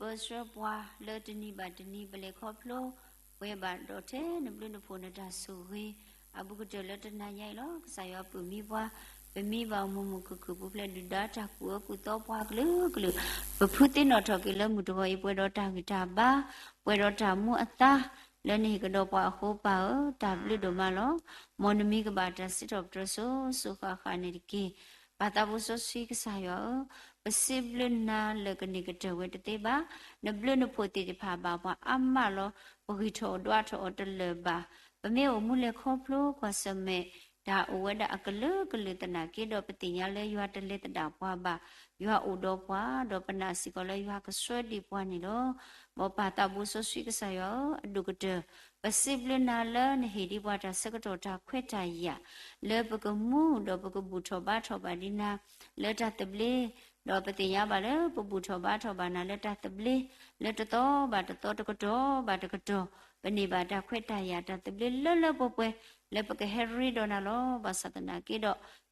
ပၢဆှၢပှၤလၢတနံၤဘၣ်တနံၤ ပလဲၤခီဖျိ ပှဲၤဘၣ်ဒီးထဲနဘျုးနဖှိၣ်နတၢ်ဆိၣ်ဂ့ၤ အဘူးကတၢၢ်လၢတနၤညါအံၤလီၤ. ကစၢ်ယွၤပၢၢ်မံပှၤ, ပမံဘၣ်အိၣ်မုာ်မုာ်ခုၣ်ခုၣ် ပူၤဖျဲးဒုၣ်ဒါတၢ်ကူၣ်အၢကူၣ်သီပှၤကလုာ်ကလုာ်, ပဖုသ့ၣ်နီၣ်ထီၣ်က့ၤလၢမုၢ်တဂီၤအံၤ ပှဲၤဒီးတၢ်ဂံၢ်တၢ်ဘါ, ပှဲၤဒီးတၢ်မူအသါ, လၢနဟ့ၣ်ကဒီးပှၤအဃိပၢ်ဧၢ, တၢ်ဘျုးဒိၣ်မးလီၤ. မ်နမံၤကဘၣ်တၢ်စံးထီၣ်ပတြၢၤစိၤစိၤဃၣ်ဃၣ်န့ၣ်တက့ၢ်. ပၢ်သးဘိစီဆှံကစၢ်ယွၤဧၢ, ပစံးဘျုးနၤလၢကန့ၢ်ကတၢၢ်ဝဲတသ့ဘၣ်. နဘျုးနဖှိၣ်သ့ၣ်တဖၣ်ဘၣ်ပှၤအါမးလီၤ. ပဂံၢ်ထီၣ်ဒွးထီၣ်အီၤတလၢာ်ဘၣ်. ပမ့ၢ်အိၣ်မူလဲၤခီဖျိကွၢ်ဆၢၣ်မဲာ် တၢ်အိၣ်ဝဲဒၣ်အကလုာ်ကလုာ်သနာ်က့ဒီး ပသ့ၣ်ညါလၢယွၤတလဲၤသဒၣ်ပှၤဘၣ်. ယွၤအိၣ်ဒီးပှၤ, ဒီးပနာ်စ့ၢ်ကီးလၢယွၤကဆှၢဒံးပှၤန့ၣ်လီၤ. မ်ပၢ်သးဘိစီဆှံကစၢ်ယွၤဧၢ, အဒိၣ်ကတၢၢ် ပစံးဘျုးနၤလၢနဟ့ၣ်ဒံးပှၤတၢ်ဆၢကတီၢ်တၢ်ခွဲးတၢ်ယာ် လၢပကမူဒီးပကဘူၣ်ထီၣ်ဘါထီၣ်ဘၣ်ဒံးနၤ လၢတၢ်သဘျ့, ဒီးပသ့ၣ်ညါဘၣ်လၢပဘူၣ်ထီၣ်ဘါထီၣ်ဘၣ်နၤလၢတၢ်သဘျ့, လၢတသီဘၣ်တသီ တကတီၢ်ဘၣ်တကတီၢ်, ပန့ၢ်ဘၣ်တၢ်ခွဲးတၢ်ယာ်တၢ်သဘျ့လၢလၢပှဲၤပှဲၤ လၢပကဟဲရ့ဒီးနၤလီၤ. ဘၣ်ဆၣ်သနာ်က့ဒီး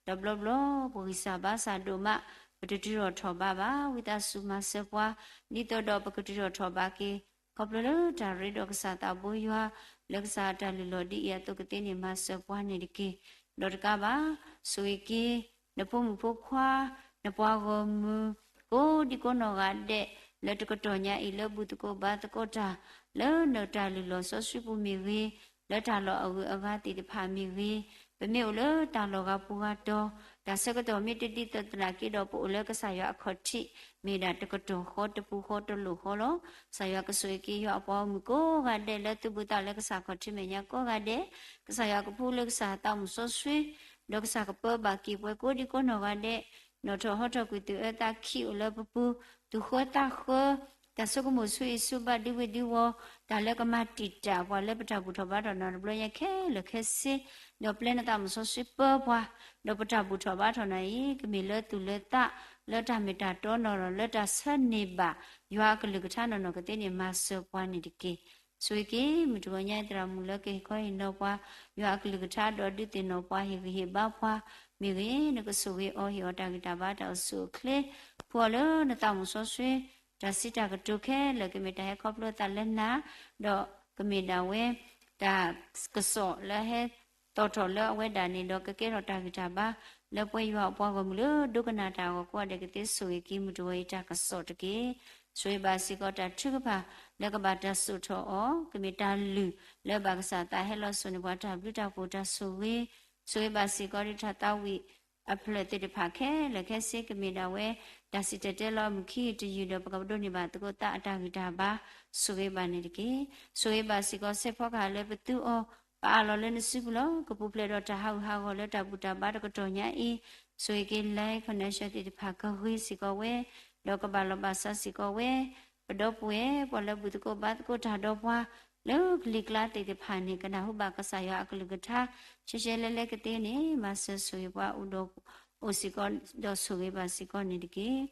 တဘျီဘျီ ပဂံၢ်စၢ်ဘါစၢ်ဒိၣ်မး, ပတတုၤထီၣ်ထီၣ်ဘးဘၣ်. ဝံသးစူၤမၤစၢၤပှၤ ဒ်သိးဒီးပကတုၤထီၣ်ထီၣ်ဘးက့ၤ ခီဖျိလၢတၢ်ရ့ဒီးကစၢ်သးဘိယွၤ လၢကစၢ်တၢ်လုၢ်လီၢ်ဒ်အံၤအသိးကသ့န့ၣ် မၤစၢၤပှၤန့ၣ်တက့ၢ်. ဒီးတကးဘၣ်, ဆိၣ်ဂ့ၤက့ၤ နဖိမုၣ်ဖိခွါ, နပှၤဂီၢ်မုၢ် ကိးဒံကိးနီၢ်ဂၤဒဲး လၢတကတီၢ်ညါအံၤ လၢဘူၣ်သကိးဘါသကိးတၢ် လၢနတၢ်လုၢ်လီၢ်စီဆှံပူၤမ့ၢ်ဂ့ၤ, လၢတၢ်လီၢ်အဂုၤအဂၤသ့ၣ်တဖၣ်မ့ၢ်ဂ့ၤ, ပမ့ၢ်အိၣ်လၢတၢ်လီၢ်ဂၤပူၤဂၤတီၤ, တၢ်ဆၢကတီၢ်မ့ၢ်တဒ်သိးသနာ်က့ဒီး ပအိၣ်လၢကစၢ်ယွၤအခီၣ်ထံး မ့ၢ်ဒၣ်တကတီၢ်ဃီတပူၤဃီတလိၣ်ဃီလီၤ. ကစၢ်ယွၤကဆိၣ်ဂ့ၤက့ၤယွၤအပှၤဂီၢ်မုၢ်ကိးဂၤဒဲး လၢသူၣ်ဘူၣ်သးလၢကစၢ်ခီၣ်ထံးမဲာ်ညါကိးဂၤဒဲး, ကစၢ်ယွၤကဖှူလၢကစၢ်သးမုၣ်စီဆှံ ဒီးကစၢ်ကပၢဘၣ်က့ၤပှၤကိးဒံကိးနီၢ်ဂၤဒဲး, နီၣ်ထီၣ်ဟီထီၣ်ကွံာ်သူၣ်အၢသးခံအိၣ်လၢပပူၤ, သူၣ်ဃၢသးဃၢ, တၢ်ဆိကမိၣ်ဆူအံၤဆူဘၣ်ဒ်ဝ့ၢ်ဒ်ဝီၤ, တၢ်လၢကမၤတံာ်တာ်ပှၤလၢပတၢ်ဘူၣ်ထီၣ်ဘါထီၣ်နၤတဘျီညါခဲလၢာ်ခဲဆ့, ဒီးပျဲနသးမုၣ်စီဆှံပၢပှၤ, ဒီးပတၢ်ဘူၣ်ထီၣ်ဘါထီၣ်နၤအံၤ ကမ့ၢ်လၢသူၣ်လၢသး လၢတၢ်မ့ၢ်တၢ်တီနီၢ်နီၢ် လၢတၢ်ဆၢန့ၢ်ဘၣ် ယွၤအကလုၢ်ကထါနီၢ်နီၢ်ကသ့န့ၣ် မၤစၢၤပှၤန့ၣ်တက့ၢ်. ဆိၣ်ဂ့ၤက့ၤ မုၢ်တဂီၤညါအံၤ သရၣ်မုၣ်လၢကဟ့ၣ်ခီဟ့ၣ်နီၤပှၤ ယွၤအကလုၢ်ကထါဒီးဒုးသ့ၣ်နီၣ်ပှၤ ဟ့ၣ်ဂံၢ်ဟ့ၣ်ဘါပှၤ မ့ၢ်ဂ့ၤ, နကဆိၣ်ဂ့ၤအီၤ ဟ့ၣ်အီၤတၢ်ဂံၢ်တၢ်ဘါတၢ်အိၣ်ဆူၣ်အိၣ်ချ့, ဖှူအီၤလၢနသးမုၣ်စီဆှံ တၢ်စံးတၢ်ကတိၤခဲလၢာ် ကမ့ၢ်တၢ်ဟဲခီဖျိအသးလၢနၤ, ဒီးကမ့ၢ်ဒၣ်ဝဲ တၢ်ကစီၣ်လၢဟဲသီၣ်ထီၣ်လၢအဝဲဒၣ်န့ၣ်ဒီး ကကဲထီၣ်တၢ်ဂံၢ်တၢ်ဘါ လၢပဝဲယွၤအပှၤဂီၢ်မုၢ်လၢဒိကနၣ်တၢ်အဂီၢ်ကိးဂၤဒဲး ကသ့ဆိၣ်ဂ့ၤက့ၤ မုၢ်တဂီၤအံၤတၢ်ကစီၣ်တက့ၢ်. ဆိၣ်ဂ့ၤဘၣ်စ့ၢ်ကီးတၢ်ထုကဖၣ် လၢကဘၣ်တၢ်စိာ်ထီၣ်အီၤ ကမ့ၢ်တၢ်လုၢ်လၢဘၣ်ကစၢ်သးဟဲလီၤစိာ်န့ၢ်ပှၤတၢ်ဘျုးတၢ်ဖှိၣ်တၢ်ဆိၣ်ဂ့ၤ, ဆိၣ်ဂ့ၤဘၣ်စ့ၢ်ကီးဒ်တၢ်သးဝံၣ်အဖျၢၣ်သ့ၣ်တဖၣ်ခဲလၢာ်ခဲဆ့ ကမ့ၢ်ဒၣ်ဝဲ တၢ်စံၣ်တဲၤတဲလီၤအမုၢ်ခံကတယုၢ်ဒီး ပကဒိးန့ၢ်ဘၣ်သကိးသးအတၢ်ဂံၢ်တၢ်ဘါ ဆိၣ်ဂ့ၤဘၣ်န့ၣ်တက့ၢ်. ဆိၣ်ဂ့ၤဘၣ်စ့ၢ်ကီးစဲးဖီကဟၣ်လၢပသူအီၤ ပအးလီၤလၢနစုပူၤလီၤ. ကပူၤဖျဲးဒီးတၢ်ဟးဂူာ်ဟးဂီၤလၢတၢ်ဘူၣ်တၢ်ဘါတကတီၢ်ညါအံၤ, ဆိၣ်ဂ့ၤက့ၤ line connection သ့ၣ်တဖၣ်ကဂ့ၤစ့ၢ်ကီးဝဲ, ဒီးကဘၣ်လီၤဘၣ်စးစ့ၢ်ကီးဝဲ, ပဒီပုၢ်ဝဲၢ် ပှၤလၢဘူၣ်သကိးဘါသကိးတၢ်ဒီးပှၤ လၢကလံၤကျါသ့ၣ်တဖၣ်န့ၣ် ကနၢ်ဟူဘၣ်ကစၢ်ယွၤအကလုၢ်ကထါ ရှဲရှဲလဲလဲကသ့န့ၣ် မၤစၢၤဆိၣ်ဂ့ၤပှၤအိၣ်ဒီး အိၣ်စ့ၢ်ကီးဒီးဆိၣ်ဂ့ၤဘၣ်စ့ၢ်ကီးန့ၣ်တက့ၢ်.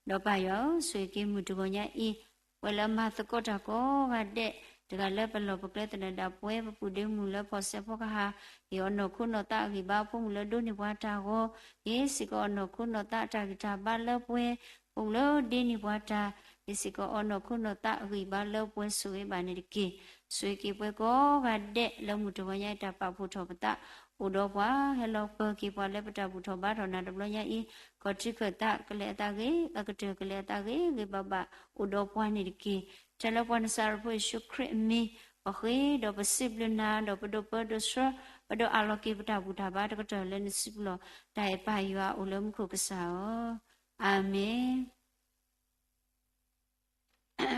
ဒီးပၢ်ယွၤဧၢ, ဆိၣ်ဂ့ၤက့ၤမုၢ်တဂီၤညါအံၤ, ပှၤလၢမၤသကိးတၢ်ကိးဂၤဒဲး, တဂၤလၢပလီၢ်ပကျဲသနၢၣ်ဒၣ်ပှဲၤ ပပုၢ်ဒ့မုၣ်လၢဖီၣ်စဲးဖီကဟၣ်, ဟ့ၣ်အီၤနီၢ်ခိနီၢ်သးအဂံၢ်ဘါ, ဖိမုၣ်လၢဒိးန့ၢ်ပှၤတၢ်ဂီၤ, ဟ့ၣ်စ့ၢ်ကီးအီၤနီၢ်ခိနီၢ်သးအတၢ်ဂံၢ်တၢ်ဘါလၢပှဲၤ, ဖိမုၣ်လၢဒိးန့ၢ်ပှၤတၢ်, ဟ့ၣ်စ့ၢ်ကီးအီၤနီၢ်ခိနီၢ်သးအဂံၢ်ဘါလၢပှဲၤ ဆိၣ်ဂ့ၤဘၣ်န့ၣ်တက့ၢ်. ဆိၣ်ဂ့ၤက့ၤပှၤကိးဂၤဒဲးလၢမုၢ်တဂီၤညါအံၤ တၢ်ပာ်ဖှိၣ်ထီၣ်ပသး အိၣ်ဒီးပှၤ, ဟဲလီၤပၢၤက့ၤပှၤလၢပတၢ်ဘူၣ်ထီၣ်ဘါထီၣ်နၤတဘျီညါအံၤ, ခီၣ်ထံးခၢၣ်သးကလဲၤအသးဂ့ၤ, အကတၢၢ်ကလဲၤအသးဂ့ၤဂ့ၤဘၣ်ဘၣ် အိၣ်ဒီးပှၤန့ၣ်တက့ၢ်. ထဲလၢပှၤနစၤရ့းဖိယ့ၣ်ၡူးခရံာ်အမံၤ, ပဃ့ဒီးပစံးဘျုးနၤ ဒီးပဒိးပၢဒိးဆှၢ, ပဒိးအးလီၤက့ၤပတၢ်ဘူၣ်တၢ်ဘါတကတီၢ်လၢနစုပူၤလီၤ. တၢ်အဲၣ်ပၢ်ယွၤအိၣ်လၢမူခိၣ်ကစၢ်ဧၢ, အၤမ့ၣ်.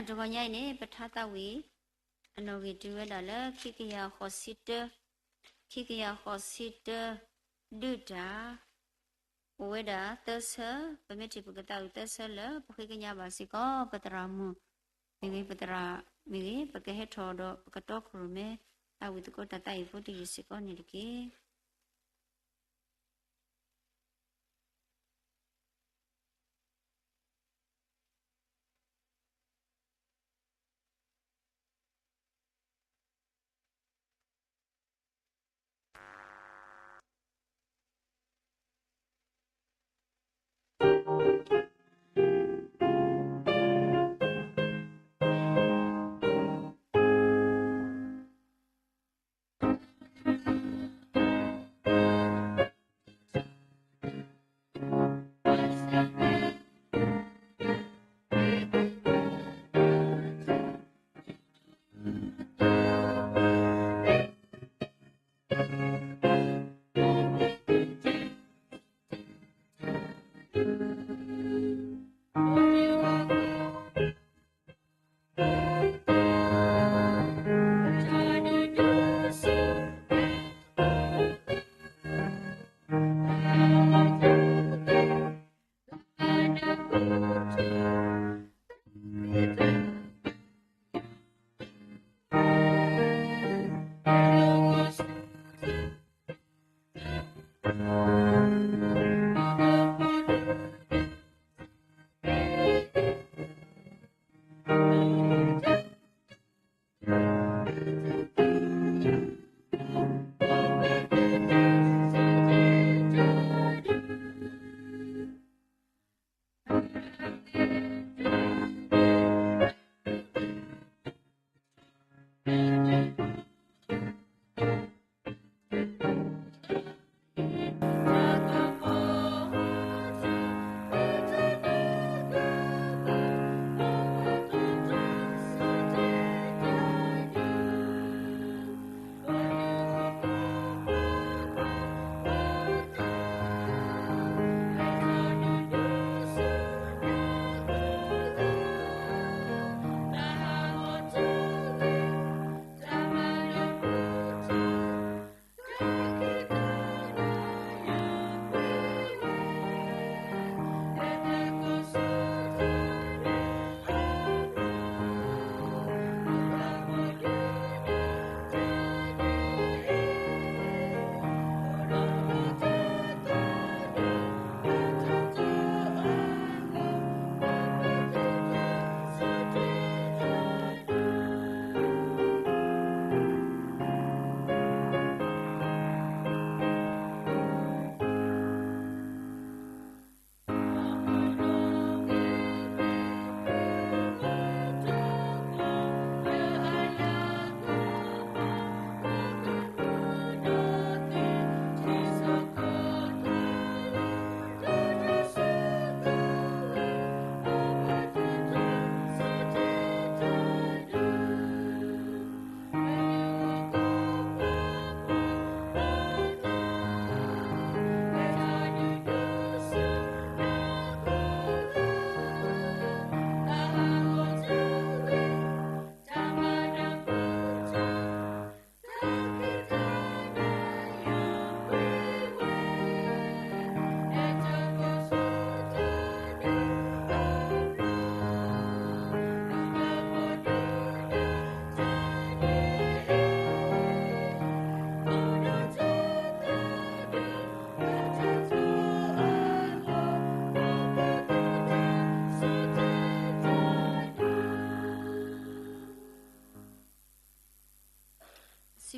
တဂီၤညါအံၤန့ၣ် ပထါသးဝံၣ် အနီၣ်ဂံၢ်တုၤဝဲဒၣ်လၢ ခံကယၤဃိးဆံတၢ, ခံကယၤဃိးဆံတၢ ဒုၣ်တၢ် အိၣ်ဝဲဒၣ်သၢဆၢ, ပမ့ၢ်ထံၣ်ပကသးဝံၣ်သၢဆၢလၢ ပဃ့ကညးဘၣ်စ့ၢ်ကီး ပသရၣ်မုၣ်မ့ၢ်ဂ့ၤ, ပသရၣ်မ့ၢ်ဂ့ၤ, ပကဟဲထီၣ်ဒီးပကတီခိၣ်ရိၣ်မဲ သးဝံၣ်သကိးတၢ်သးအံၤဖိတယုၢ်စ့ၢ်ကီးန့ၣ်တက့ၢ်.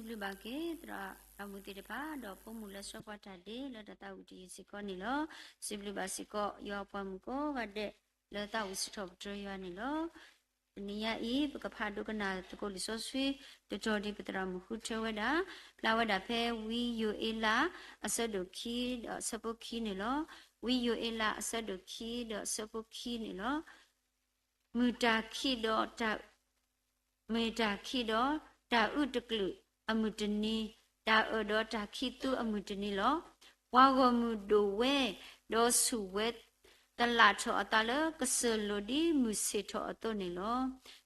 စံးဘျုးဘၣ်က့ၤ သရၣ်မုၣ်သ့ၣ်တဖၣ် ဒီးဖိမုၣ်လၢဆှၢပှၤတၢ်ဒ့လၢတၢ်သးဝံၣ်တယုၢ်စ့ၢ်ကီးန့ၣ်လီၤ. စံးဘျုးဘၣ်စ့ၢ်ကီး ယွၤပှၤမုၣ်ကိးဂၤဒဲး လၢသးဝံၣ်စံးထီၣ်ပတြၢၤယွၤန့ၣ်လီၤ. တနံၤညါအံၤ ပကဖးဒိကနၣ်သကိးလံာ်စီဆှံ တတီၤဒ်ပသရၣ်မုၣ်ဃုထၢဝဲဒၣ်, ဖျါဝဲဒၣ်ဖဲဝံယိၤအ့လး အဆၢဒိၣ်ခံ ဒီးအဆၢဖိခံန့ၣ်လီၤ. ဝံယိၤအ့လး အဆၢဒိၣ်ခံ ဒီးအဆၢဖိခံန့ၣ်လီၤ. မုၢ်တၢ်ခံးဒီးတၢ် မ့ၢ်တၢ်ခံးဒီး တၢ်အုၣ်တကလုာ်အမုၢ်တနံၤ, တၢ်အၢၣ်ဒီးတၢ်ခံးသူအမုၢ်တနံၤလီၤ. ပှၤဂီၢ်မုၢ်ဒိၣ်ဝဲ ဒီးဆူၣ်ဝဲ သလၣ်ထီၣ်အသးလၢကစၢၢ်လိၤ ဒ်မုၢ်ဆ့ၣ်ထီၣ်အသိးန့ၣ်လီၤ.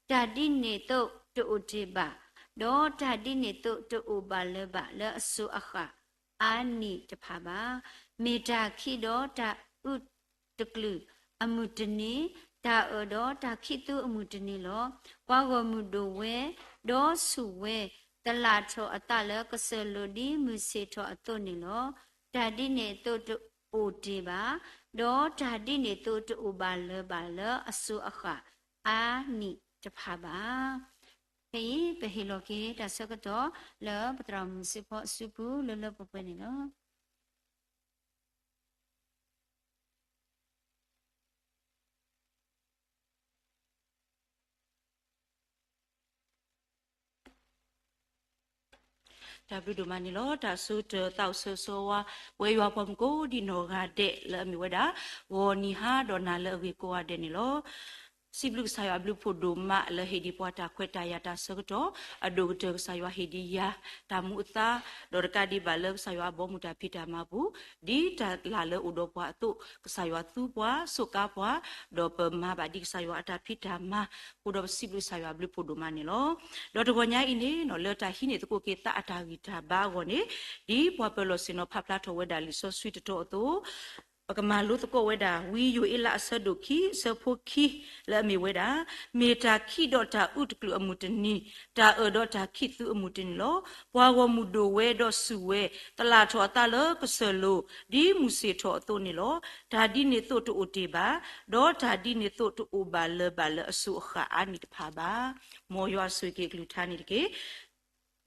တၢ်ဒ်န့ၣ်အသိးတအိၣ်တ့ၢ်ဘၣ်, ဒီးတၢ်ဒ်န့ၣ်အသိးတအိၣ်ဘၣ်လၢၤဘၣ်လၢအစိၤအဃၣ် အါနံၣ်တဖၣ်ဘၣ်. မ့ၢ်တၢ်ခံးဒီးတၢ်အုၣ်တကလုာ်အမုၢ်တနံၤ, တၢ်အၢၣ်ဒီးတၢ်ခံးသူအမုၢ်တနံၤလီၤ. ပှၤဂီၢ်မုၢ်ဒိၣ်ဝဲ, ဒီးဆူၣ်ဝဲ, သလၣ်ထီၣ်အသးလၢကစၢၢ်လိၤ ဒ်မုၢ်ဆ့ၣ်ထီၣ်အသိးန့ၣ်လီၤ. တၢ်ဒ်န့ၣ်အသိးတအိၣ်တ့ၢ်ဘၣ်, ဒီးတၢ်ဒ်န့ၣ်အသိးတအိၣ်ဘၣ်လၢၤဘၣ်လၢအစိၤအဃၣ် အါနံၣ်တဖၣ်ဘၣ်. ဖဲအံၤ ပဟ့ၣ်လီၤက့ၤတၢ်ဆၢကတီၢ်လၢပသရၣ်မုၣ်စ့ဖီအစုပူၤ လၢလၢပှဲၤပှဲၤန့ၣ်လီၤ. တၢ်ဘျုးဒိၣ်မးန့ၣ်လီၤ. တၢ်ဆၢကတီၢ်သးအိၣ်ဆၢဂ့ၤဆၢဝါ ပဝဲယွၤပှၤမုၣ်ကိးဒံနီၢ်ဂၤဒဲး လၢအမ့ၢ်ဝဲဒၣ် ဂီၤနံၤဟါဒီးနၤလၢအဂ့ၤကိးဂၤဒဲးန့ၣ်လီၤ. စံးဘျုးကစၢ်ယွၤအဘျုးဖှိၣ်ဒိၣ်မးလၢဟ့ၣ်ဒံးပှၤတၢ်ခွဲးတၢ်ယာ်တၢ်ဆၢကတီၢ်, အဒိၣ်ကတၢၢ်ကစၢ်ယွၤဟ့ၣ်ဒံးယၤ တၢ်မူအသါ, ဒီးတကးဒံးဘၣ်လၢကစၢ်ယွၤအဘီအမုၢ်တၢ်ဖံးတၢ်မၤအပူၤ, ဒ်တၢ်လၢ်လၢအိၣ်ဒီးပှၤအသိး ကစၢ်ယွၤသူပှၤ, စိးကါပှၤ, ဒီးပမၤဘၣ်ဒံးကစၢ်ယွၤအတၢ်ဖံးတၢ်မၤ, အဃိဒီးပစံးဘျုးကစၢ်ယွၤအဘျုးဖှိၣ်ဒိၣ်မးန့ၣ်လီၤ. ဒီးတဂီၤညါအံၤန့ၣ် လၢတၢ်ဟံးန့ၢ်သကိးက့ၤသးအတၢ်ဂံၢ်တၢ်ဘါအဂီၢ်န့ၣ်, ဒ်ပှၤပၢၤလီၢ်ဆ့ၣ်နီၤဖးဖျါထီၣ်ဝဲဒၣ်လံာ်စီဆှံတတီၤအသိး ပကမၤလိသကိးဝဲဒၣ် ဝံယိၤအ့လးအဆၢဒိၣ်ခံ အဆၢဖိခံ လၢအမ့ၢ်ဝဲဒၣ်, မ့ၢ်တၢ်ခံးဒီးတၢ်အုၣ်တကလုာ်အမုၢ်တနံၤ, တၢ်အၢၣ်ဒီးတၢ်ခံးသူအမုၢ်တနံၤလီၤ. ပှၤဂီၢ်မုၢ်ဒိၣ်ဝဲဒီးဆူၣ်ဝဲ, သလၣ်ထီၣ်အသးလၢကစၢၢ်လိၤ, ဒ်မုၢ်ဆ့ၣ်ထီၣ်အသိးန့ၣ်လီၤ. တၢ်ဒ်န့ၣ်အသိးတအိၣ်တ့ၢ်ဘၣ်, ဒီးတၢ်ဒ်န့ၣ်အသိးတအိၣ်ဘၣ်လၢၤဘၣ်လၢအစိၤအဃၣ်အါနံၣ်တဖၣ်ဘၣ်. မ်ယွၤဆိၣ်ဂ့ၤက့ၤအကလုၢ်ကထါန့ၣ်တက့ၢ်.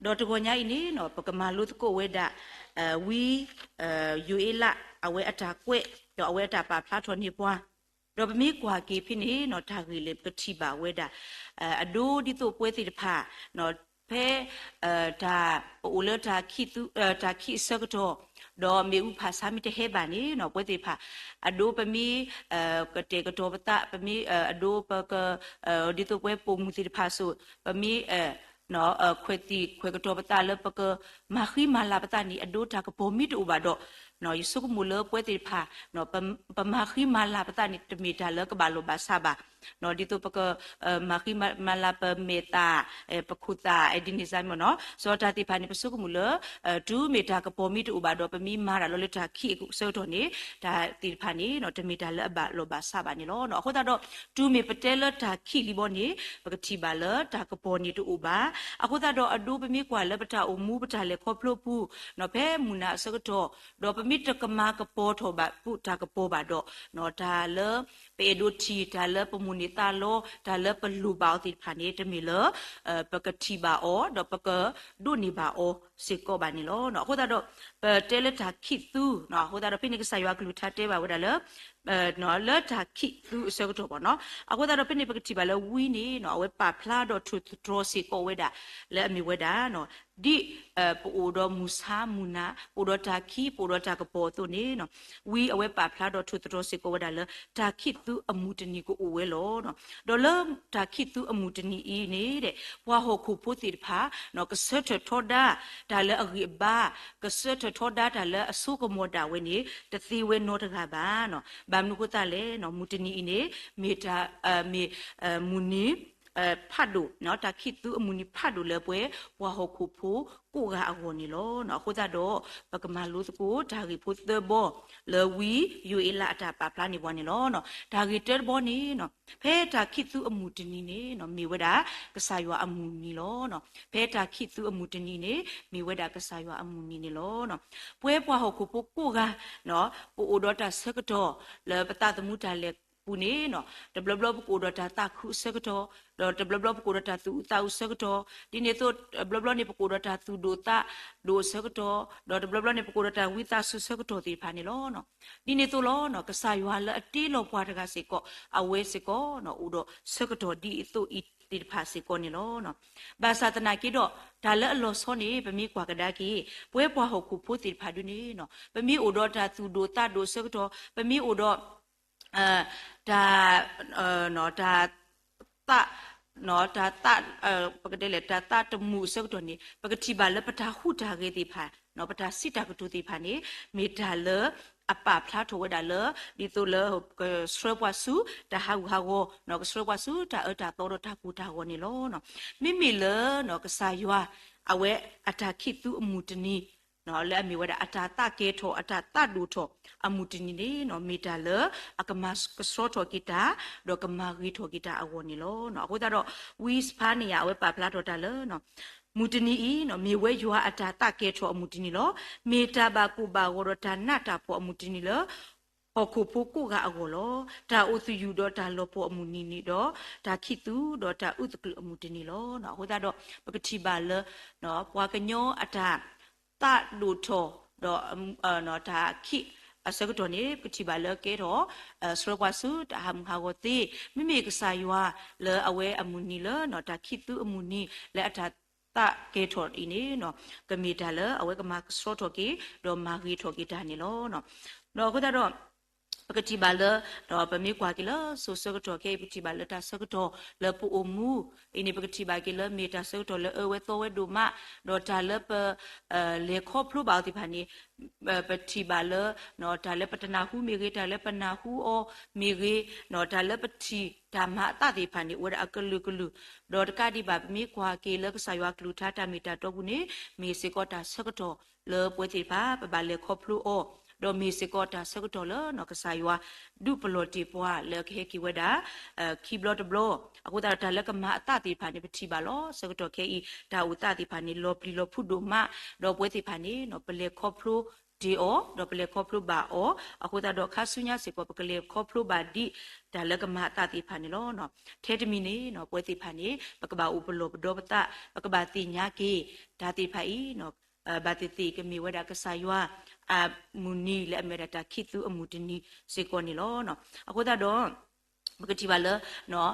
ဒီးတဂီၤညါအံၤန့ၣ် ပကမၤလိသကိးဝဲဒၣ် ဝံယိၤအ့လး အဝဲအတၢ်ကွဲး ဒီးအဝဲအတၢ်ပာ်ဖျါထီၣ်န့ၢ်ပှၤ, ဒီးပမ့ၢ်ကွၢ်က့ၤဖဲန့ၣ် တၢ်ဂ့ၢ်လၢပကထံၣ်ဘၣ်ဝဲဒၣ် အဒိဒ်သိးပဝဲသ့ၣ်တဖၣ် ဖဲ တၢ်ပအိၣ်လၢ တၢ်ခံးအဆၢကတီၢ်, ဒီးမ့ၣ်အူဖးဆါမ့ၢ်တဟဲဘၣ်န့ၣ် ပဝဲသ့ၣ်တဖၣ် အဒိပမ့ၢ် ကတဲာ်ကတီၤပသး, ပမ့ၢ်အဒိပက ဒ်သိးပဝဲပိာ်မုၣ်သ့ၣ်တဖၣ်အသိး ပမ့ၢ် ခွဲးသံခွဲးကတီၤပသးလၢပကမၤဃံမၤလၤပသးန့ၣ် အဒိတၢ်ကပီၤမ့ၢ်တအိၣ်ဘၣ်ဒီး ယဆိကမိၣ်လၢပဝဲသ့ၣ်တဖၣ် ပမၤဃံမၤလၤပသးန့ၣ် တမ့ၢ်တၢ်လၢကဘၣ်လိာ်ဘၣ်စးဘၣ်. ဒ်သိးပက မၤဃံမၤလၤပမဲာ်သၣ်, ပခိၣ်သၣ် ဒ်န့ၣ်စ့ၢ်မ့ၢ်နီၤ. စီၤတၢ်သ့ၣ်တဖၣ်န့ၣ် ပဆိကမိၣ်လၢ တုၤမ့ၢ်တၢ်ကပီၤမ့ၢ်တအိၣ်ဘၣ်ဒီး ပမ့ၢ်မၤတၢ်လီၤလၢတၢ်ခံးအဆၢကတီၢ်န့ၣ် တၢ်သ့ၣ်တဖၣ်န့ၣ် တမ့ၢ်တၢ်လၢအဘၣ်လိာ်ဘၣ်စးဘၣ်န့ၣ်လီၤ. အဃိသတးဒီး တုၤမ့ၢ်ပတဲလၢတၢ်ခံးလံဘီန့ၣ် ပကထံၣ်ဘၣ်လၢတၢ်ကပီၤန့ၣ်တအိၣ်ဘၣ်. အဃိသတးဒီး အဒိပမ့ၢ်ကွၢ်လၢပတၢ်အိၣ်မူပတၢ်လဲၤခီဖျိပူၤ ဖဲမုၢ်နၤအဆၢကတီၢ် ဒီးပမ့ၢ်တကမၤကပီၤထီၣ်ဘၣ်ပတၢ်ကပီၤဘၣ်ဒီး တၢ်လၢ ပအဲၣ်ဒိးထံၣ် တၢ်လၢပမိၣ်န့ၢ်သးလီ တၢ်လၢပလိၣ်ဘၣ်အီၤသ့ၣ်တဖၣ်န့ၣ် တမ့ၢ်လၢ ပကထံၣ်ဘၣ်အီၤ ဒီးပကဒိးန့ၢ်ဘၣ်အီၤစ့ၢ်ကီးဘၣ်န့ၣ်လီၤ. အဃိသတးဒီး ပတဲလၢတၢ်ခံးသူ အဃိသတးဒီး ဖဲန့ၣ်ကစၢ်ယွၤအကလုၢ်ကထါတဲဘၣ်ဝဲဒၣ်လၢ လၢတၢ်ခံးသူအဆၢကတီၢ်ဘၣ်နီၤ. အဃိသတးဒီး ဖဲန့ၣ်ပကထံၣ်ဘၣ်လၢဝံန့ၣ် အဝဲပာ်ဖျါဒီးထိၣ်သတြီၤစ့ၢ်ကီးဝဲဒၣ် လၢအမ့ၢ်ဝဲဒၣ် ဒ်ပအိၣ်ဒီးမုၢ်ဆါမုၢ်နၤ ပအိၣ်ဒီးတၢ်ခံး ပအိၣ်ဒီးတၢ်ကပီၤအသိးန့ၣ် ဝံအဝဲပာ်ဖျါဒီးထိၣ်သတြီၤစ့ၢ်ကီးဝဲဒၣ်လၢ တၢ်ခံးသူအမုၢ်တနံၤကအိၣ်ဝဲလီၤ. ဒီးလၢတၢ်ခံးသူအမုၢ်တနံၤအံၤန့ၣ် ပှၤဟီၣ်ခိၣ်ဖိသ့ၣ်တဖၣ် ကဆၢထၢၣ်ထီဒါ တၢ်လၢအဂံၢ်အဘါ ကဆၢထၢၣ်ထီဒါတၢ်လၢအစိကမီၤဒၣ်ဝဲန့ၣ် တသ့ဝဲနီတဂၤဘၣ်. ဘၣ်မနုၤအဃိသတးလဲၣ် မုၢ်တနံၤအံၤန့ၣ် မ့ၢ်တၢ် မ့ၢ် မုၢ်နံၤ ဖးဒိၣ် တၢ်ခံးသူအမုၢ်နံၤဖးဒိၣ်လၢပှဲၤ ပှၤဟီၣ်ခိၣ်ဖိကိးဂၤအဂီၢ်န့ၣ်လီၤ. အဃိသတးဒီး ပကမၤလိသကိးတၢ်ဂ့ၢ်ဖိသၢဘီ လၢဝံယိၤအ့လးအတၢ်ပာ်ဖျါန့ၢ်ပှၤန့ၣ်လီၤ. တၢ်ဂ့ၢ်တၢတဘီန့ၣ် ဖဲတၢ်ခံးသူအမုၢ်တနံၤန့ၣ် မ့ၢ်ဝဲဒၣ်ကစၢ်ယွၤအမုၢ်နံၤလီၤ. ဖဲတၢ်ခံးသူအမုၢ်တနံၤန့ၣ် မ့ၢ်ဝဲဒၣ်ကစၢ်ယွၤအမုၢ်နံၤန့ၣ်လီၤ. ပှၤဟီၣ်ခိၣ်ဖိကိးဂၤ ပအိၣ်ဒီးတၢ်ဆၢကတီၢ် လၢပသးသမူတၢ်လဲၤ ပပှၤကညီအတၢ်အိၣ်မူအပူၤန့ၣ်နီၤ, တဘျီဘျီပကအိၣ်ဒီးတၢ်သးခုအဆၢကတီၢ်, ဒီးတဘျီဘျီပကအိၣ်ဒီးတၢ်သူၣ်အုးသးအုးအဆၢကတီၢ်, ဒ်န့ၣ်အသိး တဘျီဘျီန့ၣ် ပကအိၣ်ဒီးတၢ်သူၣ်ဒိၣ်သးဒိၣ်အဆၢကတီၢ်, ဒီးတဘျီဘျီန့ၣ် ပကအိၣ်ဒီးတၢ်ဝံသးစူၤဆၢကတီၢ်သ့ၣ်တဖၣ်န့ၣ်လီၤ. ဒ်န့ၣ်အသိးလီၤ, ကစၢ်ယွၤလၢအတ့လီၤပှၤတဂၤစ့ၢ်ကီး အဝဲစ့ၢ်ကီး အိၣ်ဒီးဆၢကတီၢ်ဒ်အသိးအံၤသ့ၣ်တဖၣ်စ့ၢ်ကီးန့ၣ်လီၤ. ဘၣ်ဆၣ်သနာ်က့ဒီး တၢ်လၢအလီၤဆီန့ၣ် ပမ့ၢ်ကွၢ်ကဒါက့ၤ ပဝဲပှၤဟီၣ်ခိၣ်ဖိသ့ၣ်တဖၣ်ဒုန့ၣ်နီၤ, ပမ့ၢ်အိၣ်ဒီးတၢ်သူၣ်ဒိၣ်သးဒိၣ်အဆၢကတီၢ်, ပမ့ၢ်အိၣ်ဒီး တၢ် တၢ်သး တၢ်သး ပကတဲလဲၣ် တၢ်သးတမုာ်အဆၢကတီၢ်န့ၣ် ပကထံၣ်ဘၣ်လၢပတၢ်ဟူးတၢ်ဂဲၤသ့ၣ်တဖၣ်, ပတၢ်စံးတၢ်ကတိၤသ့ၣ်တဖၣ်န့ၣ် မ့ၢ်တၢ်လၢအပာ်ဖျါထီၣ်ဝဲဒၣ်လၢ ဒ်သိးလၢ ကဆှၢပှၤဆူတၢ်ဟးဂူာ်ဟးဂီၤ, ကဆှၢပှၤဆူတၢ်အၢတၢ်သီဒီးတၢ်ကိၢ်တၢ်ဂီၤန့ၣ်လီၤ. မ့မ့ၢ်လၢ ကစၢ်ယွၤ အဝဲအတၢ်ခံးသူအမုၢ်တနံၤ လၢအမ့ၢ်ဝဲဒၣ်အတၢ်သးကဲၤထီၣ် အတၢ်သးဒိၣ်ထီၣ်အမုၢ်တနံၤန့ၣ်နီၤ မ့ၢ်တၢ်လၢအကမၤကဆှီထီၣ်က့ၤတၢ် ဒီးကမၤဂ့ၤထီၣ်က့ၤတၢ်အဂီၢ်န့ၣ်လီၤ. အဃိသတးဒီး ဝံစဖါနယၤ အဝဲပာ်ဖျါထီၣ်တၢ်လၢ မုၢ်တနံၤအံၤနီၤ မ့ၢ်ဝဲယွၤအတၢ်သးကဲၤထီၣ်အမုၢ်တနံၤလီၤ. မ့ၢ်တၢ်ဘၣ်ကိၢ်ဘၣ်ဂီၤဒီးတၢ်နးတၢ်ဖှီၣ်အမုၢ်တနံၤလၢ ဟီၣ်ခိၣ်ဖိကိးဂၤအဂီၢ်လီၤ. တၢ်အိၣ်သယုၢ်ဒီးတၢ်လီၤပှီၢ်အမုၢ်နံၤန့ၣ်ဒီး တၢ်ခံးသူဒီးတၢ်အုၣ်သးကျုာ်အမုၢ်တနံၤလီၤ. အဃိသတးဒီး ပကထံၣ်ဘၣ်လၢ ပှၤကညီအတၢ်သးဒိၣ်ထီၣ် ဒီး တၢ်ခံးအဆၢကတီၢ်န့ၣ် ပကထံၣ်ဘၣ်လၢကဲထီၣ် ဆှၢပှၤဆူတၢ်ဟးမုၢ်ဟးဂီၤသ့, မ့မ့ၢ်ကစၢ်ယွၤလၢအဝဲအမုၢ်နံၤလၢ တၢ်ခံးသူအမုၢ်နံၤလၢအတၢ်သးကဲၤထီၣ်အံၤန့ၣ် ကမ့ၢ်တၢ်လၢအဝဲကမၤကဆှီထီၣ်က့ၤ ဒီးမၤဂ့ၤထီၣ်က့ၤတၢ်န့ၣ်လီၤ. ဒီးအဃိသတးဒီး ပကထံၣ်ဘၣ်လၢ ပမ့ၢ်ကွၢ်က့ၤလၢစိၤဆၢကတီၢ်ခဲအံၤ ပထံၣ်ဘၣ်လၢတၢ်ဆၢကတီၢ်လၢပအိၣ်မူအံၤန့ၣ် ပကထံၣ်ဘၣ်က့ၤလၢမ့ၢ်တၢ်ဆၢကတီၢ်လၢအၢဝဲသီဝဲဒိၣ်မး, ဒီးတၢ်လၢပ လဲၤခီဖျိဘၣ်အီၤသ့ၣ်တဖၣ်န့ၣ် ပထံၣ်ဘၣ်လၢ တၢ်လၢပတနၢ်ဟူမ့ၢ်ဂ့ၤ, တၢ်လၢပနၢ်ဟူအီၤမ့ၢ်ဂ့ၤ, တၢ်လၢပထံၣ်တၢ်မၤအသးသ့ၣ်တဖၣ်န့ၣ် အိၣ်ဝဲဒၣ်အကလုာ်ကလုာ်, ဒီးတကးဒံးဘၣ် ပမ့ၢ်ကွၢ်က့ၤလၢကစၢ်ယွၤကလုၢ်ကထါတၢ်မ့ၢ်တၢ်တီပူၤန့ၣ် မ့ၢ်စ့ၢ်ကီးတၢ်ဆၢကတီၢ်လၢပဝဲသ့ၣ်တဖၣ် ပဘၣ်လဲၤခီဖျိအီၤ, ဒီးမ့ၢ်စ့ၢ်ကီးတၢ်ဆၢကတီၢ်လၢ ကစၢ်ယွၤဒုးပလီၢ်တ့ၢ်ပှၤလၢကဟဲက့ၤဝဲဒၣ် ခံဘျီတဘျီ, အဃိသတးဒီးတၢ်လၢကမၤအသးသ့ၣ်တဖၣ်န့ၣ် ပထံၣ်ဘၣ်လီၤ. ဆၢကတီၢ်ခဲအံၤ တၢ်အိၣ်သးသ့ၣ်တဖၣ်န့ၣ် လီၤပျံၤလီၤဖုးဒိၣ်မး, ဒီးပဝဲသ့ၣ်တဖၣ်န့ၣ် ပလဲၤခီဖျိတ့ၢ်အီၤ, ဒီးပလဲၤခီဖျိဘၣ်အီၤ, အဃိသတးဒီးခါဆူညါစ့ၢ်ကီး ပကလဲၤခီဖျိဘၣ်ဒ်တၢ်လၢကမၤအသးသ့ၣ်တဖၣ်န့ၣ်လီၤ. ထဲတမံၤန့ၣ် ပဝဲသ့ၣ်တဖၣ်န့ၣ် ပကဘၣ်အိၣ်ပလီၢ်ပဒီပသး, ပကဘၣ်သ့ၣ်ညါက့ၤ တၢ်သ့ၣ်တဖၣ်အံၤ ဘၣ်သ့ၣ်သ့ၣ်ကမ့ၢ်ဝဲဒၣ်ကစၢ်ယွၤ အမုၢ်နံၤလၢအမ့ၢ်ဝဲဒၣ်တၢ်ခံးသူအမုၢ်တနံၤစ့ၢ်ကီးန့ၣ်လီၤ. အဃိသတးဒီး ပကထံၣ်ဘၣ်လၢ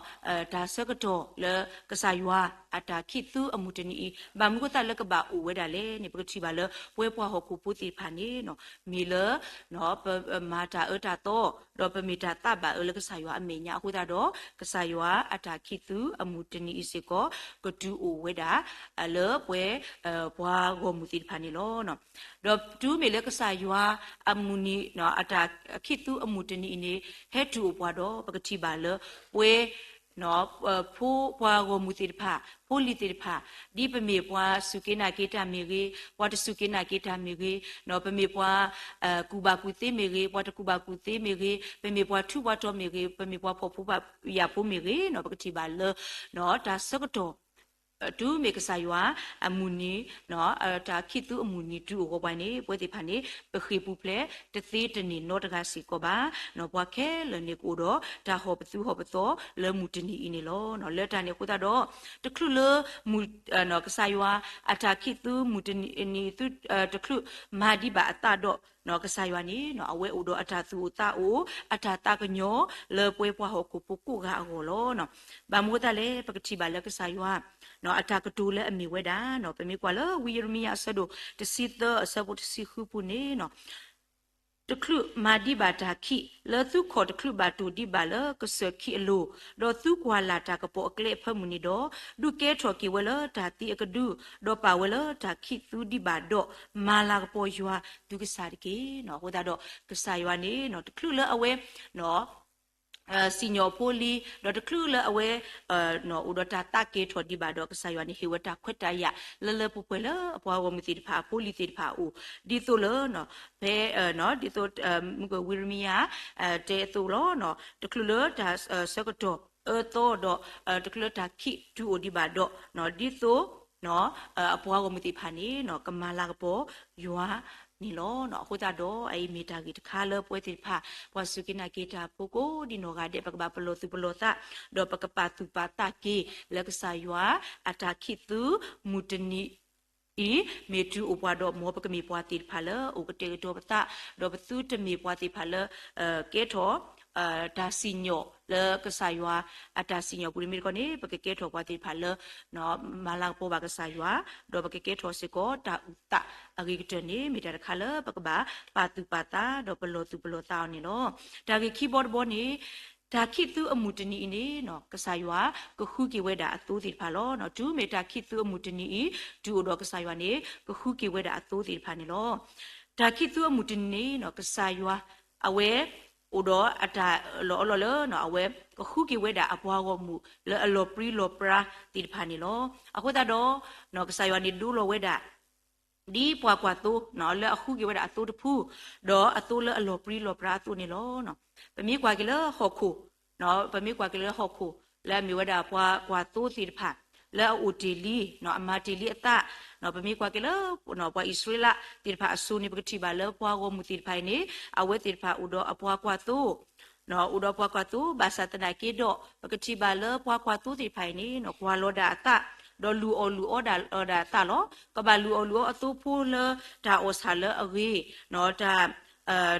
တၢ်ဆၢကတီၢ်လၢကစၢ်ယွၤအတၢ်ခံးသူအမုၢ်တနံၤအံၤ ဘၣ်မနုၤအဃိသတးလၢကဘၣ်အိၣ်ဝဲဒၣ်လဲၣ်န့ၣ် ပကထံၣ်ဘၣ်လၢပဝဲပှၤဟီၣ်ခိၣ်ဖိသ့ၣ်တဖၣ်န့ၣ် မ့ၢ်လၢ ပမၤတၢ်အၢတၢ်သီ ဒီးပမ့ၢ်တၢ်သးဘၣ်အၢလၢကစၢ်ယွၤအမဲာ်ညါအဃိသတးဒီး ကစၢ်ယွၤအတၢ်ခံးသူအမုၢ်တနံၤအံၤစ့ၢ်ကီး ကတုၤအိၣ်ဝဲဒၣ် လၢပဝဲ ပှၤဂီၢ်မုၢ်သ့ၣ်တဖၣ်န့ၣ်လီၤ. ဒီးတုၤမ့ၢ်လၢကစၢ်ယွၤအမုၢ်နံၤ အတၢ်ခံးသူအမုၢ်တနံၤအံၤန့ၣ် ဟဲတုၤအိၣ်ပှၤဒီး ပကထံၣ်ဘၣ်လၢ ပဝဲ ဖိပှၤဂီၢ်မုၢ်သ့ၣ်တဖၣ် ဖိလံၤသ့ၣ်တဖၣ် ဒ်ပမ့ၢ်ပှၤစူၢ်က့ၤနာ်က့ၤတၢ်မ့ၢ်ဂ့ၤ, ပှၤတစူၢ်က့ၤနာ်က့ၤတၢ်မ့ၢ်ဂ့ၤ, ပမ့ၢ်ပှၤ ကူၣ်ဘၣ်ကူၣ်သ့မ့ၢ်ဂ့ၤ, ပှၤတကူၣ်ဘၣ်ကူၣ်သ့မ့ၢ်ဂ့ၤ, ပမ့ၢ်ပှၤထူးပှၤတီၤမ့ၢ်ဂ့ၤ, ပမ့ၢ်ပှၤဖှီၣ်ဖိယာ်ဖိမ့ၢ်ဂ့ၤ, ပကထံၣ်ဘၣ်လၢ တၢ်ဆၢကတီၢ် တုၤမ့ၢ်ကစၢ်ယွၤအမုၢ်နံၤ တၢ်ခံးသူအမုၢ်နံၤတုၤအိၣ်ဃီပှၤန့ၣ် ပဝဲသ့ၣ်တဖၣ်န့ၣ် ပဃ့ၢ်ပူၤဖျဲးတသ့တန့ၢ်နီတဂၤစ့ၢ်ကီးဘၣ်. ပှၤခဲလၢာ်န့ၣ်ကအိၣ်ဒီးတၢ်ဟီၣ်ပသူဟီၣ်ပသီလၢမုၢ်တနံၤအံၤန့ၣ်လီၤ. လၢတၢ်န့ၣ်အဃိသတးဒီး တချုးလၢ ကစၢ်ယွၤအတၢ်ခံးသူမုၢ်တနံၤ တချုးမၤဒံးဘၣ်အသးဒီး ကစၢ်ယွၤန့ၣ် အဝဲအိၣ်ဒီးအတၢ်သူၣ်အိၣ်သးအိၣ် အတၢ်သးကညီၤလၢပဝဲပှၤဟီၣ်ခိၣ်ဖိကိးဂၤအဂီၢ်လီၤ. ဘၣ်မနုၤအဃိသတးလဲၣ် ပကထံၣ်ဘၣ်လၢကစၢ်ယွၤ အတၢ်ကတိၤလၢအမ့ၢ်ဝဲဒၣ် ပမ့ၢ်ကွၢ်လၢဝံယံးရမံယၤအဆၢဒိၣ်တဆံသၢ အဆၢဖိတဆံဃုပူၤန့ၣ် တချုးမၤဒံးဘၣ်တၢ်ခံး လၢသုခီၣ်တချုးဘၣ်တိၢ်ဒံးဘၣ်လၢကစၢၢ်ခံးအလိၤ, ဒီးသုကွၢ်လၢ်တၢ်ကပီၤအကျဲအဖၢမုၢ်န့ၣ်ဒီး, ဒုးကဲထီၣ်က့ၤဝဲလၢတၢ်သံအကဒု, ဒီးပာ်ဝဲလၢတၢ်ခံးသူဒံးဘၣ်ဒီး, မၤလၤကပီၤယွၤသုကစၢ်တက့ၢ်. အဃိသတးဒီး ကစၢ်ယွၤန့ၣ် တချုးလၢအဝဲ စံၣ်ညီၣ်အဖိအလံၤ, ဒီးတချုးလၢအဝဲ အိၣ်ဒီးတၢ်သးကဲၤထီၣ်ဒံးဘၣ်ဒီး ကစၢ်ယွၤန့ၣ် ဟ့ၣ်ဝဲတၢ်ခွဲးတၢ်ယာ်လၢလၢပှဲၤပှဲၤလၢအပှၤဂီၢ်မုၢ်သ့ၣ်တဖၣ် အဖိအလံၤသ့ၣ်တဖၣ်အအိၣ်, ဒ်သိးလၢ ဖဲ ဒ်သိး မုၢ်ကဝံယံးရမံယၤ တဲအသိးလီၤ. တချုးလၢတၢ်ဆၢကတီၢ်အၢသီဒီး တချုးလၢတၢ်ခံးတုၤအိၣ်ဒံးဘၣ်ဒီး ဒ်သိး အပှၤဂီၢ်မုၢ်သ့ၣ်တဖၣ်န့ၣ် ကမၤလၤကပီၤယွၤ န့ၣ်လီၤ. အဃိသတးဒီး အအံၤမ့ၢ်တၢ်ဂ့ၢ်တခါလၢပဝဲသ့ၣ်တဖၣ် ပှၤစူၢ်က့ၤနာ်က့ၤတၢ်ဖိကိးဒ်နီၢ်ဂၤဒဲး ပကဘၣ်ပလီၢ်သူၣ်ပလီၢ်သး ဒီးပကပာ်သူၣ်ပာ်သးက့ၤလၢကစၢ်ယွၤအတၢ်ခံးသူမုၢ်တနံၤအံၤ မ့ၢ်တုၤအိၣ်ပှၤဒီး မ်ပကမ့ၢ်ပှၤသ့ၣ်တဖၣ်လၢအိၣ်ကတဲာ်ကတီၤပသး ဒီးပသုတမ့ၢ်ပှၤသ့ၣ်တဖၣ်လၢ ကဲထီၣ် တၢ်စံၣ်ညီၣ်လၢကစၢ်ယွၤအတၢ်စံၣ်ညီၣ်ပူၤန့ၣ် မ့ၢ်တခီန့ၣ် ပကကဲထီၣ်ပှၤသ့ၣ်တဖၣ်လၢ မၤလၤကပီၤဘၣ်ကစၢ်ယွၤ ဒီးပကကဲထီၣ်စ့ၢ်ကီးတၢ်အုၣ်သးအဂ့ၤကတၢၢ်န့ၣ် မ့ၢ်တၢ်တခါလၢပကဘၣ်ပာ်သူၣ်ပာ်သး ဒီးပလီၢ်သူၣ်ပလီၢ်သးအီၤန့ၣ်လီၤ. တၢ်ဂ့ၢ်ခံဘီတဘီန့ၣ် တၢ်ခံးသူအမုၢ်တနံၤအံၤန့ၣ် ကစၢ်ယွၤကဃုက့ၤဝဲဒၣ်အသိသ့ၣ်တဖၣ်လီၤ. တုၤမ့ၢ်တၢ်ခံးသူအမုၢ်တနံၤအံၤ တုၤအိၣ်ဒီးကစၢ်ယွၤန့ၣ် ကဃုက့ၤဝဲဒၣ်အသိသ့ၣ်တဖၣ်န့ၣ်လီၤ. တၢ်ခံးသူအမုၢ်တနံၤန့ၣ် ကစၢ်ယွၤ အဝဲအိၣ်ဒီးအတၢ်အၢၣ်လီၤအီလီၤလၢ အဝဲကဃုက့ၤဝဲဒၣ်အပှၤဂီၢ်မုၢ်လၢအလီၤပြံလီၤပြါသ့ၣ်တဖၣ်န့ၣ်လီၤ. အဃိသတးဒီး ကစၢ်ယွၤန့ၣ်ဒိလီၤဝဲဒၣ် ဒ်ပှၤကွၢ်သိ လၢအဃုက့ၤဝဲဒၣ်အသိတဖု ဒီးအသိလၢအလီၤပြံလီၤပြါအသိန့ၣ်လီၤ. ပမ့ၢ်ကွၢ်က့ၤလၢဟီၣ်ခိၣ် ပမ့ၢ်ကွၢ်က့ၤလၢဟီၣ်ခိၣ် လၢအမ့ၢ်ဝဲဒၣ်ပှၤကွၢ်သိသ့ၣ်တဖၣ် လၢအအိၣ်တ့ၢ်လံ အမၤတ့ၢ်လံအသး ပမ့ၢ်ကွၢ်က့ၤလၢ ပှၤအံၣ်စရ့လးသ့ၣ်တဖၣ်အစိၤန့ၣ် ပကထံၣ်ဘၣ်လၢပှၤဂီၢ်မုၢ်သ့ၣ်တဖၣ်အံၤန့ၣ် အဝဲသ့ၣ်တဖၣ်အိၣ်ဒီးအပှၤကွၢ်သိ အိၣ်ဒီးပှၤကွၢ်သိ ဘၣ်ဆၣ်သနာ်က့ဒီး ပကထံၣ်ဘၣ်လၢပှၤကွၢ်သိသ့ၣ်တဖၣ်အံၤန့ၣ် ကွၢ်လီၤဒၣ်အသး ဒီးလူၤအီၣ်လူၤအီဒၣ်လီၤဒၣ်အသးလီၤ. ကဘၣ်လူၤအီၣ်လူၤအီအသိဖိလၢတၢ်အီၣ်ဆၣ်လၢအဂ့ၤ တၢ်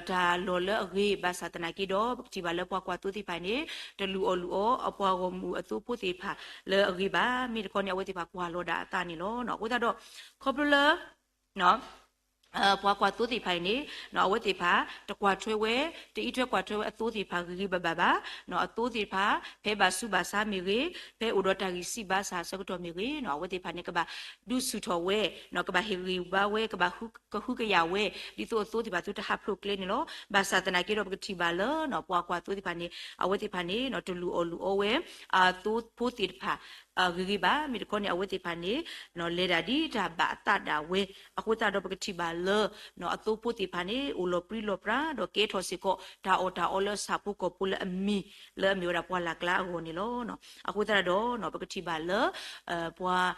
တၢ်လီၢ်လၢအဂ့ၤ ဘၣ်ဆၣ်သနာ်က့ဒီး ပကထံၣ်ဘၣ်လၢပှၤကွၢ်သိသ့ၣ်တဖၣ်အံၤန့ၣ် တလူၤအီၣ်လူၤအီအပှၤဂီၢ်မုၢ်အသိဖိသ့ၣ်တဖၣ်လၢအဂ့ၤဘၣ်. မ့ၢ်တခီန့ၣ် အဝဲသ့ၣ်တဖၣ်ကွၢ်လီၤဒၣ်အသးန့ၣ်လီၤ. အဃိသတးဒီး ခီဖျိလၢ ပှၤကွၢ်သိသ့ၣ်တဖၣ်အံၤန့ၣ် အဝဲသ့ၣ်တဖၣ် တကွၢ်ထွဲဝဲ တအံးထွဲကွၢ်ထွဲဝဲအသိသ့ၣ်တဖၣ်ဂ့ၤဂ့ၤဘၣ်ဘၣ်ဘၣ်. အသိသ့ၣ်တဖၣ် ဖဲဘၣ်ဆူးဘၣ်ဆါမ့ၢ်ဂ့ၤ, ဖဲအိၣ်ဒီးတၢ်ဂံၢ်စၢ်ဘါစၢ်အဆၢကတီၢ်မ့ၢ်ဂ့ၤ, အဝဲသ့ၣ်တဖၣ်န့ၣ် ကဘၣ်ဒုးဆူၣ်ထီၣ်ဝဲ, ကဘၣ်ဟ့ၣ်ဂံၢ်ဘါဝဲ, ကဘၣ် ကဟုကယာ်ဝဲ, ဒ်သိးအသိသ့ၣ်တဖၣ်သုတဟးဖျိးကျဲန့ၣ်လီၤ. ဘၣ်ဆၣ်သနာ်က့ဒီး ပကထံၣ်ဘၣ်လၢ ပှၤကွၢ်သိသ့ၣ်တဖၣ်န့ၣ် အဝဲသ့ၣ်တဖၣ်န့ၣ် တလူၤအီၣ်လူၤအီဝဲ အသိဖိသ့ၣ်တဖၣ် ဂ့ၤဂ့ၤဘၣ်. မ့ၢ်တခီန့ၣ် အဝဲသ့ၣ်တဖၣ်န့ၣ် လဲၤဒၣ်ဒ်တၢ်ဘၣ်အသးဒၣ်ဝဲ. အဃိသတးဒီး ပကထံၣ်ဘၣ်လၢ အသိဖိသ့ၣ်တဖၣ်န့ၣ် အိၣ်လီၤပြံလီၤပြါ ဒီးကဲထီၣ်စ့ၢ်ကီး တၢ်အီၣ်တၢ်အီလၢအဆၣ်ဖိကီၢ်ဖိလၢအမံၤ လၢအမ့ၢ်ဝဲဒၣ်ပှၢ်လၢ်ကျါအဂီၢ်န့ၣ်လီၤ. အဃိသတးဒီး ပကထံၣ်ဘၣ်လၢ ပှၤ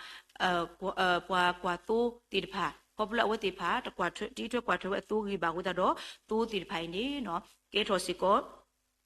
ပှၤကွၢ်သိသ့ၣ်တဖၣ် ခီဖျိလၢအဝဲသ့ၣ်တဖၣ် တကွၢ်ထွဲ တအံးထွဲကွၢ်ထွဲဝဲအသိဂ့ၤဘၣ်အဃိသတးဒီး သိသ့ၣ်တဖၣ်အံၤန့ၣ် ကဲထီၣ်စ့ၢ်ကီး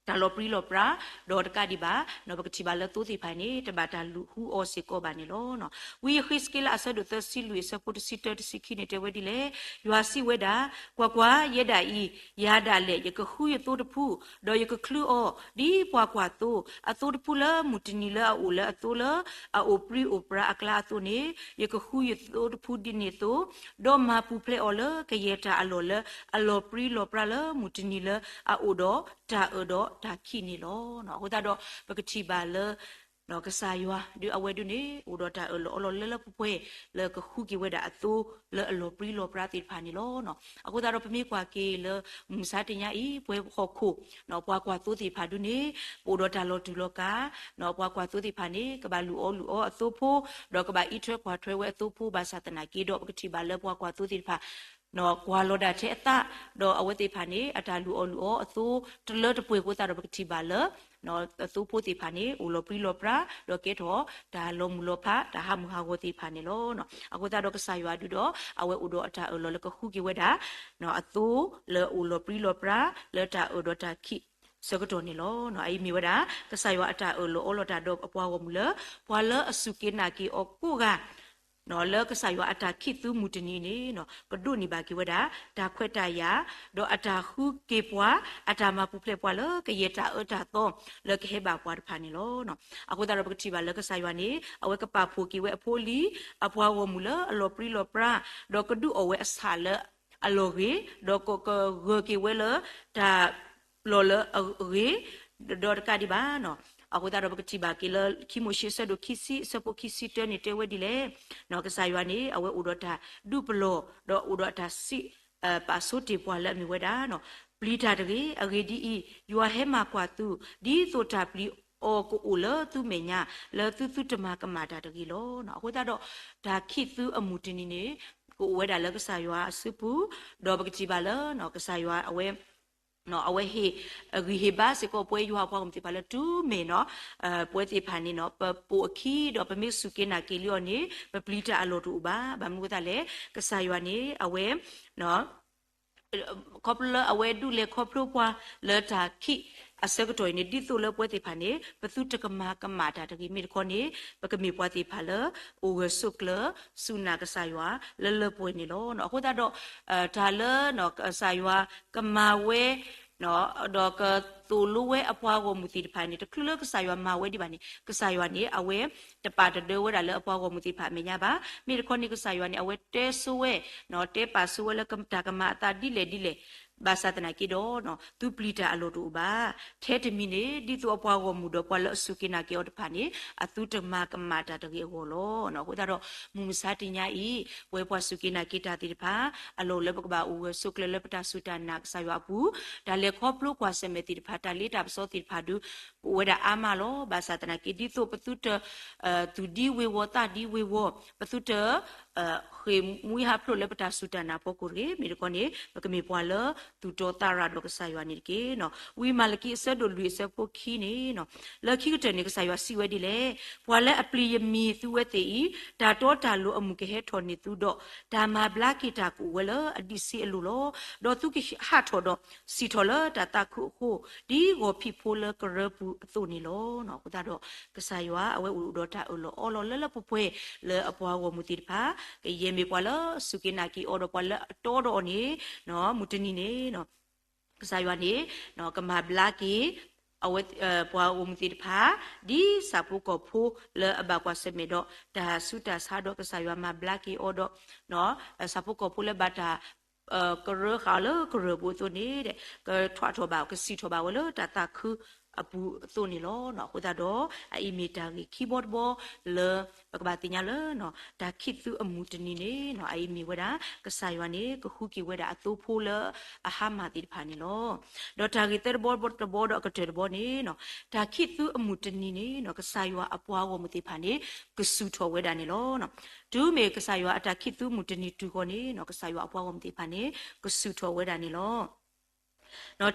တၢ်လီၤပြံလီၤပြါ, ဒီးတကးဒံးဘၣ် ပကထံၣ်ဘၣ်လၢသိသ့ၣ်တဖၣ်အံၤန့ၣ် တဘၣ်တၢ်လူၤဃုအီၤစ့ၢ်ကီးဘၣ်န့ၣ်လီၤ. ဝံယဃ့းစက့လးအဆၢဒိၣ်သၢဆံလွံၢ်အဆၢဖိတဆံတၢတဆံခံန့ၣ်တဲဝဲဒ်လဲၣ်, ယွၤစံးဝဲဒၣ်, ကွၢ်ကွၢ်, ယဲဒၣ်အံၤ, ယၤဒၣ်လဲာ် ယကဃုယသိတဖု, ဒီးယကချုးအီၤ ဒ်ပှၤကွၢ်သိ, အသိတဖုလၢမုၢ်တနံၤလၢအအိၣ်လၢအသိလၢ အအိၣ်ပြံအိၣ်ပြါအကျါအသိးန့ၣ် ယကဃုယသိတဖုဒ်န့ၣ်အသိး, ဒီးမၤပူၤဖျဲးအီၤလၢကယဲၢ်တၢ်အလီၢ်လၢအလီၤပြံလီၤပြါလၢမုၢ်တနံၤလၢအအိၣ်ဒီးတၢ်အၢၣ်ဒီးတၢ်ခံးန့ၣ်လီၤ. အဃိသတးဒီး ပကထံၣ်ဘၣ်လၢ ကစၢ်ယွၤ ဒုးအဝဲဒၣ်န့ၣ် အိၣ်ဒီးတၢ်အၢၣ်လီၤအီလီၤလၢလၢပှဲၤပှဲၤ လၢကဃုက့ၤဝဲဒၣ်အသိလၢအလီၤပြံလီၤပြါသ့ၣ်တဖၣ်န့ၣ်လီၤ. အဃိသတးဒီး ပမ့ၢ်ကွၢ်က့ၤလၢမုၢ်မဆါတနံၤအံၤ ပဝဲဟီၣ်ခိၣ် ပှၤကွၢ်သိသ့ၣ်တဖၣ်ဒၣ်န့ၣ် ပအိၣ်ဒီးတၢ်လီၤတူာ်လီၤကာ်, ပှၤကွၢ်သိသ့ၣ်တဖၣ်န့ၣ် ကဘၣ်လူၤအီလူၤအီအသိဖိ, ဒီးကဘၣ်အံးထွဲကွၢ်ထွဲဝဲအသိဖိ ဘၣ်ဆၣ်သနာ်က့ဒီး ပကထံၣ်ဘၣ်လၢပှၤကွၢ်သိသ့ၣ်တဖၣ် ကွၢ်လီၤဒၣ်ထဲအသး, ဒီးအဝဲသ့ၣ်တဖၣ်န့ၣ် အတၢ်လူၤအီလူၤအီအသိတလၢတပှဲၤအဃိသတးဒီး ပကထံၣ်ဘၣ်လၢ အသိဖိသ့ၣ်တဖၣ်န့ၣ် အိၣ်လီၤပြံလီၤပြါ, ဒီးကဲထီၣ်တၢ်လီၤမုၢ်လီၤဖး တၢ်ဟးမုၢ်ဟးဂီၤသ့ၣ်တဖၣ်န့ၣ်လီၤ. အဃိသတးဒီးကစၢ်ယွၤဒုးဒီး အဝဲအိၣ်ဒီးအတၢ်အၢၣ်လီၤလၢကဃုက့ၤဝဲဒၣ် အသိလၢအိၣ်လီၤပြံလီၤပြါ လၢတၢ်အၢၣ်ဒီးတၢ်ခံး ဆၢကတီၢ်န့ၣ်လီၤ. အအံၤမ့ၢ်ဝဲဒၣ် ကစၢ်ယွၤအတၢ်အၢၣ်လီၤအီလီၤတၢ်ဒီးအပှၤဂီၢ်မုၢ်လၢ ပှၤလၢအစူၢ်က့ၤနာ်က့ၤအီၤကိးဂၤ လၢကစၢ်ယွၤအတၢ်ခံးသူမုၢ်တနံၤန့ၣ် ကဒိးန့ၢ်ဘၣ်က့ၤဝဲဒၣ် တၢ်ခွဲးတၢ်ယာ်, ဒီးအတၢ်ဃုက့ၤပှၤ, အတၢ်မၤပူၤဖျဲးပှၤလၢကယဲၢ်တၢ်အၢတၢ်သီ လၢကဟဲဘၣ်ပှၤတဖၣ်န့ၣ်လီၤ. အဃိသတးဒီးပကထံၣ်ဘၣ်လၢကစၢ်ယွၤန့ၣ် အဝဲကပာ်ဖှိၣ်က့ၤဝဲအဖိအလံၤ အပှၤဂီၢ်မုၢ်လၢအလီၤပြံလီၤပြါ, ဒီးကဒုးအီၣ်ဝဲအဆၣ်လၢအလီၢ်ဂ့ၤ, ဒီးကကဂၢၢ်က့ၤဝဲလၢတၢ် လီၢ်လၢအဂ့ၤ, ဒီးတကးဒံးဘၣ်. အဃိသတးဒီးပကထံၣ်ဘၣ်က့ၤလၢခံမိၤၡ့အဆၢဒိၣ်ခံဆံအဆၢဖိခံဆံတၢန့ၣ်တဲဝဲဒ်လဲၣ်, ကစၢ်ယွၤန့ၣ် အဝဲအိၣ်ဒီးတၢ်ဒုးပလီၢ်, ဒီးအိၣ်ဒီးတၢ်စံးပာ်ဆိတ့ၢ်ပှၤလၢအမ့ၢ်ဝဲဒၣ်, ပျံၤတၢ်တဂ့ၤ, အဂ့ၢ်ဒ်အံၤ, ယွၤဟဲမၤကွၢ်သု, ဒ်သိးတၢ်ပျံၤအီၤကအိၣ်လၢသုမဲာ်ညါ, လၢသုသုတမၤကမၣ်တၢ်တဂ့ၤလီၤ. အဃိသတးဒီး တၢ်ခံးသုအမုၢ်တနံၤန့ၣ် ကအိၣ်ဝဲဒၣ်လၢကစၢ်ယွၤအစုပူၤ, ဒီးပကထံၣ်ဘၣ်လၢ ကစၢ်ယွၤအဝဲ အဝဲဟ့ၣ်ဂံၢ်ဟ့ၣ်ဘါစ့ၢ်ကီး ပဝဲယွၤအပှၤဂီၢ်မုၢ်သ့ၣ်တဖၣ်လၢတုၤမ့ၢ်နီၤ ပဝဲသ့ၣ်တဖၣ်န့ၣ်နီၤ ပပိာ်အခံဒီးပမ့ၢ်စူၢ်က့ၤနာ်က့ၤလံအီၤန့ၣ် ပပျံၤတၢ်အလီၢ်တအိၣ်ဘၣ်. ဘၣ်မနုၤအဃိသတးလဲၣ် ကစၢ်ယွၤန့ၣ် အဝဲ ခီဖျိလၢအဝဲဒုးလဲၤခီဖျိပှၤလၢတၢ်ခံးအဆၢကတီၢ်အံၤန့ၣ် ဒ်သိးလၢပဝဲသ့ၣ်တဖၣ်န့ၣ် ပသုတကမၤကမၣ်တၢ်တဂ့ၤ မ့ၢ်တခီန့ၣ် ပကမ့ၢ်ပှၤသ့ၣ်တဖၣ်လၢ အိၣ်ဂၢၢ်ဆိးကျၢၤ စူၢ်နာ်ကစၢ်ယွၤလၢလၢပှဲၤပှဲၤန့ၣ်လီၤ. အဃိသတးဒီး တၢ်လၢ ကစၢ်ယွၤကမၤဝဲ ဒီးကသိၣ်လိဝဲအပှၤဂီၢ်မုၢ်သ့ၣ်တဖၣ်န့ၣ် တချုးလၢကစၢ်ယွၤမၤဝဲဒံးဘၣ်န့ၣ် ကစၢ်ယွၤန့ၣ် အဝဲတပာ်တဒၢဝဲဒၣ်လၢအပှၤဂီၢ်မုၢ်သ့ၣ်တဖၣ်အမဲာ်ညါဘၣ်. မ့ၢ်တခီန့ၣ် ကစၢ်ယွၤန့ၣ် အဝဲတဲဆိဝဲ တဲပာ်ဆိဝဲလၢတၢ်ကမၤအသးဒ်လဲၣ်ဒ်လဲၣ် ဘၣ်ဆၣ်သနာ်က့ဒီး သုပျံၤတၢ်အလီၢ်တအိၣ်ဘၣ်. ထဲတမံၤန့ၣ် ဒ်သိးအပှၤဂီၢ်မုၢ်ဒီးပှၤလၢအစူၢ်က့ၤနာ်က့ၤအီၤတဖၣ်န့ၣ် အသုတမၤကမၣ်တၢ်တဂ့ၤအဂီၢ်လီၤ. အဃိသတးဒီး မုၢ်မဆါတနံၤအံၤ ပဝဲပှၤစူၢ်က့ၤနာ်က့ၤတၢ်သ့ၣ်တဖၣ် အလီၢ်အိၣ်လၢပကဘၣ်အိၣ်ဂၢၢ်ဆိးကျၢၤလၢပတၢ်စူၢ်တၢ်နာ်ကစၢ်ယွၤအပူၤ, တၢ်လဲၤခီဖျိကွၢ်ဆၢၣ်မဲာ်သ့ၣ်တဖၣ် တၢ်လ့တၢ်ပစီသ့ၣ်တဖၣ်ဒုး ကအိၣ်ဝဲဒၣ်အါမးလီၤ. ဘၣ်ဆၣ်သနာ်က့ ဒ်သိးပသုတ သူၣ်ဒံဝ့ၤဝီၤသးဒံဝ့ၤဝီၤ ပသုတ ဃ့ၢ်မှံဟးဖျိးလၢပတၢ်စူၢ်တၢ်နာ်အဖီခိၣ်တဂ့ၤ. မ့ၢ်တခီန့ၣ် ပကမ့ၢ်ပှၤလၢသူၣ်တီသးရၤဒီးကစၢ်ယွၤန့ၣ်တက့ၢ်. ဝံမၤလကံအဆၢဒိၣ်လွံၢ်အဆၢဖိခံန့ၣ် လၢခံကတၢၢ်န့ၣ် ကစၢ်ယွၤစံးဝဲဒ်လဲၣ်, ပှၤလၢအပျံၤယမံၤသုဝဲသ့ၣ်အံၤ တၢ်တီတၢ်လိၤအမုၢ်ကဟဲထီၣ်န့ၢ်သုဒီး တၢ်မၤဘျါက့ၤတၢ်ကအိၣ်ဝဲလၢအဒံးဆှံအလိၤလီၤ. ဒီးသုကဟးထီၣ်ဒီးစံၣ်ထီၣ်လၢတၢ်သးခုအဃိ ဒ်ဂီၤဖံးဖိလၢကရၢပူၤအသိးန့ၣ်လီၤ. အဃိသတးဒီး ကစၢ်ယွၤအဝဲအိၣ်ဒီးတၢ်အၢၣ်လီၤအီလီၤလၢလၢပှဲၤပှဲၤလၢအပှၤဂီၢ်မုၢ်သ့ၣ်တဖၣ် ကယဲၢ်မ့ၢ်ပှၤလၢစူၢ်က့ၤနာ်က့ၤအီၤဒီးပှၤလၢအတီဒီးအီၤန့ၣ် မုၢ်တနံၤန့ၣ် ကစၢ်ယွၤန့ၣ် ကမၤဘျါက့ၤ အဝဲ ပှၤဂီၢ်မုၢ်သ့ၣ်တဖၣ် ဒ်ဆၣ်ဖိကီၢ်ဖိလၢအဘၣ်ကွၢ်ဆၢၣ်မဲာ်ဒီး တၢ်ဆူးတၢ်ဆါဒီးကစၢ်ယွၤမၤဘျါက့ၤအီၤဒီး ဆၣ်ဖိကီၢ်ဖိလၢဘၣ်တၢ် ကရၢဃာ်အီၤလၢကရၢပူၤအသိးန့ၣ် ကထွးထီၣ်ဘၣ် ကစံၣ်ထီၣ်ဘၣ်ဝဲလၢတၢ်သးခုအပူၤအသိးန့ၣ်လီၤ. အဃိသတးဒီး အအံၤမ့ၢ်တၢ်ဂ့ၢ်ခံဘီတဘီလၢ ပကဘၣ်သ့ၣ်ညါလၢ တၢ်ခံးသူအမုၢ်တနံၤန့ၣ် အအံၤမ့ၢ်ဝဲဒၣ် ကစၢ်ယွၤန့ၣ် ကဃုက့ၤဝဲဒၣ်အသိဖိလၢအဟါမၢ်သ့ၣ်တဖၣ်န့ၣ်လီၤ. ဒီးတၢ်ဂ့ၢ်သၢတဘီတဘီဒီးအကတၢၢ်တဘီန့ၣ် တၢ်ခံးသူအမုၢ်တနံၤန့ၣ် ကစၢ်ယွၤအပှၤဂီၢ်မုၢ်သ့ၣ်တဖၣ်န့ၣ် ကဆူၣ်ထီၣ်ဝဲဒၣ်န့ၣ်လီၤ. တုၤမ့ၢ်ကစၢ်ယွၤအတၢ်ခံးသူမုၢ်တနံၤတုၤဃီၤန့ၣ် ကစၢ်ယွၤအပှၤဂီၢ်မုၢ်သ့ၣ်တဖၣ်န့ၣ် ကဆူၣ်ထီၣ်ဝဲဒၣ်န့ၣ်လီၤ.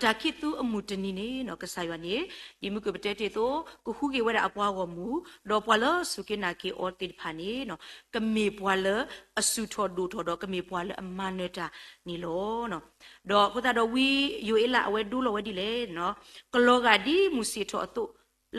တၢ်ခံးသူအမုၢ်တနံၤန့ၣ် ကစၢ်ယွၤန့ၣ် ဒ်မုၢ်ကပတဲတ့ၢ်အသိး ကဃုက့ၤဝဲဒၣ်အပှၤဂီၢ်မုၢ် ဒီးပှၤလၢစူၢ်က့ၤနာ်က့ၤအီၤသ့ၣ်တဖၣ်န့ၣ် ကမ့ၢ်ပှၤလၢအဆူၣ်ထီၣ်ဒိၣ်ထီၣ်ဒီးကမ့ၢ်ပှၤလၢအမၤနၢၤတၢ်န့ၣ်လီၤ. ဒီးအဃိသတးဒီးဝံယိၤအ့လးအဝဲဒိလီၤဝဲဒ်လဲၣ်, ကလီၤဂာ်ဒ်မုၢ်ဆ့ၣ်ထီၣ်အသိး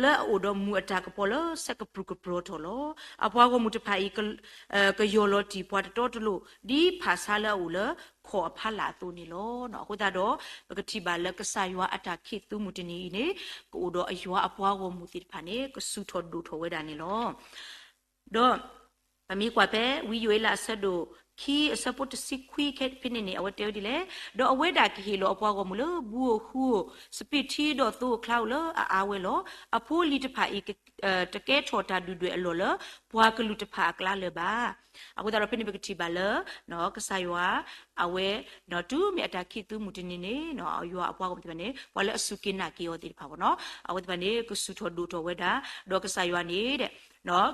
လၢအအိၣ်ဒီးမုၢ်အတၢ်ကပီၤလၢဆဲးကပြုၢ်ကပြီၤထီၣ်လီၤ. အပှၤဂီၢ်မုၢ်တဖၣ်အံၤ ကယီၢ်လီၤတံၢ်ပှၤတတီတလိၤ ဒ်ဖၣ်ဆါလၢအအိၣ်လၢခီၣ်အဖီလာ်အသိးန့ၣ်လီၤ. အဃိသတးဒီး ပကထံၣ်ဘၣ်လၢကစၢ်ယွၤအတၢ်ခံးသူမုၢ်တနံၤအံၤန့ၣ် ကအိၣ်ဒီးအယွၤအပှၤဂီၢ်မုၢ်သ့ၣ်တဖၣ်န့ၣ် ကဆူၣ်ထီၣ်ဒိၣ်ထီၣ်ဝဲဒၣ်န့ၣ်လီၤ. ဒီး ပမ့ၢ်ကွၢ်ဖဲ ဝံယိၤအ့လးအဆၢဒိၣ်ခံအဆၢဖိတဆံခွံဖဲန့ၣ်န့ၣ် အဝဲတဲဝဲဒ်လဲၣ်, ဒီးအဝဲဒၣ်ကဟ့ၣ်လီၤအပှၤဂီၢ်မုၢ်လၢ ဘူးဧိၤဃုဧိၤ, စပံးထံဒီးသိဧိၤချါဧိၤလၢအအါဝဲလီၤ. အဖိအလံၤတဖၣ်အံၤ တကဲထီၣ်တၢ်ဒုၣ်ဒွဲၣ်အလီၢ်လၢ ပှၤကလုာ်တဖၣ်အကျါလၢၤဘၣ်. အဃိသတးဒီးဖဲန့ၣ်ပကထံၣ်ဘၣ်လၢ ကစၢ်ယွၤ အဝဲ တုၤမ့ၢ်အတၢ်ခံးသူမုၢ်တနံၤန့ၣ် ယွၤအပှၤဂီၢ်မုၢ်သ့ၣ်တဖၣ်န့ၣ် ပှၤလၢအစူၢ်က့ၤနာ်က့ၤအီၤသ့ၣ်တဖၣ် အဝဲသ့ၣ်တဖၣ်န့ၣ် ကဆူၣ်ထီၣ်ဒိၣ်ထီၣ်ဝဲဒၣ်, ဒီးကစၢ်ယွၤန့ၣ်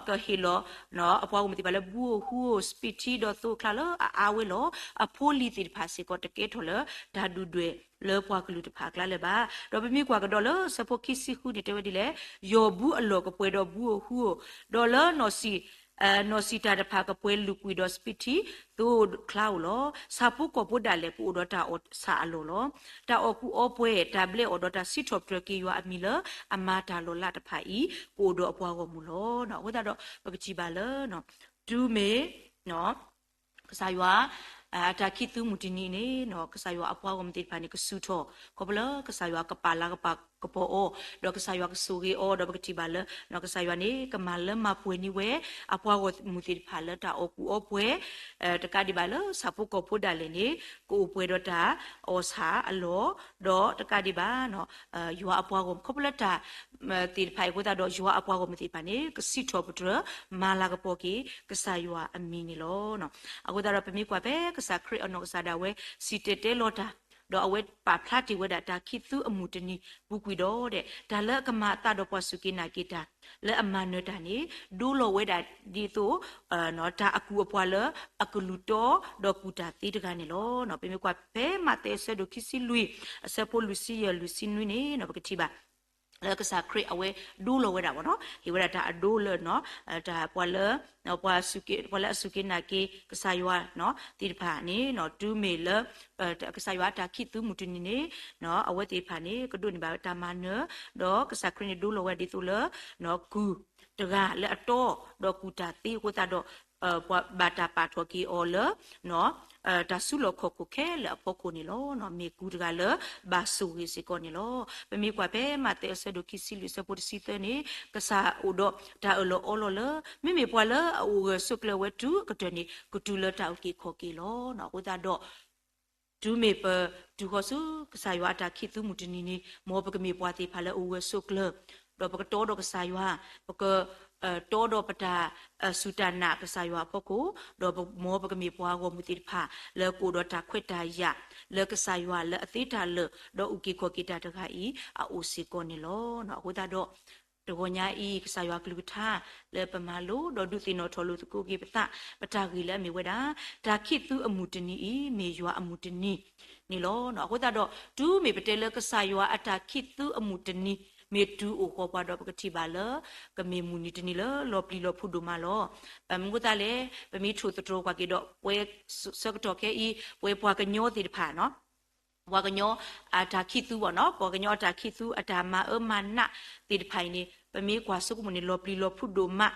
ကဟ့ၣ်လီၤ အပှၤဂီၢ်မုၢ်သ့ၣ်တဖၣ်လၢ ဘူးဧိၤဃုဧိၤ စပံးထံဒီးသိဧိၤချါလၢအအါဝဲလီၤ. အဖိအလံၤသ့ၣ်တဖၣ်စ့ၢ်ကီးတကဲထီၣ်လၢတၢ်ဒုၣ်ဒွဲၣ်လၢပှၤကလုာ်တဖၣ်အကျါလၢၤဘၣ်. ဒီးပမ့ၢ်ကွၢ်ကဒီးလၢဆၢဖိခံဆံဃုန့ၣ်တဲဝဲဒ်လဲၣ်, ယီၢ်ဘူးအလီၢ်ကပှဲၤဒီးဘူးဧိၤဃုဧိၤ, ဒီးလၢ နီၢ်စံၣ်တၢ်တဖၣ်ကပှဲၤလုာ်ကွံာ်ဒီးစပံးထံ သိဧိၤချါဧိၤလီၤ. ဆၣ်ဖိကီၢ်ဖိဒၣ်လဲာ်ကအိၣ်ဒီးတၢ်အီၣ်ဆၣ်အလီၢ်လီၤ. တၢ်အီၣ်ကူၣ်အီပှဲၤ တၢ်ဘျဲအီၣ်ဒီးတၢ်စံးထီၣ်ပတြၢၤက့ၤယွၤအမံၤလၢအမၤတၢ်လီၤလးတဖၣ်အံၤ ကအိၣ်ဒီးအပှၤဂီၢ်မုၢ်လီၤ. အဃိသတးဒီး ပကထံၣ်ဘၣ်လၢ တုၤမ့ၢ် ကစၢ်ယွၤ အတၢ်ခံးသူမုၢ်တနံၤန့ၣ် ကစၢ်ယွၤအပှၤဂီၢ်မုၢ်သ့ၣ်တဖၣ်န့ၣ် ကဆူၣ်ထီၣ် ခီဖျိလၢကစၢ်ယွၤကပာ်လၤကပာ်ကပီၤအီၤ, ဒီးကစၢ်ယွၤကဆိၣ်ဂ့ၤအီၤ, ဒီးပကထံၣ်ဘၣ်လၢ ကစၢ်ယွၤန့ၣ် ကမၤလၢမၤပှဲၤန့ၢ်ဝဲ အပှၤဂီၢ်မုၢ်သ့ၣ်တဖၣ်လၢတၢ်အီၣ်ကူၣ်အီပှဲၤ, တကးဒံးဘၣ်လၢဆၣ်ဖိကီၢ်ဖိဒၣ်လဲာ်န့ၣ် ကအိၣ်ပှဲၤဒီးတၢ်အီၣ်ဆၣ်အလီၢ်, ဒီးတကးဒံးဘၣ် ယွၤအပှၤဂီၢ်မုၢ် ခီဖျိလၢတၢ် သ့ၣ်တဖၣ်အံၤအဃိသတးဒီး ယွၤအပှၤဂီၢ်မုၢ်သ့ၣ်တဖၣ်န့ၣ် ကစံးထီၣ်ပတြၢၤ မၤလၤကပီၤက့ၤ ကစၢ်ယွၤအမံၤန့ၣ်လီၤ. အဃိသတးဒီး ပမ့ၢ်ကွၢ်ဖဲကစၢ်ခရံာ်အနီၢ်ကစၢ်ဒၣ်ဝဲ စံၣ်တဲၤတဲလီၤတၢ်, ဒီးအဝဲပာ်ဖျါတ့ၢ်ဝဲဒၣ်တၢ်ခံးသူအမုၢ်တနံၤပူၤကွံာ်ဒီး တၢ်လၢအကမၤအသးဒီးပှၤစူၢ်က့ၤနာ်က့ၤတၢ် လၢအမၤနၢၤတၢ်န့ၣ် ဒိလီၤဝဲဒၣ်ဒ်သိး တၢ်အကူၣ်အပှၤလၢအကလူၤတီ ဒီးကူၣ်တၢ်သ့တဂၤန့ၣ်လီၤ. ပမ့ၢ်ကွၢ်ဖဲမးသဲအဆၢဒိၣ်ခံဆံလွံၢ် အဆၢဖိလွံၢ်ဆံယဲၢ်လွံၢ်ဆံနွံန့ၣ် ပကထံၣ်ဘၣ် လၢကစၢ်ခရံာ်အဝဲဒိလီၤဝဲဒၣ်ဘၣ်နီၤ, ဟ့ၣ်ဝဲဒၣ်တၢ်အဒိလၢနီၤ, တၢ်ပှၤလၢ ပှၤလၢအစူၢ်က့ၤနာ်က့ၤကစၢ်ယွၤနီၤ သ့ၣ်တဖၣ်န့ၣ်နီၤ, တုၤမ့ၢ်လၢ ကစၢ်ယွၤအတၢ်ခံးသူမုၢ်တနံၤန့ၣ်နီၤ, အဝဲသ့ၣ်တဖၣ်န့ၣ် ကဒိးန့ၢ်ဘၣ်တၢ်မၤနၢၤ, ဒီးကစၢ်ခရံာ်န့ၣ်ဒိလီၤဝဲဒ်သိးလၢ ကုၢ်တဂၤလၢအတီ, ဒီးကုၢ်တၢ်သ့အဃိသတးဒီး ပှၤဘၣ်တၢ်ပာ်ထီၣ်က့ၤအီၤလၢ တၢ်စုလီၢ်ခီၣ်ခိၣ်ခဲလၢာ်အဖီခိၣ်န့ၣ်လီၤ. မ့ၢ်ကုၢ်တဂၤလၢဘၣ်ဆိၣ်ဂ့ၤစ့ၢ်ကီးန့ၣ်လီၤ. ပမ့ၢ်ကွၢ်ဖဲမးသဲအဆၢဒိၣ်ခံဆံလွံၢ်အဆၢဖိတဆံသၢန့ၣ် ကစၢ်အိၣ်ဒီးတၢ်အၢၣ်လီၤအီလီၤလၢ မ့မ့ၢ်ပှၤလၢအအိၣ်ဂၢၢ်ဆိးကျၢၤဝဲတုၤအကတၢၢ်န့ၣ် ကတုၤလၢတၢ်အုၣ်က့ၤခီၣ်က့ၤလီၤ. အဃိသတးဒီး တုၤမ့ၢ်ပတုၤဃီၤဆူကစၢ်ယွၤအတၢ်ခံးသူမုၢ်တနံၤန့ၣ် မ်ပကမ့ၢ်ပှၤသ့ၣ်တဖၣ်လၢအအိၣ်ဂၢၢ်ဆိးကျၢၤ, ဒီးပကတီဒီးကစၢ်ယွၤ, ပက တီဒီးပတၢ်စူၢ်တၢ်နာ်ကစၢ်ယွၤအဖီခိၣ်, ဒီးမ်ပကမ့ၢ်ပှၤဂီၢ်မုၢ်သ့ၣ်တဖၣ် လၢကအိၣ်ဒီးတၢ်ခွဲးတၢ်ယာ် လၢကစၢ်ယွၤလၢအသ့တၢ်လၢာ် ဒီးအုၣ်က့ၤခီၣ်က့ၤတၢ်တဂၤအံၤ အအိၣ်စ့ၢ်ကီးန့ၣ်လီၤ. အဃိသတးဒီး တဂီၤညါအံၤ ကစၢ်ယွၤကလုၢ်ကထါ လၢပမၤလိ ဒီးဒုးသ့ၣ်နီၣ်ထီၣ်လိာ်သကိးက့ၤပသး ပတၢ်ဂ့ၢ်လၢအမ့ၢ်ဝဲဒၣ် တၢ်ခံးသူအမုၢ်တနံၤအံၤ မ့ၢ်ယွၤအမုၢ်တနံၤန့ၣ်လီၤ. အဃိသတးဒီး တုၤမ့ၢ်ပတဲလၢကစၢ်ယွၤအတၢ်ခံးသူအမုၢ်တနံၤ မ့ၢ်တုၤအိၣ်ဃီၤပှၤဒီးပကထံၣ်ဘၣ်လၢ ကမ့ၢ်မုၢ်နံၤတနံၤလၢလီၤပျံၤလီၤဖုးဒိၣ်မးလီၤ. မနုၤအဃိသတးလဲၣ်, ပမ့ၢ်ထိၣ်သတြီၤကွၢ်က့ၤဒီး ပဝဲဆၢကတီၢ်ခဲအံၤ ပဝဲပှၤကညီသ့ၣ်တဖၣ် ပှၤကညီအတၢ်ခံးသူဘၣ်နီၤ, ပှၤကညီအတၢ်ခံးသူ အတၢ်မၤအၢမၤနးသ့ၣ်တဖၣ်အံၤန့ၣ် ပမ့ၢ်ကွၢ်ဆိကမိၣ်န့ၣ် လီၤပျံၤလီၤဖုးဒိၣ်မး,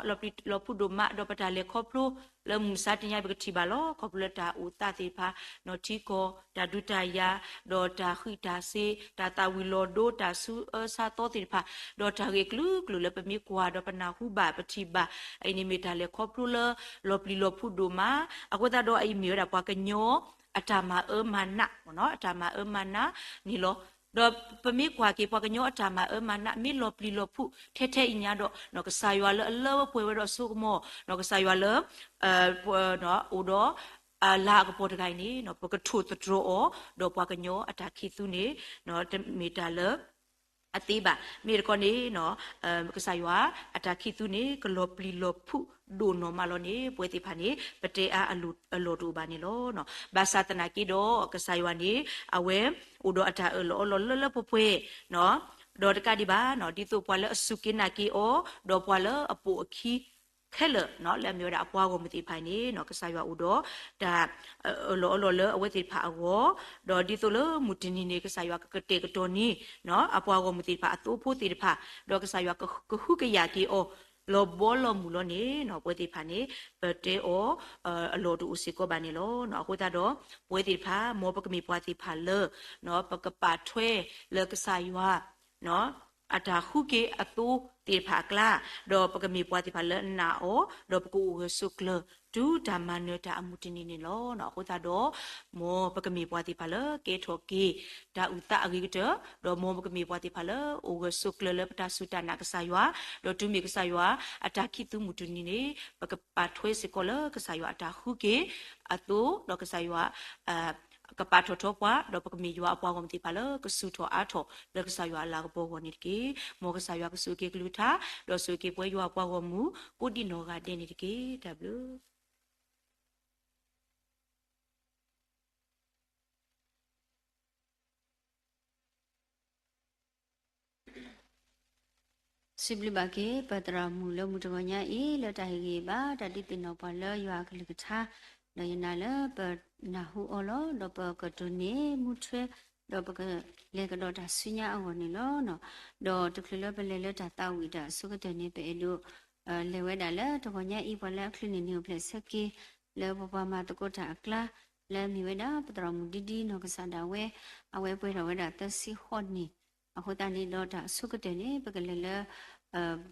လီၤပျံၤလီၤဖုးဒိၣ်မး ဒီးပတၢ်လဲၤခီဖျိ လၢမုၢ်မဆါတနံၤအံၤ ပကထံၣ်ဘၣ်လီၤ. ခီဖျိလၢတၢ်အိၣ်သးသ့ၣ်တဖၣ် နီၢ်ထံကီၢ် တၢ်ဒုးတၢ်ယၤ ဒီးတၢ်ဃံးတၢ်စ့ၤ တၢ်သၣ်ဝံၤလီၤဒိ တၢ်ဆူအၢဆါသီသ့ၣ်တဖၣ် ဒီးတၢ်ဂ့ၢ်အကလုာ်ကလုာ်လၢပမ့ၢ်ကွၢ်ဒီးပနၢ်ဟူဘၣ်ပထံၣ်ဘၣ် အအံၤန့ၣ်မ့ၢ်တၢ်လဲၤခီဖျိလၢ လီၤပျံၤလီၤဖုးဒိၣ်မး, အဃိသတးဒီးအအံၤမ့ၢ်ဝဲဒၣ်ပှၤကညီ အတၢ်မၤအၢမၤနး, အတၢ်မၤအၢမၤနးန့ၣ်လီၤ. ဒီးပမ့ၢ်ကွၢ်က့ၤပှၤကညီအတၢ်မၤအၢမၤနး မ့ၢ်လီၤပျံၤလီၤဖုးထဲထဲအံၤညါဒီး ကစၢ်ယွၤလၢအလၢဝဲပှဲၤဝဲဒီးဆိကမိၣ် ကစၢ်ယွၤလၢ အိၣ်ဒီး လၤအကပီၤတဂၤအံၤန့ၣ် ပကထိၣ်သတြီၤအီၤ ဒီးပှၤကညီအတၢ်ခံးသူန့ၣ် တမ့ၢ်တၢ်လၢ အသ့ဘၣ်. မ့ၢ်တခီန့ၣ် ကစၢ်ယွၤအတၢ်ခံးသူန့ၣ် ကလီၤပျံၤလီၤဖုးဒိၣ်နီၢ်မးလီၤန့ၣ် ပဝဲသ့ၣ်တဖၣ်န့ၣ် ပတဲအါအလီၢ်တအိၣ်ဘၣ်န့ၣ်လီၤ. ဘၣ်ဆၣ်သနာ်က့ဒီး ကစၢ်ယွၤန့ၣ် အဝဲအိၣ်ဒီးအတၢ်အၢၣ်လီၤအီလီၤလၢလၢပှဲၤပှဲၤ ဒီးတကးဒံးဘၣ် ဒ်သိးပှၤလၢအစူၢ်က့ၤနာ်က့ၤအီၤ ဒီးပှၤလၢအပိာ်အခံခဲလၢာ် လၢအမ့ၢ်ဝဲဒၣ်အပှၤဂီၢ်မုၢ်သ့ၣ်တဖၣ်န့ၣ် ကစၢ်ယွၤအိၣ်ဒီးတၢ် အၢၣ်လီၤအီလီၤလၢအဝဲသ့ၣ်တဖၣ်အဂီၢ်, ဒီးဒ်သိးလၢမုၢ်တနံၤန့ၣ် ကစၢ်ယွၤကကတဲာ်ကတီၤန့ၢ် အပှၤဂီၢ်မုၢ်သ့ၣ်တဖၣ်အသိဖိသ့ၣ်တဖၣ်, ဒီးကစၢ်ယွၤကဟုကယာ်က့ၤအီၤ လီၤဘီလီၤမုၢ်လီၤန့ၣ် ပဝဲသ့ၣ်တဖၣ်န့ၣ် ပတဲအီၤ အလီၢ်တအိၣ်စ့ၢ်ကီးဘၣ်န့ၣ်လီၤ. အဃိသတးဒီး ပဝဲသ့ၣ်တဖၣ် မ်ပကမ့ၢ်ပှၤသ့ၣ်တဖၣ်လၢ ပကပာ်ထွဲလၢကစၢ်ယွၤ အတၢ်ဃုက့ၤအသိသ့ၣ်တဖၣ်အကျါ, ဒီးပကမ့ၢ်ပှၤသ့ၣ်တဖၣ်လၢနာ်အီၤ, ဒီးပကအိၣ်ဂၢၢ်ဆိးကျၢၤ တုၤတၢ်မၤနၢၤတၢ်အမုၢ်တနံၤန့ၣ်လီၤ. အဃိသတးဒီး မ်ပကမ့ၢ်ပှၤသ့ၣ်တဖၣ်လၢကဲထီၣ်က့ၤ တၢ်အုၣ်သးအဂ့ၤကတၢၢ်, ဒီးမ်ပကမ့ၢ်ပှၤသ့ၣ်တဖၣ်လၢအိၣ်ဂၢၢ်ဆိးကျၢၤလၢပတၢ်စူၢ်တၢ်နာ်ကစၢ်ယွၤ, ဒီးတုၤမ့ၢ်ကစၢ်ယွၤအတၢ်ခံးသူမုၢ်တနံၤန့ၣ် ပကပာ်ထွဲစ့ၢ်ကီးလၢကစၢ်ယွၤအတၢ်ဃုက့ၤအသိ, ဒီးကစၢ်ယွၤ ကပာ်ထီၣ်ထီပှၤ, ဒီးပကမ့ၢ်ယွၤအပှၤဂီၢ်မုၢ်သ့ၣ်တဖၣ်လၢကဆူၣ်ထီၣ်အါထီၣ်လၢကစၢ်ယွၤအလၤကပီၤအဂီၢ်န့ၣ်တက့ၢ်. မ်ကစၢ်ယွၤကဆိၣ်ဂ့ၤက့ၤကလုၢ်ကထါ, ဒီးဆိၣ်ဂ့ၤက့ၤပဝဲယွၤအပှၤဂီၢ်မုၢ် ကိးဒံနီၢ်ဂၤဒဲးန့ၣ်တက့ၢ်. တၢ်ဘျုး စံးဘျုးဘၣ်က့ၤ ပသရၣ်မုၣ်လၢမုၢ်တဂီၤညါအံၤ လၢတၢ်ဟ့ၣ်ဂံၢ်ဘါ တၢ်ဒုးသ့ၣ်နီၣ်ပှၤလၢယွၤအကလုၢ်ကထါ, ဒီးယနာ်လၢပနၢ်ဟူအီၤလီၤ. ဒီးပကတိၢ်န့ၢ်မူထွဲ, ဒီးပကလဲၤကဒီးတၢ်ဆူညါအဂီၢ်န့ၣ်လီၤ. ဒီးတချုးလၢပလဲၤလၢတၢ်သးဝံၣ်တၢ်အဆိကတၢၢ်န့ၣ် ပအဲၣ်ဒိး လဲၤဝဲဒၣ်လၢတဂီၤညါအံၤ ပှၤလၢအချုးန့ၢ်န့ၣ်အိၣ်ဖျဲၣ်ဆၢက့ၤ လၢပပှၤမၤသကိးတၢ်အကျါ, လၢအမ့ၢ်ဝဲဒၣ် ပသရၣ်မုၣ်ဒံဒံနီၢ်ကစၢ်ဒၣ်ဝဲ, အဝဲပှဲၤထီၣ်ဝဲဒၣ်သၢဆံဃိးနံၣ်, အဃိသတးန့ၣ်ဒီးတၢ်အဆိကတၢၢ်န့ၣ် ပကလဲၤလၢ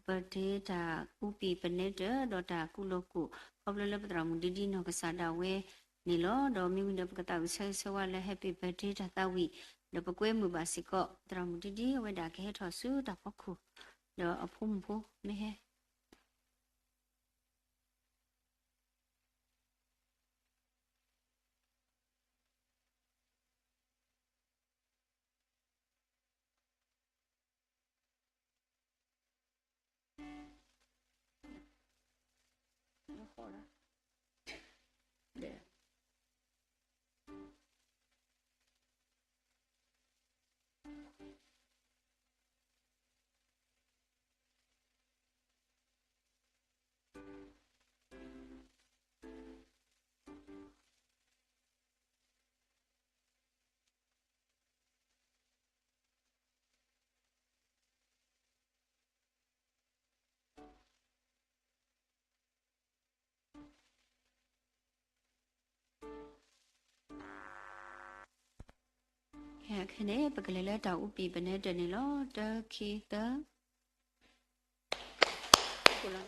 ပတ့တၢ်ကူပံာ်ပနဲတၢၢ် ဒီးတၢ်ကူလီၤကူာ် ခီဖျိလၢပသရၣ်မုၣ်ဒံဒံနီၢ်ကစၢ်ဒၣ်ဝဲန့ၣ်လီၤ. ဒီးမ့ၢ်ဝံၤဒီးပကသးဝံၣ်ဆၢဂ့ၤဆၢဝါလၢ Happy birthday တၢ်သးဝံၣ်, ဒီးပကွဲမုာ်ဘၣ်စ့ၢ်ကီး ပသရၣ်မုၣ်ဒံဒံအဝဲဒၣ်ကဟဲထီၣ်ဆူတၢ်ဖီခိၣ်, ဒီးအဖိမုၣ်ဖိမ့ၢ်ဟဲ ဒီး ခဲန့ၣ် ပကလဲၤလၢတၢ်အူပံၤ ပနၢၤတၢၢ်န့ၣ်လီၤ. တၢ ခံ သၢ.တၢ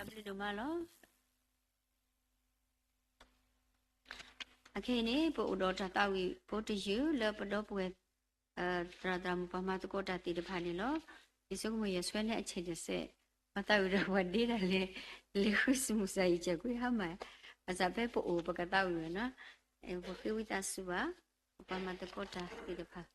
်ဘျုးဒိၣ်မးလီၤ. အခဲအံၤန့ၣ် ပအိၣ်ဒီးတၢ်သးဝံၣ်ဖိတယုၢ်လၢပဒီပုၢ်ဝဲၢ် သရၣ်သရၣ်မုၣ် ပှၤမၤသကိးတၢ်သ့ၣ်တဖၣ်န့ၣ်လီၤ. ယဆိကမိၣ်ယွၤဆှၢန့ၢ်အဆဲးတစဲး, ပှၤသးဝံၣ်ဒီးပှၤဒ့တၢ်လဲၤ, လဲၤဃုစမူစၢ်ယံာ်စဲးကွံာ်ဟါမၢ်, ဘၣ်ဆၣ်ဖဲပအိၣ်ပကသးဝံၣ်ဝဲနီၤ, ပဃ့ဝံသးစူၤဘၣ်, ပှၤမၤသကိးတၢ်သ့ၣ်တဖၣ်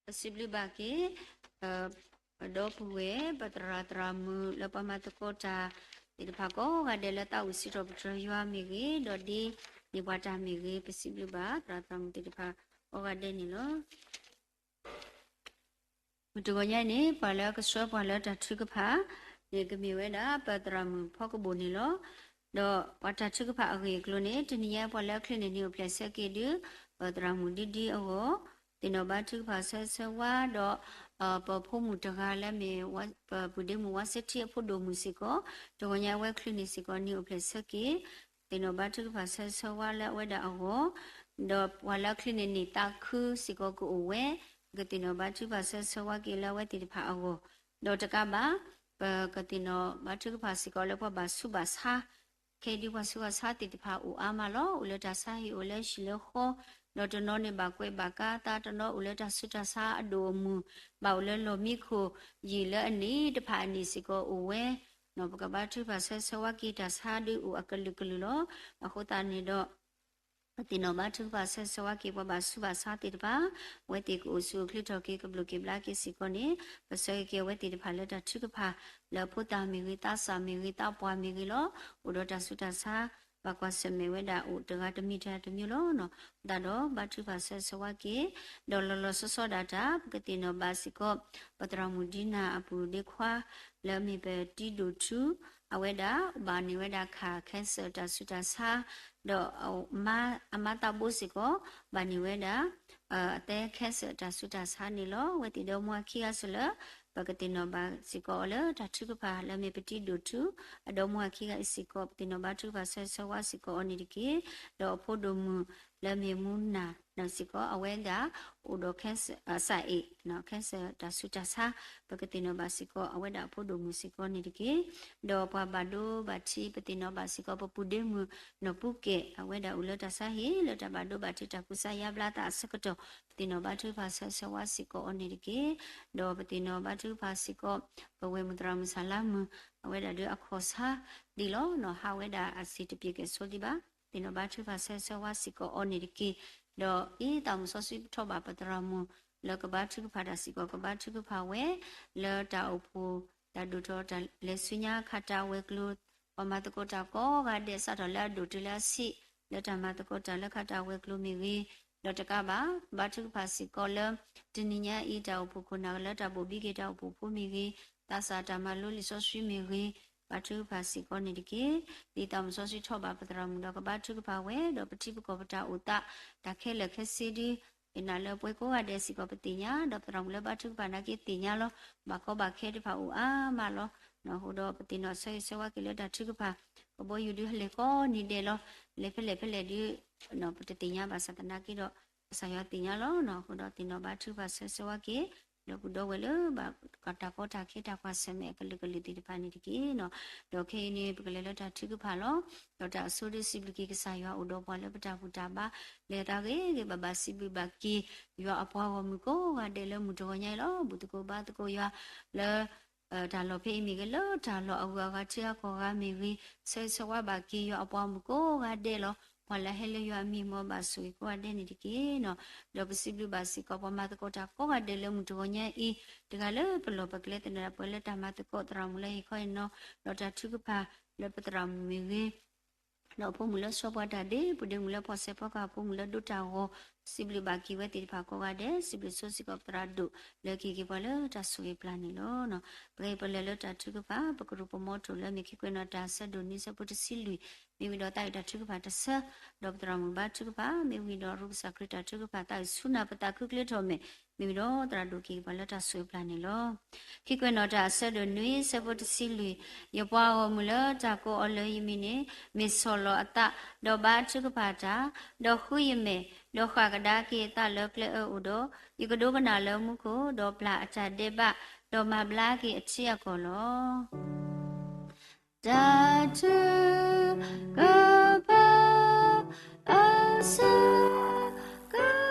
ပစံးဘျုးဘၣ်က့ၤ ပဒီပုၢ်ဝဲၢ် ပသရၣ်သရၣ်မုၣ်လၢပှၤမၤသကိးတၢ်သ့ၣ်တဖၣ်ကိးဂၤဒဲးလၢသးအိၣ်စံးထီၣ်ပတြၢၤယွၤမ့ၢ်ဂ့ၤ, ဒီးဒ်န့ၢ်ပှၤတၢ်မ့ၢ်ဂ့ၤ, ပစံးဘျုးဘၣ်သရၣ်သရၣ်မုၣ်သ့ၣ်တဖၣ်ကိးဂၤဒဲးန့ၣ်လီၤ. မုၢ်တဂီၤညါန့ၣ် ပှၤလၢကဆှၢပှၤလၢတၢ်ထုကဖၣ် န့ၣ်ကမ့ၢ်ဝဲဒၣ် ပသရၣ်မုၣ်ဖီကဘိၣ်န့ၣ်လီၤ. ဒီးပှၤတၢ်ထုကဖၣ်အဂ့ၢ်အကျိၤန့ၣ် တနံၤညါပှၤလၢအချ့န့ၣ် န့ၢ်အိၣ်ဖျဲၣ်ဆၢက့ၤဒုး ပသရၣ်မုၣ်ဒံဒံအဂီၢ်, သ့ၣ်နီၣ်ဘါထုကဖၣ်ဆၢဆၢဝါဒီး ပဖိမုၣ်တဂၤလၢမ့ၢ် ပပုၢ်ဒ့မုၣ်ဝါစ့ထံအဖိဒိၣ်မုၣ်စ့ၢ်ကီး, တဂီၤညါအဝဲချ့န့ၣ်စ့ၢ်ကီး န့ၢ်အိၣ်ဖျဲၣ်ဆၢက့ၤ သ့ၣ်နီၣ်ဘါထုကဖၣ်ဆၢဆၢဝါလၢအဝဲဒၣ်အဂီၢ်, ဒီးပှၤလၢအချ့န့ၣ်န့ၢ်သးခုစ့ၢ်ကီးကအိၣ်ဝဲ, ပကသ့ၣ်နီၣ်ဘါထုကဖၣ်ဆၢဆၢဝါက့ၤလၢအဝဲသ့ၣ်တဖၣ်အဂီၢ်, ဒီးတကးဘၣ် ပကသ့ၣ်နီၣ်ဘါထုကဖၣ်စ့ၢ်ကီးလၢပှၤဘၣ်ဆူးဘၣ်ဆါ, ခဲအံၤဒုးပှၤဆူးဘၣ်ဆါသ့ၣ်တဖၣ်အိၣ်အါမးလီၤ. အိၣ်လၢတၢ်ဆါဟံၣ် အိၣ်လၢဟံၣ်လၢဃီ, ဒီးတနီၤန့ၣ်ဘၣ်ကွဲးဘၣ်ကါသး, တနီၤအိၣ်လၢတၢ်ဆူးတၢ်ဆါအဒိၣ်အမုၢ်, ဘၣ်အိၣ်လၢလီၢ်မံခိၣ်, ယံာ်လၢအနံၣ်တဖၣ်အနံၣ်စ့ၢ်ကီးအိၣ်ဝဲ, ပကဘါထုကဖၣ်ဆၢဆၢဝါက့ၤတၢ်ဆါဒုးအိၣ်အကလုာ်ကလုာ်လီၤ. အဃိသတးန့ၣ်ဒီး ပသ့ၣ်နီၣ်ဘါထုကဖၣ်ဆၢဆၢဝါက့ၤပှၤဘၣ်ဆူးဘၣ်ဆါသ့ၣ်တဖၣ်, အဝဲသ့ၣ်ကအိၣ်ဆူၣ်အိၣ်ချ့ထီၣ်က့ၤ ကဘျိၣ်က့ၤဘျါက့ၤစ့ၢ်ကီးန့ၣ်, ပဆၢဂ့ၤက့ၤအဝဲသ့ၣ်တဖၣ်လၢတၢ်ထုကဖၣ် လၢအဖိသၣ်မ့ၢ်ဂ့ၤ, သးစၢ်မ့ၢ်ဂ့ၤ, သးပှၢ်မ့ၢ်ဂ့ၤလီၤ. အိၣ်ဒီးတၢ်ဆူးတၢ်ဆါ ဘၣ်ကွၢ်ဆၢၣ်မဲာ်ဝဲဒၣ်အိၣ်တဂၤတမံၤတဂၤတမံၤလီၤ. အဃိသတးဒီးဘါထုကဖၣ်ဆၢဆၢဝါက့ၤ, ဒီးလီၤလီၤဆီဆီဒၣ်တၢ် ပကသ့ၣ်နီၣ်ဘၣ်စ့ၢ်ကီး ပသရၣ်မုၣ်ဒံနၤအပုၢ်ဒ့ခွါ လၢအမ့ၢ်ပတံဒိၣ်ထူ, အဝဲဒၣ်ဘၣ်န့ၢ်ဝဲဒၣ်ခး cancer တၢ်ဆူးတၢ်ဆါ, ဒီးအမါသးဘိစ့ၢ်ကီး ဘၣ်န့ၢ်ဝဲဒၣ် အသဲ cancer တၢ်ဆူးတၢ်ဆါန့ၣ်လီၤ. အဝဲသ့ၣ်ဒီမါဝၤခံဂၤစ့ၢ်လၢ ပကသ့ၣ်နီၣ်ဘၣ်စ့ၢ်ကီးအီၤလၢတၢ်ထုကဖၣ်လၢအမ့ၢ်ပတံဒိၣ်ထူ, အဒီမါဝၤခံဂၤအံၤစ့ၢ်ကီး ပသ့ၣ်နီၣ်ဘါထုကဖၣ်ဆၢဆၢဝါစ့ၢ်ကီးအီၤန့ၣ်တက့ၢ်. ဒီးအဖိဒိၣ်မုၣ်လၢအမ့ၢ်မူနၤ စ့ၢ်ကီး အဝဲဒၣ်အိၣ်ဒီး cancer စးအ့ၣ် cancer တၢ်ဆူးတၢ်ဆါ, ပကသ့ၣ်နီၣ်ဘၣ်စ့ၢ်ကီး အဝဲဒၣ်အဖိဒိၣ်မုၣ်စ့ၢ်ကီးန့ၣ်တက့ၢ်. ဒီးပှၤဘၣ်ဒိဘၣ်ထံး ပသ့ၣ်နီၣ်ဘၣ်စ့ၢ်ကီး ပပုၢ်ဒ့မုၣ်နီၢ်ပူၤကဲၣ် အဝဲဒၣ်အိၣ်လၢတၢ်ဆါဟံၣ် လၢတၢ်ဘၣ်ဒိဘၣ်ထံးတၢ်ကူစါယါဘျါသးအဆၢကတီၢ်, ပသ့ၣ်နီၣ်ဘါထုကဖၣ်ဆၢဆၢဝါစ့ၢ်ကီးအီၤန့ၣ်တက့ၢ်. ဒီးပသ့ၣ်နီၣ်ဘါထုကဖၣ်စ့ၢ်ကီး ပဝဲၢ်မုၣ်သရၣ်မုၣ်စၢ်လါမုၢ် အဝဲဒၣ်ဒီးအခီၣ်ဆါဒံးလီၤ. နီၢ်ဟးဝဲဒၣ်အစ့ၢ်တပျ့ၤကဲၣ်ဆိဒံးဘၣ်, သ့ၣ်နီၣ်ဘါထုကဖၣ်ဆၢဆၢဝါစ့ၢ်ကီးအီၤန့ၣ်တက့ၢ်. ဒီးအံၤသးမုၢ်စီဆှံထီၣ်ဘၣ်ပသရၣ်မုၣ် လၢကဘါထုကဖၣ်တၢ်စ့ၢ်ကီး ကဘါထုကဖၣ်ဝဲ လၢတၢ်အိၣ်ဖှိၣ် တၢ်ဒိၣ်ထီၣ်တၢ်လဲၤဆူညါ ခးတၢ်ဝဲၤကျိၤ, ပှၤမၤသကိးတၢ်ကိးဂၤဒဲး စးထီၣ်လၢအဒိၣ်တုၤလၢအဆံး လၢတၢ်မၤသကိးတၢ်လၢခးတၢ်ဝဲၤကျိၤမ့ၢ်ဂ့ၤ, ဒီးတကးဘၣ် ဘါထုကဖၣ်စ့ၢ်ကီးလၢ တနံၤညါအံၤ တၢ်အိၣ်ဖှိၣ်ခိၣ်နၢ်လၢတၢ်ဘိၣ်ဘံက့ၤတၢ်အိၣ်ဖှိၣ်ဖိမ့ၢ်ဂ့ၤ, သးစၢ်တၢ်မၤလိလံာ်စီဆှံမ့ၢ်ဂ့ၤ, ဘါထုကဖၣ်စ့ၢ်ကီးန့ၣ်တက့ၢ်. ဒ်သးမုၢ်စီဆှံထီၣ်ဘၣ်ပသရၣ်မုၣ်ဒီးကဘါထုကဖၣ်ဝဲ ဒီးပထံပကီၢ်ပတၢ်အိၣ်သး တၢ်ခဲလၢာ်ခဲဆ့ဒု ယနာ်လၢပှဲၤကိးဂၤဒဲးစ့ၢ်ကီးပသ့ၣ်ညါ, ဒီးပသရၣ်မုၣ်လၢဘါထုကဖၣ်နာ်က့သ့ၣ်ညါလီၤ. ဘၣ်ကီဘၣ်ခဲတဖၣ်အိၣ်အါမးလီၤ. အဃိဒီးပသ့ၣ်နီၣ်ဆၢဂ့ၤဆၢဝါက့ၤလၢတၢ်ထုကဖၣ် ကဘီယူၤဒုးဟဲလဲၤကိးနံၤဒဲးလီၤ. လဲၤဖဲလဲၣ်ဖဲလဲၣ်ဒုး ပတသ့ၣ်ညါဘၣ်ဆၣ်သနာ်က့ဒီး ကစၢ်ယွၤသ့ၣ်ညါလီၤ. အဃိဒီးသ့ၣ်နီၣ်ဘါထုကဖၣ်ဆၢဆၢဝါက့ၤ ဒီပုၢ်ဒီဝဲၢ်လၢ ဘၣ်တၢ်ကီတၢ်ခဲတၢ်ကွၢ်ဆၢၣ်မဲာ်အကလုာ်ကလုာ်သ့ၣ်တဖၣ်န့ၣ်တက့ၢ်. ဒီးခဲအံၤန့ၣ် ပကလဲၤလၢတၢ်ထုကဖၣ်လီၤ. ဒီးတၢ်အဆိဒုးစံးဘျုးက့ၤကစၢ်ယွၤအိၣ်ဒီးပှၤလၢပတၢ်ဘူၣ်တၢ်ဘါ လဲၤသးဂ့ၤဂ့ၤဘၣ်ဘၣ် စံးဘျုးဘၣ်က့ၤ ယွၤအပှၤဂီၢ်မုၢ်ကိးဂၤဒဲးလၢမုၢ်တဂီၤညါအံၤလီၤ. ဘူၣ်သကိးဘါသကိးယွၤလၢ တၢ်လီၢ်ဖဲအံၤမ့ၢ်ဂ့ၤ လၢတၢ်လီၢ်အဂုၤအဂၤထံအကီၢ်ဂၤမ့ၢ်ဂ့ၤ, ဆၢဂ့ၤဆၢဝါဘၣ်က့ၤယွၤအပှၤမုၣ်ကိးဂၤဒဲးလီၤ. ပှၤလၢဟဲလၢယွၤအမံၤ မ်အဘၣ်ဆိၣ်ဂ့ၤကိးဂၤဒဲးန့ၣ်တက့ၢ်. ဒီးပစံးဘျုးဘၣ်စ့ၢ်ကီး ပှၤမၤသကိးတၢ်ကိးဂၤဒဲးလၢမုၢ်တဂီၤညါအံၤ, တဂၤလၢပလီၢ်ပကျဲသနၢၣ် ပှၤလၢတၢ်မၤသကိးသရၣ်မုၣ်လၢဟံၣ်ခီအံၤနီၤ, ဒီးတၢ်ထုကဖၣ်လၢပသရၣ်မုၣ်မ့ၢ်ဂ့ၤ ဒီးအဖိမုၣ်လၢဆှၢပှၤတၢ်ဒ့, ပုၢ်ဒ့မုၣ်လၢဖီၣ်ဆဲးဖီကဟၣ်, ဖိမုၣ်လၢဒိတၢ်ဂီၤ, စံးဘျုးဘၣ်က့ၤဝဲသ့ၣ်တဖၣ်ကိးဂၤဒဲး, စံးဘျုးဆိစ့ၢ်ကီးပသရၣ်ဒိၣ်လၢကဟ့ၣ်က့ၤပှၤလၢတၢ်ဆိၣ်ဂ့ၤပျၢ်န့ၣ်လီၤ. ပကဟ့ၣ်ပလဲၤလၢတၢ်ထုကဖၣ် ပကရူၢ်ပမီထိၣ်လၢမ့ၢ်ခံကွဲးနီၣ်တၢ်အဆၢဒိၣ်နွံဆၢဖိတဆံလွံၢ်, မ့ၢ်ဝံၤဒီးသးအုးတၢ်ထုကဖၣ်တဆၢ, ဒီးပသရၣ်မုၣ်ဘါထုကဖၣ်, မ့ၢ်ဝံၤဒီးရူၢ်ကစၢ်ခရံာ်တၢ်ထုကဖၣ် သးအုးဆူနၢ်ပသးခုချ့ထီၣ်မဲာ်, မ့ၢ်ဝံၤဒီးသရၣ်ဒိၣ်ကဟ့ၣ်က့ၤပှၤလၢတၢ်ဆိၣ်ဂ့ၤပျၢ်န့ၣ်လီၤ. ခံကွဲးနီၣ်တၢ်အဆၢဒိၣ်နွံဆၢဖိတဆံလွံၢ်, ယပှၤဂီၢ်မုၢ်လၢတၢ်ကိးအီၤလၢယမံၤန့ၣ် မ့ၢ်ဆီၣ်လီၤအသး, ဒီးဘါထုကဖၣ်တၢ်, ဒီးဃုယမဲာ်, ဒီးဃၣ်ကဒါက့ၤအသးလၢကျဲအၢအအိၣ်ဒီး, ယကဒိကနၣ်လၢမူခိၣ်, ဒီးပျၢ်အတၢ်ဒဲးဘး, ဒီးမၤဘျါက့ၤအထံအကီၢ်လီၤ. တၢ်ထုကဖၣ် အဆၢက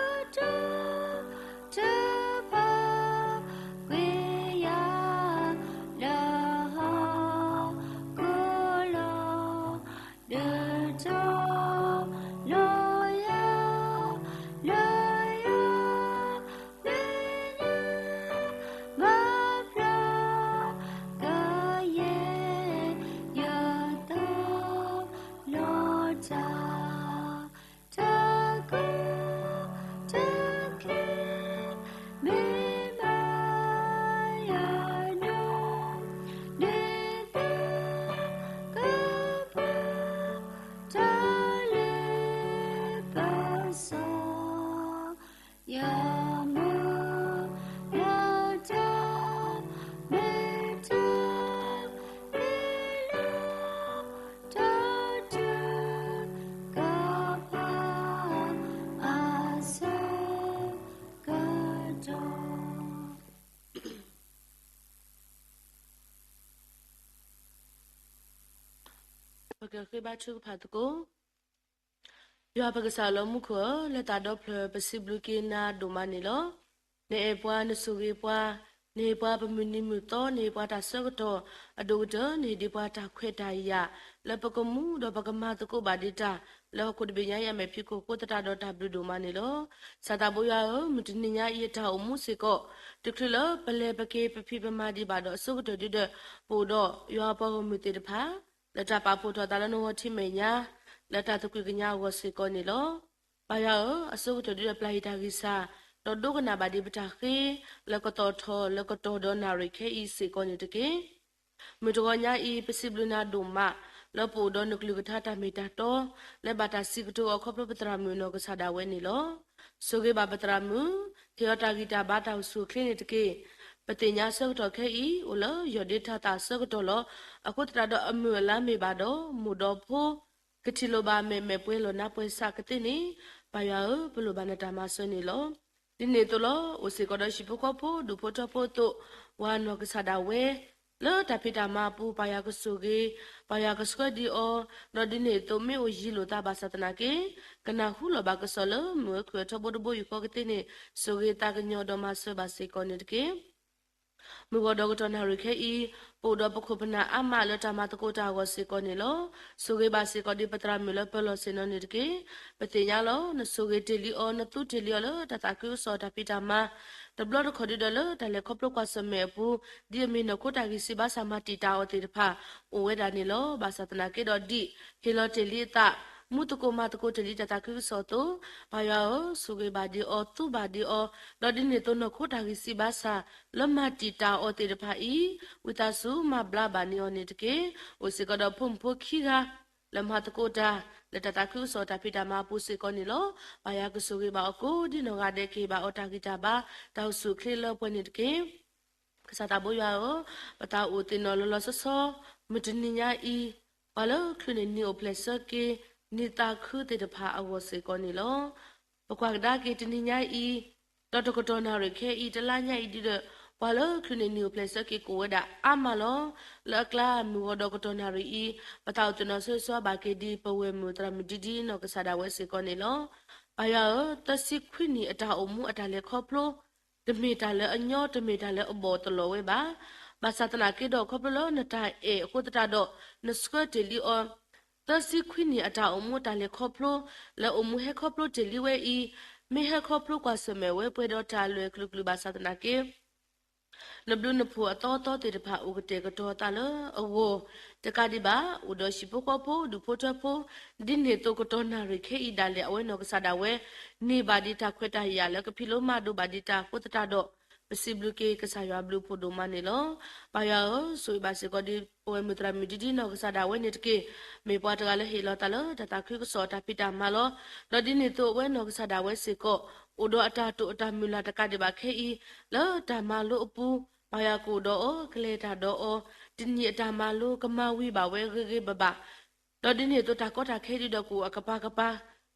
တီၢ်တဖၣ် ကွံာ်ယၤ လၢဟီၣ်ခိၣ်လီၤ, ဒုးတီၤလီၤယၤ လၢယၤ မ့ၢ် ယမုၢ်လၢတၢ်မ့ၢ်တၢ်မ့ၢ်လၢ တၢ်ထုကဖၣ်အဆၢကတီၢ် ပကဃ့ဘါထုကဖၣ်သကိး. ယွၤပကစၢ်လၢမူခိၣ်ဧၢ, လၢတၢ်ဒီဖျၢၣ်ပစံးဘျုးက့ၤနၤဒိၣ်မးန့ၣ်လီၤ. နအဲၣ်ပှၤနဆိၣ်ဂ့ၤပှၤ, နဟ့ၣ်ပှၤပမုၢ်နံၤမုၢ်သီ, နဟ့ၣ်ပှၤတၢ်ဆၢကတီၢ်အဒိၣ်ကတၢၢ်, နဟ့ၣ်ဒံးပှၤတၢ်ခွဲးတၢ်ယာ် လၢပကမူဒီးပကမၤသကိးဘၣ်ဒံးတၢ် လၢဟီၣ်ခိၣ်တဘ့ၣ်ညါအံၤအမဲာ်ဖံးခိၣ်အဃိသတးဒီးတၢ်ဘျုးဒိၣ်မးန့ၣ်လီၤ. ကစၢ်သးဘိယွၤဧၢ, မုၢ်တနံၤညါအံၤအတၢ်အိၣ်မူစ့ၢ်ကီး တချုးလၢပလဲၤပက့ၤပဖံးပမၤဒံးဘၣ်ဒီးအဆိကတၢၢ်ဒုဒီး ပအိၣ်ဒီးယွၤအပှၤဂီၢ်မုၢ်သ့ၣ်တဖၣ် လၢတၢ်ပာ်ဖှိၣ်ထီၣ်သးလၢနဂီၢ်ထံမဲာ်ညါ လၢတၢ်သကွံာ်ကညးအဂီၢ်စ့ၢ်ကီးန့ၣ်လီၤ. ပၢ်ယွၤဧၢ, အဆိကတၢၢ်ဒုဒီးပျၢ်ယံၤတၢ်ဂံၢ်စၢ်, ဒီးဒိကနၣ်ဘၣ်ဒံးပတၢ်ဃ့ လၢကသီၣ်ထီၣ်လၢကတီၢ်ဒီးနၣ်ရံၣ်ခဲအံၤစ့ၢ်ကီးန့ၣ်တက့ၢ်. မုၢ်တဂီၤညါအံၤ ပစံးဘျုးနၤဒိၣ်မး လၢပအိၣ်ဒီးနကလုၢ်ကထါတၢ်မ့ၢ်တၢ်တီ လၢဘၣ်တၢ်စံးကတိၤအီၤခီဖျိပသရၣ်မုၣ်အနီၢ်ကစၢ်ဒၣ်ဝဲန့ၣ်လီၤ. ဆိၣ်ဂ့ၤဘၣ်ပသရၣ်မုၣ်, ဟ့ၣ်အီၤတၢ်ဂံၢ်တၢ်ဘါတၢ်အိၣ်ဆူၣ်အိၣ်ချ့န့ၣ်တက့ၢ်. ပသ့ၣ်ညါဆၢကတီၢ်ခဲအံၤ အိၣ်လၢယီၢ်ဒ့ထၢသၣ်အဆၢကတီၢ်လီၤ. အဃိသတးဒီးအမုၢ်အလါမ့ၢ်ဘၣ်ဒီး မိၢ်ဒီးဖိ ကထံၣ်လိာ်ဘၣ်အမဲာ်မဲာ်ပှဲၤလီၢ်နါပှဲၤဆးကသ့န့ၣ်, ပၢ်ယွၤဧၢ, ပလိၣ်ဘၣ်နတၢ်မၤစၢၤန့ၣ်လီၤ. ဒ်န့ၣ်အသိးလီၤ. အိၣ်စ့ၢ်ကီးဒီးဟံၣ်ဖိဃီဖိ ဒူၣ်ဖိထၢဖိအသိး, ပှၤနီၢ်ကစၢ်ဒၣ်ဝဲ လၢတၢ်ဖံးတၢ်မၤအပူၤ ပၢ်ယွၤကဆိၣ်ဂ့ၤ, ပၢ်ယွၤကဆှၢဒံးအီၤ, ဒီးဒ်န့ၣ်အသိးမ့ၢ်အိၣ်ယံၤလိာ်သးဘၣ်ဆၣ်သနာ်က့ ကနၢ်ဟူလီၤဘၣ်ကစီၣ်လၢမုၢ်အထီဘိတဘိယူၢ်ဃီကသ့န့ၣ် ဆိၣ်ဂ့ၤသးကညီၤဒီးမၤစၢၤဘၣ်စ့ၢ်ကီးန့ၣ်တက့ၢ်. မုၢ်ဂီၤဒီးကတီၢ်နၣ်ရံၣ်ခဲအံၤ, ပအိၣ်ဒီးပခိၣ်ပနၢ်အါမးလၢတၢ်မၤသကိးတၢ်အဂီၢ်စ့ၢ်ကီးန့ၣ်လီၤ. ဆိၣ်ဂ့ၤဘၣ်စ့ၢ်ကီးဒံးပသရၣ်မုၣ်လၢပၢၤလီၢ်ဆ့ၣ်နီၤန့ၣ်တက့ၢ်. ပသ့ၣ်ညါလီၤ. နဆိၣ်ဂ့ၤတ့ၢ်လံအီၤ, နသူတ့ၢ်လံအီၤလၢတၢ်သးခုကစီၣ်တၢ်ဖံးတၢ်မၤ, တဘျီတခီၣ်ဒုဒီးလၢတၢ်လဲၤခီဖျိကွၢ်ဆၢၣ်မဲာ်အပူၤ, ဒ်အမ့ၢ်နီၢ်ခိတၢ်ဂံၢ်စၢ်ဘါစၢ်မၤတံာ်တာ်အီၤသ့ၣ်တဖၣ် အိၣ်ဝဲဒၣ်န့ၣ်လီၤ. ဘၣ်ဆၣ်သနာ်က့ဒီးဒ် ဟ့ၣ်လီၤတ့ၢ်လံအသး, မူသကိးမၤသကိးတ့ၢ်လံတၢ်သးခုကစီၣ်အသိး, ပၢ်ယွၤဧၢ, ဆိၣ်ဂ့ၤဘၣ်ဒံးအီၤ, သူဘၣ်ဒံးအီၤ, ဒီးဒ်န့ၣ်အသိးနီၢ်ခိတၢ်ဂံၢ်စၢ်ဘါစၢ် လၢမၤတံာ်တာ်အီၤသ့ၣ်တဖၣ်အံၤ, ဝံသးစူၤမၤဘျါဘၣ်န့ၢ်အီၤန့ၣ်တက့ၢ်. အိၣ်စ့ၢ်ကီးဒီးဖိမုၣ်ဖိခံဂၤ လၢမၤသကိးတၢ် လၢတၢ်သးခုကစီၣ်တၢ်ဖံးတၢ်မၤအပူၤစ့ၢ်ကီးန့ၣ်လီၤ. ပၢ်ယွၤကဆိၣ်ဂ့ၤဘၣ်အီၤကိးဒ်နီၢ်ဂၤဒဲး ကဟ့ၣ်ဘၣ်အီၤတၢ်ဂံၢ်တၢ်ဘါ တၢ်အိၣ်ဆူၣ်အိၣ်ချ့လၢပှဲၤန့ၣ်တက့ၢ်. ကစၢ်သးဘိယွၤဧၢ, ပသးအိၣ်သ့ၣ်နီၣ်လီၤလီၤဆီဆီ မုၢ်တနံၤညါအံၤ, ပှၤလၢချုးန့ၢ်နံၤအိၣ်ဖျဲၣ်ဆၢက့ၤ နံၤသးခုသ့ၣ်တဖၣ်အဂီၢ်စ့ၢ်ကီးန့ၣ်လီၤ. ပကွၢ်ကဒါက့ၤတနံၤညါအံၤ, ဒီးတကတီၢ်နၣ်ရံၣ်ခဲအံၤ တလါညါအံၤဒုဒီး, ပှၤလၢချုးန့ၢ်နံၤအိၣ်ဖျဲၣ်ဆၢက့ၤကအိၣ်ဝဲဒၣ်အါမးလီၤ. လၢအကျါမုၢ်ဂီၤဒီးကတီၢ်နၣ်ရံၣ်အံၤ, ပသးအိၣ်သ့ၣ်နီၣ်ဆိၣ်ဂ့ၤဘၣ်က့ၤဒ်ပဝဲၢ်မုၢ်သရၣ်မုၣ်ဒံဒံနီၢ်ကစၢ်ဒၣ်ဝဲစ့ၢ်ကီးန့ၣ်လီၤ. ပၢ်ယွၤဧၢ, သၢဆံခွံနံၣ်အတၢ်အိၣ်မူအတၢ်လဲၤခီဖျိ တမ့ၢ်တၢ်လၢအညီ တမ့ၢ်တၢ်လၢအဘီၣ်တလီၤဝဲဘၣ်. ဘၣ်ဆၣ်သနာ်က့ဒီး ခီဖျိလၢနတၢ်အဲၣ်အဃိသတးဒီး နဆှၢတ့ၢ်လံအီၤ သၢဆံခွံနံၣ်အတၢ်အိၣ်မူအတၢ်လဲၤခီဖျိ လၢအိၣ်မူဟဲခီဖျိတ့ၢ်လံဝဲအံၤ, မ့ၢ်ဟဲခီဖျိကွၢ်ဆၢၣ်မဲာ်ဝဲပှဲၤဒီးတၢ်အလွဲၢ်ကလုာ်ကလုာ်ဘၣ်ဆၣ်သနာ်က့ နဘျုးနဖှိၣ်အသီသီသ့ၣ်တဖၣ် အိၣ်ကတဲာ်ကတီၤသးလၢအဂီၢ် တကးဒံးဘၣ် အိၣ်ဒီးဟံၣ်ဖိဃီဖိ ဒူၣ်ဖိထၢဖိ ဒ်န့ၣ်အသိးကတီၢ်နၣ်ရံၣ်ခဲအံၤဒၣ်လဲာ် အဝဲနီၢ်ကစၢ်ဒၣ်ဝဲ န့ၢ်ဘၣ်ဒံးတၢ်ခွဲးတၢ်ယာ်လၢကဖံးလိမၤဒိးဘၣ်ဒံးတၢ်အဃိသတးဒီး ပစံးဘျုးက့ၤကစၢ်ယွၤဘျုးဖှိၣ်ဒိၣ်မးန့ၣ်လီၤ. ပၢ်ယွၤဧၢ, ဆိၣ်ဂ့ၤဘၣ်စ့ၢ်ကီးဒ်ပဝဲၢ်မုၢ်သရၣ်မုၣ်ဒံဒံနီၢ်ကစၢ်ဒၣ်ဝဲန့ၣ်တက့ၢ်. မ့ၢ်ပှၤတဂၤလၢဟ့ၣ်လီၤသးလၢတၢ်သးခုကစီၣ်တၢ်ဖံးတၢ်မၤလီၤ. ဒီးဒ်န့ၣ်အသိးအဝဲနီၢ်ကစၢ်ဒၣ်ဝဲစ့ၢ်ကီး အိၣ်ဒီးအတၢ်တိာ်အတၢ်မုၢ်လၢ်တကးဒံးဘၣ်ခဲအံၤ လၢတၢ်မၤလိအပူၤ ပၢ်ယွၤကအိၣ်ဒီးအီၤ ကလဲၤတၢ်ဒီးအီၤ တနံၤအတၢ်မၤလိကမၤဝံၤဘၣ်ဝဲဂ့ၤဂ့ၤဘၣ်ဘၣ် ဒီးဒ်န့ၣ်အသိးတၢ်ကီတၢ်ခဲဒုဒီးကအိၣ်အကပၤကပၤ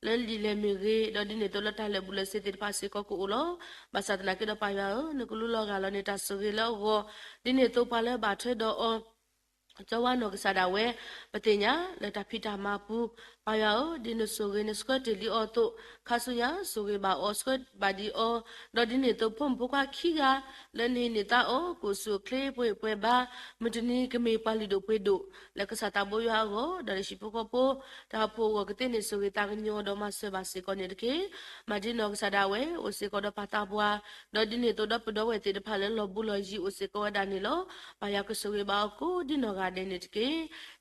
လၢလံာ်လဲၢ်မ့ၢ်ဂ့ၤ ဒီးဒ်န့ၣ်အသိးလၢတၢ်လဲၤဘူၣ်လဲၤစ့သ့ၣ်တဖၣ်စ့ၢ်ကီးကအိၣ်လီၤ. ဘၣ်ဆၣ်သနာ်က့ဒီးပၢ်ယွၤဧၢ, နကလူလီၤဂာ်လီၤန့ၣ်တၢ်ဆိၣ်ဂ့ၤလၢအဂီၢ် ဒ်န့ၣ်အသိးပှၤလၢအဘၣ်ထွဲဒီးအီၤ ကၠီဝါနီၢ်ကစၢ်ဒၣ်ဝဲ ပသ့ၣ်ညါလၢတၢ်ဖံးတၢ်မၤပူၤ ပၢ်ယွၤဧၢ, ဒ်နဆိၣ်ဂ့ၤနဆှၢတ့ၢ်လံအီၤအသိး ခါဆူညါဆိၣ်ဂ့ၤဘၣ်အီၤဆှၢဘၣ်ဒံးအီၤ ဒီးဒ်န့ၣ်အသိးဖိမုၣ်ဖိခွါခံဂၤ လၢနဟံးန့ၢ်သါအီၤ ကအိၣ်ဆူၣ်အိၣ်ချ့ပှဲၤပှဲၤဘါ မုၢ်တနံၤကမ့ၢ်ပှၤလုၢ်ဒိၣ်ပှ့ၤဒိၣ် လၢကစၢ်သးဘိယွၤအဂီၢ် ဒီးလၢဟံၣ်ဖိဃီဖိ တၢ်အိၣ်ဖှိၣ်အဂီၢ်ကသ့န့ၣ် ဆိၣ်ဂ့ၤသးကညီၤဒီးမၤစၢၤဘၣ်စ့ၢ်ကီးန့ၣ်တက့ၢ်. မၤဒ်နီၢ်ကစၢ်ဒၣ်ဝဲ အိၣ်စ့ၢ်ကီးဒီးပၢ်သးပှၢ် ဒီးဒ်န့ၣ်အသိးဒီပုၢ်ဒီဝဲၢ်သ့ၣ်တဖၣ်လၢလီၢ်ဘူးလီၢ်ယံၤအိၣ်စ့ၢ်ကီးဝဲဒၣ်န့ၣ်လီၤ. ပၢ်ယွၤကဆိၣ်ဂ့ၤဘၣ်အီၤကိးဒ်နီၢ်ဂၤဒဲးန့ၣ်တက့ၢ်.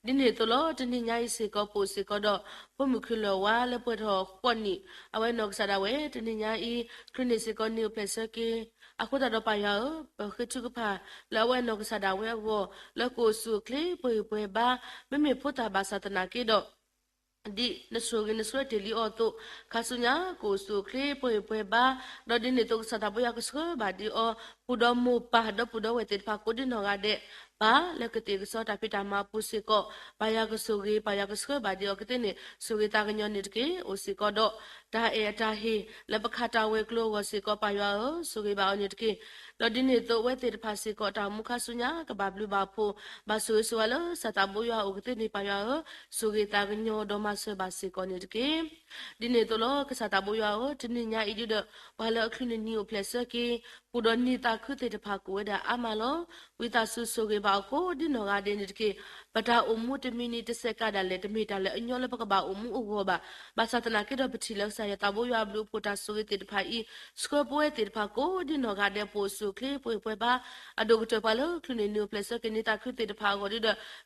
ဒ်န့ၣ်အသိးလီၤ တနံၤညါအံၤစ့ၢ်ကီး ပအိၣ်စ့ၢ်ကီးဒီး ဖိမုၣ်ခုလၢၢ်ဝါလၢပှဲၤထီၣ်ဃိးနံၣ် အဝဲနီၢ်ကစၢ်ဒၣ်ဝဲ တနံၤညါအံၤ ချုးန့ၢ်စ့ၢ်ကီးနံၤအိၣ်ဖျဲၣ်ဆၢက့ၤ အဃိသတးဒီးပၢ်ယွၤဧၢ, ပဃ့ထုကဖၣ်လၢအဝဲနီၢ်ကစၢ်ဒၣ်ဝဲအဂီၢ် လၢကအိၣ်ဆူၣ်အိၣ်ချ့ပှဲၤဂံၢ်ပှဲၤဘါ မ့မ့ၢ်ဖိသၣ်ဘၣ်ဆၣ်သနာ်က့ဒီး ဒ်နဆိၣ်ဂ့ၤနဆှၢတ့ၢ်လံအီၤအသိး, ခါဆူညါ ကအိၣ်ဆူၣ်အိၣ်ချ့ ပှဲၤဟ့ၣ်ပှဲၤဘါ, ဒီးဒ်န့ၣ်အသိး ကစၢ်သးဘိယွၤကဆှၢဘၣ်ဒံးအီၤ, ပူၤဒီးမိၢ်ပၢ် ဒီပုၢ်ဒီဝဲၢ်သ့ၣ်တဖၣ်ကိးဒ်နီၢ်ဂၤဒဲး, ဘၣ်လၢကသ့ၣ်ကစီတၢ်ဖံးတၢ်မၤအပူၤစ့ၢ်ကီး, ပၢ်ယွၤကဆိၣ်ဂ့ၤ ပၢ်ယွၤကဆှၢဘၣ်ဒံးအီၤကသ့န့ၣ် ဆိၣ်ဂ့ၤသးကညီၤန့ၣ်တက့ၢ်. အိၣ်စ့ၢ်ကီးဒီး တၢ်အဲၣ်အတၢ်ဟ့ၣ် လၢပခးတၢ်ဝဲၤကျိၤအဂီၢ်စ့ၢ်ကီး ပၢ်ယွၤဧၢ, ဆိၣ်ဂ့ၤဘၣ်အီၤန့ၣ်တက့ၢ်. ဒီးဒ်န့ၣ်အသိး အဝဲသ့ၣ်တဖၣ်စ့ၢ်ကီး တၢ်အိၣ်မူခါဆူညါ ကဘၣ်ဘျုးဘၣ်ဖှိၣ်, ဘၣ်ဆိၣ်ဂ့ၤဆိၣ်ဝါလၢ ကစၢ်သးဘိယွၤအအိၣ်ကသ့န့ၣ် ပၢ်ယွၤဧၢ, ဆိၣ်ဂ့ၤသးကညီၤဒီးမၤစၢၤဘၣ်စ့ၢ်ကီးန့ၣ်တက့ၢ်. ဒ်န့ၣ်အသိးလီၤ ကစၢ်သးဘိယွၤဧၢ, တနံၤညါအံၤဒုဒီး ပှၤလၢအချုးန့ၢ်နံၤအိၣ်ဖျဲၣ်ဆၢက့ၤ, ပူၤဒီးနံၤသးခုသ့ၣ်တဖၣ်ကအိၣ်ဝဲဒၣ်အါမးလီၤ. ဝံသးစူၤဆိၣ်ဂ့ၤဘၣ်အီၤကိးဒ်နီၢ်ဂၤဒဲးန့ၣ်တက့ၢ်. ပတၢ်အိၣ်မူတမံၤနံၤတစဲးကးဒၣ်လဲာ် တမ့ၢ်တၢ်လၢအညီလၢပကဘၣ်အိၣ်မူအဂီၢ်ဘၣ်. ဘၣ်ဆၣ်သနာ်က့ဒီး ပထံၣ်လၢကစၢ်ယွၤသးဘိယွၤအဘျုးအဖှိၣ်တၢ်ဆိၣ်ဂ့ၤသ့ၣ်တဖၣ်အံၤ ဆှၢပဝဲသ့ၣ်တဖၣ်ကိးဒ်နီၢ်ဂၤဒဲး ပအိၣ်ဆူၣ်အိၣ်ချ့ ပှဲၤဟ့ၣ်ပှဲၤဘါ, အဒိၣ်ကတၢၢ်ပှၤလၢချုးန့ၢ်နံၤအိၣ်ဖျဲၣ်ဆၢက့ၤ နံၤသးခုသ့ၣ်တဖၣ်အဂီၢ်ဒုဒီး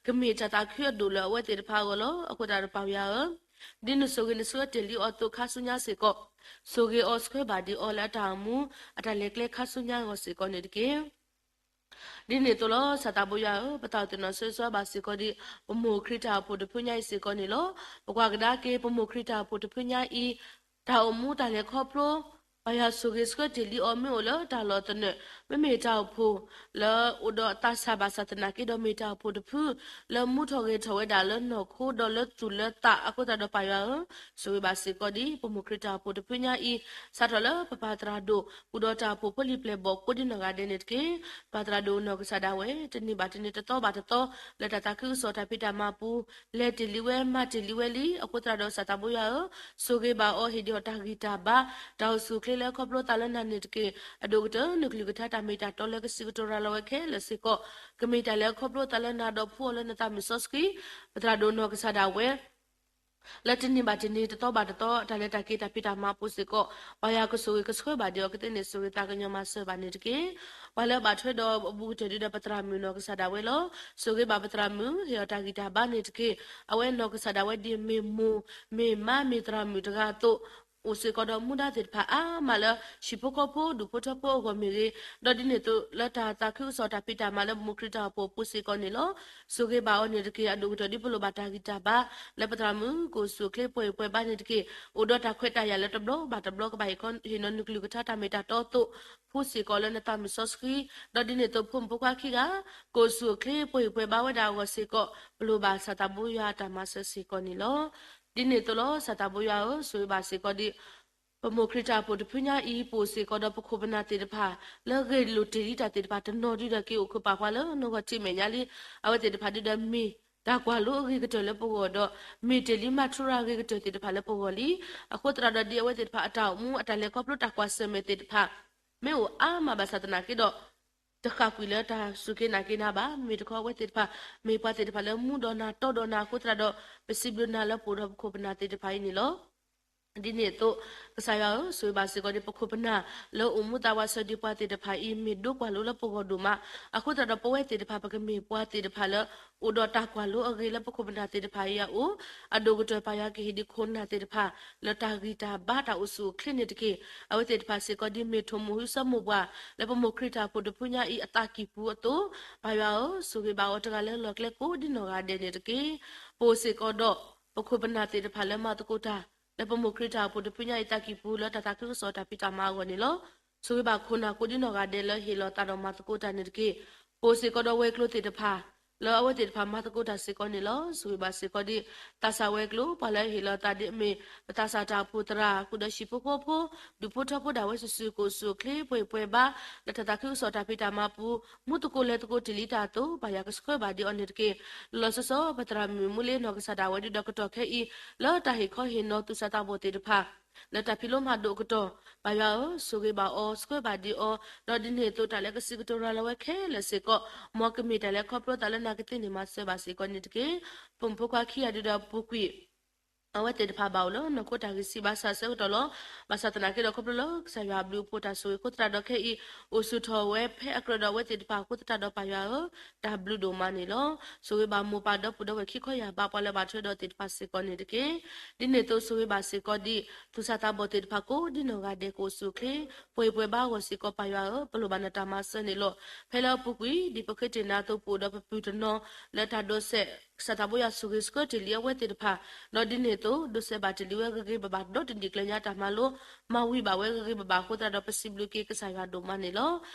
ကမ့ၢ်တၢ်သးခုအဒိၣ်လၢအဝဲသ့ၣ်တဖၣ်အဂီၢ်လီၤ. အဃိသတးဒီးပၢ်ယွၤဧၢ, ဒ်နဆိၣ်ဂ့ၤနဆှၢတ့ၢ်လံအီၤအသိးခါဆူညါစ့ၢ်ကီး, ဆိၣ်ဂ့ၤအီၤဆှၢဘၣ်ဒံးအီၤလၢအတၢ်အိၣ်မူ အတၢ်လဲၤကျဲခါဆူညါအဂီၢ်စ့ၢ်ကီးန့ၣ်တက့ၢ်. ဒ်န့ၣ်အသိးလီၤ ကစၢ်သးဘိယွၤဧၢ, ပသးအိၣ်သ့ၣ်နီၣ်ဆၢဂ့ၤဆၢဝါဘၣ်စ့ၢ်ကီးဒ် ပမိၢ်ခရံာ်တၢ်အိၣ်ဖှိၣ်တဖုညါအံၤစ့ၢ်ကီးန့ၣ်လီၤ. ပကွၢ်ကဒါက့ၤ ပမိၢ်ခရံာ်တၢ်အိၣ်ဖှိၣ်တဖုညါအံၤ တၢ်အိၣ်မူတၢ်လဲၤခီဖျိ ပၢ်ယွၤဆိၣ်ဂ့ၤဆှၢတ့ၢ်လံအီၤ မ့ၢ်အိၣ်လၢတၢ်လီၢ်သနၢၣ်, မ့မ့ၢ်တၢ်အိၣ်ဖှိၣ်လၢအိၣ်ဒီးသးစၢ်ဘၣ်ဆၣ်သနာ်က့ဒီး မ့ၢ်တၢ်အိၣ်ဖှိၣ်တဖု လၢမူထီၣ်ဂဲၤထီၣ်ဝဲဒၣ်လၢနီၢ်ခိဒီးလၢသူၣ်လၢသးအဃိသတးဒီးပၢ်ယွၤဧၢ, ဆိၣ်ဂ့ၤဘၣ်စ့ၢ်ကီးဒ် ပမိၢ်ခရံာ်တၢ်အိၣ်ဖှိၣ်တဖုညါအံၤ, စးထီၣ်လၢပပၢ်သရၣ်ဒိၣ် ပူၤဒီးတၢ်အိၣ်ဖှိၣ်ဖိလံၤပျဲၢ်ဘီၣ်ကိးဒ်နီၢ်ဂၤဒဲးန့ၣ်တက့ၢ်. ပၢ်သရၣ်ဒိၣ်နီၢ်ကစၢ်ဒၣ်ဝဲ တနံၤဘၣ်တနံၤ တသီဘၣ်တသီ လၢတၢ်သးခုကစီၣ်တၢ်ဖံးတၢ်မၤပူၤ လဲၤတ့ၢ်လံဝဲ မၤတ့ၢ်လံဝဲလံ, အဃိသတးဒီးကစၢ်သးဘိယွၤဧၢ, ဆိၣ်ဂ့ၤဘၣ်အီၤ ဟ့ၣ်ဒံးအီၤတၢ်ဂံၢ်တၢ်ဘါ, တၢ်အိၣ်ဆူၣ်အိၣ်ချ့လၢခီဖျိသးလၢနၤန့ၣ်တက့ၢ်. အဒိၣ်ကတၢၢ် နကလုၢ်ကထါတၢ်မ့ၢ်တၢ်တီလၢကစံးကတိၤရၤလီၤဝဲခဲလၢာ်စ့ၢ်ကီး ကမ့ၢ်တၢ်လၢခီဖျိသးလၢနၤဒီးဖှူအီၤလၢနသးမုၢ်စီဆှံ, ပသရၣ်ဒိၣ်နီၢ်ကစၢ်ဒၣ်ဝဲ လၢတနံၤဘၣ်တနံၤ တသီဘၣ်တသီ တၢ်လဲၤတၢ်က့ၤတၢ်ဖံးတၢ်မၤအပူၤစ့ၢ်ကီး, ပၢ်ယွၤကဆိၣ်ဂ့ၤကဆှၢဘၣ်ဒံးအီၤကသ့န့ၣ် ဆိၣ်ဂ့ၤသးကညီၤမၤစၢၤဘၣ်န့ၣ်တက့ၢ်. ပှၤလၢအဘၣ်ထွဲဒီးအဘူးကတၢၢ်ဒုဒီး ပသရၣ်မုၣ်နီၢ်ကစၢ်ဒၣ်ဝဲလီၤ. ဆိၣ်ဂ့ၤဘၣ်ပသရၣ်မုၣ် ဟ့ၣ်အီၤတၢ်ဂံၢ်တၢ်ဘါန့ၣ်တက့ၢ်. အဝဲနီၢ်ကစၢ်ဒၣ်ဝဲဒ်မ့ၢ်မိၢ် မ့ၢ်မါ မ့ၢ်သရၣ်မုၣ်တဂၤအသိး အိၣ်စ့ၢ်ကီးဒီးမူဒါသ့ၣ်တဖၣ်အါမးလၢ ဟံၣ်ဖိဃီဖိ ဒူၣ်ဖိထၢဖိအဂီၢ်မ့ၢ်ဂ့ၤ, ဒီးဒ်န့ၣ်အသိးလၢတၢ်သးခုကစီၣ်တၢ်ဖံးတၢ်မၤလၢပမိၢ်ခရံာ်တၢ်အိၣ်ဖှိၣ်အပူၤစ့ၢ်ကီးန့ၣ်လီၤ. ဆိၣ်ဂ့ၤဘၣ်အီၤန့ၣ်တက့ၢ်. အဒိၣ်ကတၢၢ်ဒ်ပလိၣ်ဘၣ်တၢ်ဂံၢ်တၢ်ဘါ လၢပသရၣ်မုၣ် ကအိၣ်ဆူၣ်အိၣ်ချ့ ပှဲၤဟ့ၣ်ပှဲၤဘါန့ၣ်တက့ၢ်. အိၣ်ဒီးတၢ်ခွဲးတၢ်ယာ်လၢတဘျီဘၣ်တဘျီ ကဘၣ်ဟ့ၣ်ခီဟ့ၣ်နီၤနုာ်ကလုၢ်ကထါတၢ်မ့ၢ်တၢ်တီအသိး ဖှူစ့ၢ်ကီးလၢနသးမုၢ်စီဆှံ, ဒီးဒ်န့ၣ်အသိးဖိမုၣ်ဖိခွါခံဂၤ ကအိၣ်ဆူၣ်အိၣ်ချ့ ပှဲၤဟ့ၣ်ပှဲၤဘါဝဲဒၣ်အဂီၢ်စ့ၢ်ကီး ပလိၣ်ဘၣ်ကစၢ်သးဘိယွၤအတၢ်မၤစၢၤစ့ၢ်ကီးန့ၣ်လီၤ. ဒ်န့ၣ်အသိးလီၤ ကစၢ်သးဘိယွၤဧၢ, ဆိၣ်ဂ့ၤဘၣ်စ့ၢ်ကီးဒ် ပမိၢ်ခရံာ်တၢ်အိၣ်ဖှိၣ်တဖုညါအံၤ ပအိၣ်စ့ၢ်ကီးဒီးပခိၣ်ပနၢ်သ့ၣ်တဖၣ် လၢဂဲၤလိာ်တ့ၢ်လံတၢ်သ့ၣ်တဖၣ်တနီၤဒုဒီးက့ၤအိၣ်ခိးပာ်ပှၤလၢနီၢ်ဂီၢ်ထံးမဲာ်ညါလံ. အဝဲသ့ၣ်တဖၣ်ဒုဒီးမ့ၢ်တၢ်ကွၢ်လိအဂ့ၤကတၢၢ်လၢပဂီၢ်ဒီး မ့ၢ်တ့ၢ်လံမၤထူရၤအဂ့ၤကတၢၢ်သ့ၣ်တဖၣ်လၢပဂီၢ်လံ. အဃိသတးဒီးဒ်အဝဲသ့ၣ်တဖၣ်အတၢ်အိၣ်မူ အတၢ်လဲၤခီဖျိတၢ်ကွၢ်ဆၢၣ်မဲာ်သ့ၣ်တဖၣ် မ့ၢ်အိၣ်အါမးဘၣ်ဆၣ်သနာ်က့ဒီး တဃၣ်ကွံာ်လၢတၢ်စူၢ်က့ၤနာ်က့ၤနၤဘၣ်. မ့ၢ်တခီအဝဲသ့ၣ်တဖၣ် မ့ၢ်ပှၤသ့ၣ်တဖၣ်လၢမူဒီးနၤတီဒီးနၤအဃိသတးဒီး ပစံးဘျုးနၤလၢပအိၣ်ဒီးပခိၣ်ပနၢ်သ့ၣ်တဖၣ်အံၤန့ၣ်လီၤ. ဒ်န့ၣ်အသိး ကစၢ်ယွၤဧၢ, ဆိၣ်ဂ့ၤဘၣ်စ့ၢ်ကီးဒ် ပခိၣ်ပနၢ်လၢအိၣ်မူသးဝးဆၢဒံးပှၤသ့ၣ်တဖၣ်အံၤ မ့ၢ်ဒိကွၢ်လိလၢပဂီၢ်ဒိၣ်မး. အဃိသတးဒီးပဝဲသ့ၣ်တဖၣ် ပကမ့ၢ်ပှၤသ့ၣ်တဖၣ်လၢ အိၣ်ဒီးတၢ်ကွၢ်လိအဂ့ၤလၢပခိၣ်ပနၢ်သ့ၣ်တဖၣ်အံၤအအိၣ်, အဒိၣ်ကတၢၢ်ပၢ်ယွၤကဟ့ၣ်ဒံးခိၣ်နၢ်သ့ၣ်တဖၣ် လၢတၢ်ဂံၢ်တၢ်ဘါတၢ်အိၣ်ဆူၣ်အိၣ်ချ့န့ၣ်တက့ၢ်. အဝဲသ့ၣ်တဖၣ်စ့ၢ်ကီးဒ်မ့ၢ်ထိၣ်မိၢ်ဟုစၢမိၢ်ပှၢ် လၢပမိၢ်ခရံာ်တၢ်အိၣ်ဖှိၣ်တဖုညါအံၤအသးကံၢ်ပူၤအသိး, ပၢ်ယွၤဧၢ, ဆိၣ်ဂ့ၤဘၣ်အီၤတဂၤလၢလီၢ်ကျဲကိးဒ်နီၢ်ဂၤဒဲးန့ၣ်တက့ၢ်. ပအိၣ်စ့ၢ်ကီးဒီး ပခိၣ်ပနၢ်သ့ၣ်တဖၣ်လၢမၤသကိးတၢ် လၢပမိၢ်ခရံာ်တၢ်အိၣ်ဖှိၣ်တဖုညါအံၤသးကံၢ်ပူၤ လၢတၢ်သးခုကစီၣ်တၢ်ဖံးတၢ်မၤအဂီၢ်န့ၣ်လီၤ. ဆိၣ်ဂ့ၤဘၣ်ခိၣ်နၢ်ကိးဒ်နီၢ်ဂၤဒဲးလၢဟ့ၣ်လီၤသးဒီးမၤသကိးတၢ်န့ၣ်တက့ၢ်. ပအိၣ်စ့ၢ်ကီးဒီးဝဲၤကျိၤသ့ၣ်တဖၣ် လၢအဝဲသ့ၣ်တဖၣ်မၤသကိးတၢ်စ့ၢ်ကီးန့ၣ်လီၤ. ဆိၣ်ဂ့ၤဘၣ်စ့ၢ်ကီးဒ် သးစၢ်ဝဲၤကျိၤ ပှၤလၢအဟ့ၣ်လီၤသးဒ်အမ့ၢ် ပသးစၢ်တၢ်အိၣ်ဖှိၣ်သရၣ် ဃုာ်ဒီးဟံၣ်ဖိဃီဖိ ဒူၣ်ဖိထၢဖိဒၣ်ဝဲစုာ်စုာ် ကအိၣ်ဆူၣ်အိၣ်ချ့ ပှဲၤပှဲၤဘါ လၢတၢ်သးခုကစီၣ်တၢ်ဖံးတၢ်မၤပူၤ မူသကိးလဲၤသကိးတ့ၢ်လံတၢ်အသိး ပၢ်ယွၤကဆှၢဘၣ်ဒံးအီၤန့ၣ်တက့ၢ်. လီၤဆီဆီ ပသရၣ်မုၣ်မူလ့နီၢ်ကစၢ်ဒၣ်ဝဲဒုဒီးကတီၢ်ခဲအံၤ လၢတၢ်ဟ့ၣ်ခီဟ့ၣ်နီၤသူၣ်စၢ်သးဘီၣ်သ့ၣ်တဖၣ် လၢတၢ်ဖံးလိမၤဒိၣ်အကတီၢ် ပၢ်ယွၤဧၢ, ဆိၣ်ဂ့ၤဘၣ်အီၤ ဆှၢဘၣ်ဒံးအီၤ, ဒီးဒ်န့ၣ်အသိးတၢ်လၢကစံးကတိၤရၤလီၤဝဲခဲလၢာ်စ့ၢ်ကီး မ်ကမ့ၢ်တၢ်လၢခီဖျိသးလၢနၤကသ့န့ၣ် မၤစၢၤဘၣ်စ့ၢ်ကီးန့ၣ်တက့ၢ်. ဖိမုၣ်ဖိခွါခံဂၤဒုဒီးပူၤကွံာ် အဝဲသ့ၣ်တဖၣ်ဘၣ်အိၣ်လၢနီၢ်ခိတၢ်ဂံၢ်ဆံးဘါစၢ်အဆၢကတီၢ်လီၤ. ဘၣ်ဆၣ်သနာ်က့ဒီးခီဖျိလၢကစၢ်ယွၤအဘျုးအဖှိၣ်တၢ်ဆိၣ်ဂ့ၤအဃိသတးဒီးခဲအံၤ အိၣ်ဆူၣ်ထီၣ်ဝဲဖဲအကြၢးဒီးအဝဲသ့ၣ်တဖၣ်အဃိသတးဒီးပၢ်ယွၤဧၢ, တၢ်ဘျုးဒိၣ်မးန့ၣ်လီၤ. ဆိၣ်ဂ့ၤဘၣ်မိၢ်ပၢ်ဒီပုၢ်ဒီဝဲၢ်ခံခီယၢ်ဘးပှၤလၢဘၣ်ထွဲဒီးသ့ၣ်တဖၣ်စ့ၢ်ကီးန့ၣ်တက့ၢ်. ဒ်န့ၣ်အသိးဆိၣ်ဂ့ၤဘၣ်စ့ၢ်ကီးဒ် သူၣ်စၢ်သးဘီၣ်သ့ၣ်တဖၣ်ကိးဒ်နီၢ်ဂၤဒဲးကအိၣ်ဆူၣ်အိၣ်ချ့ ပှဲၤပှဲၤဘါအဂီၢ်စ့ၢ်ကီးပၢ်ယွၤဧၢ, ပလိၣ်ဘၣ်နတၢ်မၤစၢၤန့ၣ်လီၤ. ဖဲလၢအပူၤကွံာ် ဒ်ပဃ့တ့ၢ်နၤအသိးပအိၣ်ဒီးပပုၢ်တနီၤ လၢတၢ်ဒိးစဲး ကစၢ်သးဘိယွၤဆိၣ်ဂ့ၤဆှၢတ့ၢ်လံအဝဲသ့ၣ်တဖၣ်, ဒီးဒ်န့ၣ်အသိး ဒိးစဲးဘၣ်တ့ၢ်လံဝဲဂ့ၤဂ့ၤဘၣ်ဘၣ် ဒီတနံၣ်ကျၢၤညါတၢ်မၤလိ မၤဝံၤဘၣ်ဝဲဂ့ၤဂ့ၤဘၣ်ဘၣ်အဃိသတးဒီး ပစံးဘျုးက့ၤကစၢ်ယွၤဒိၣ်မးန့ၣ်လီၤ.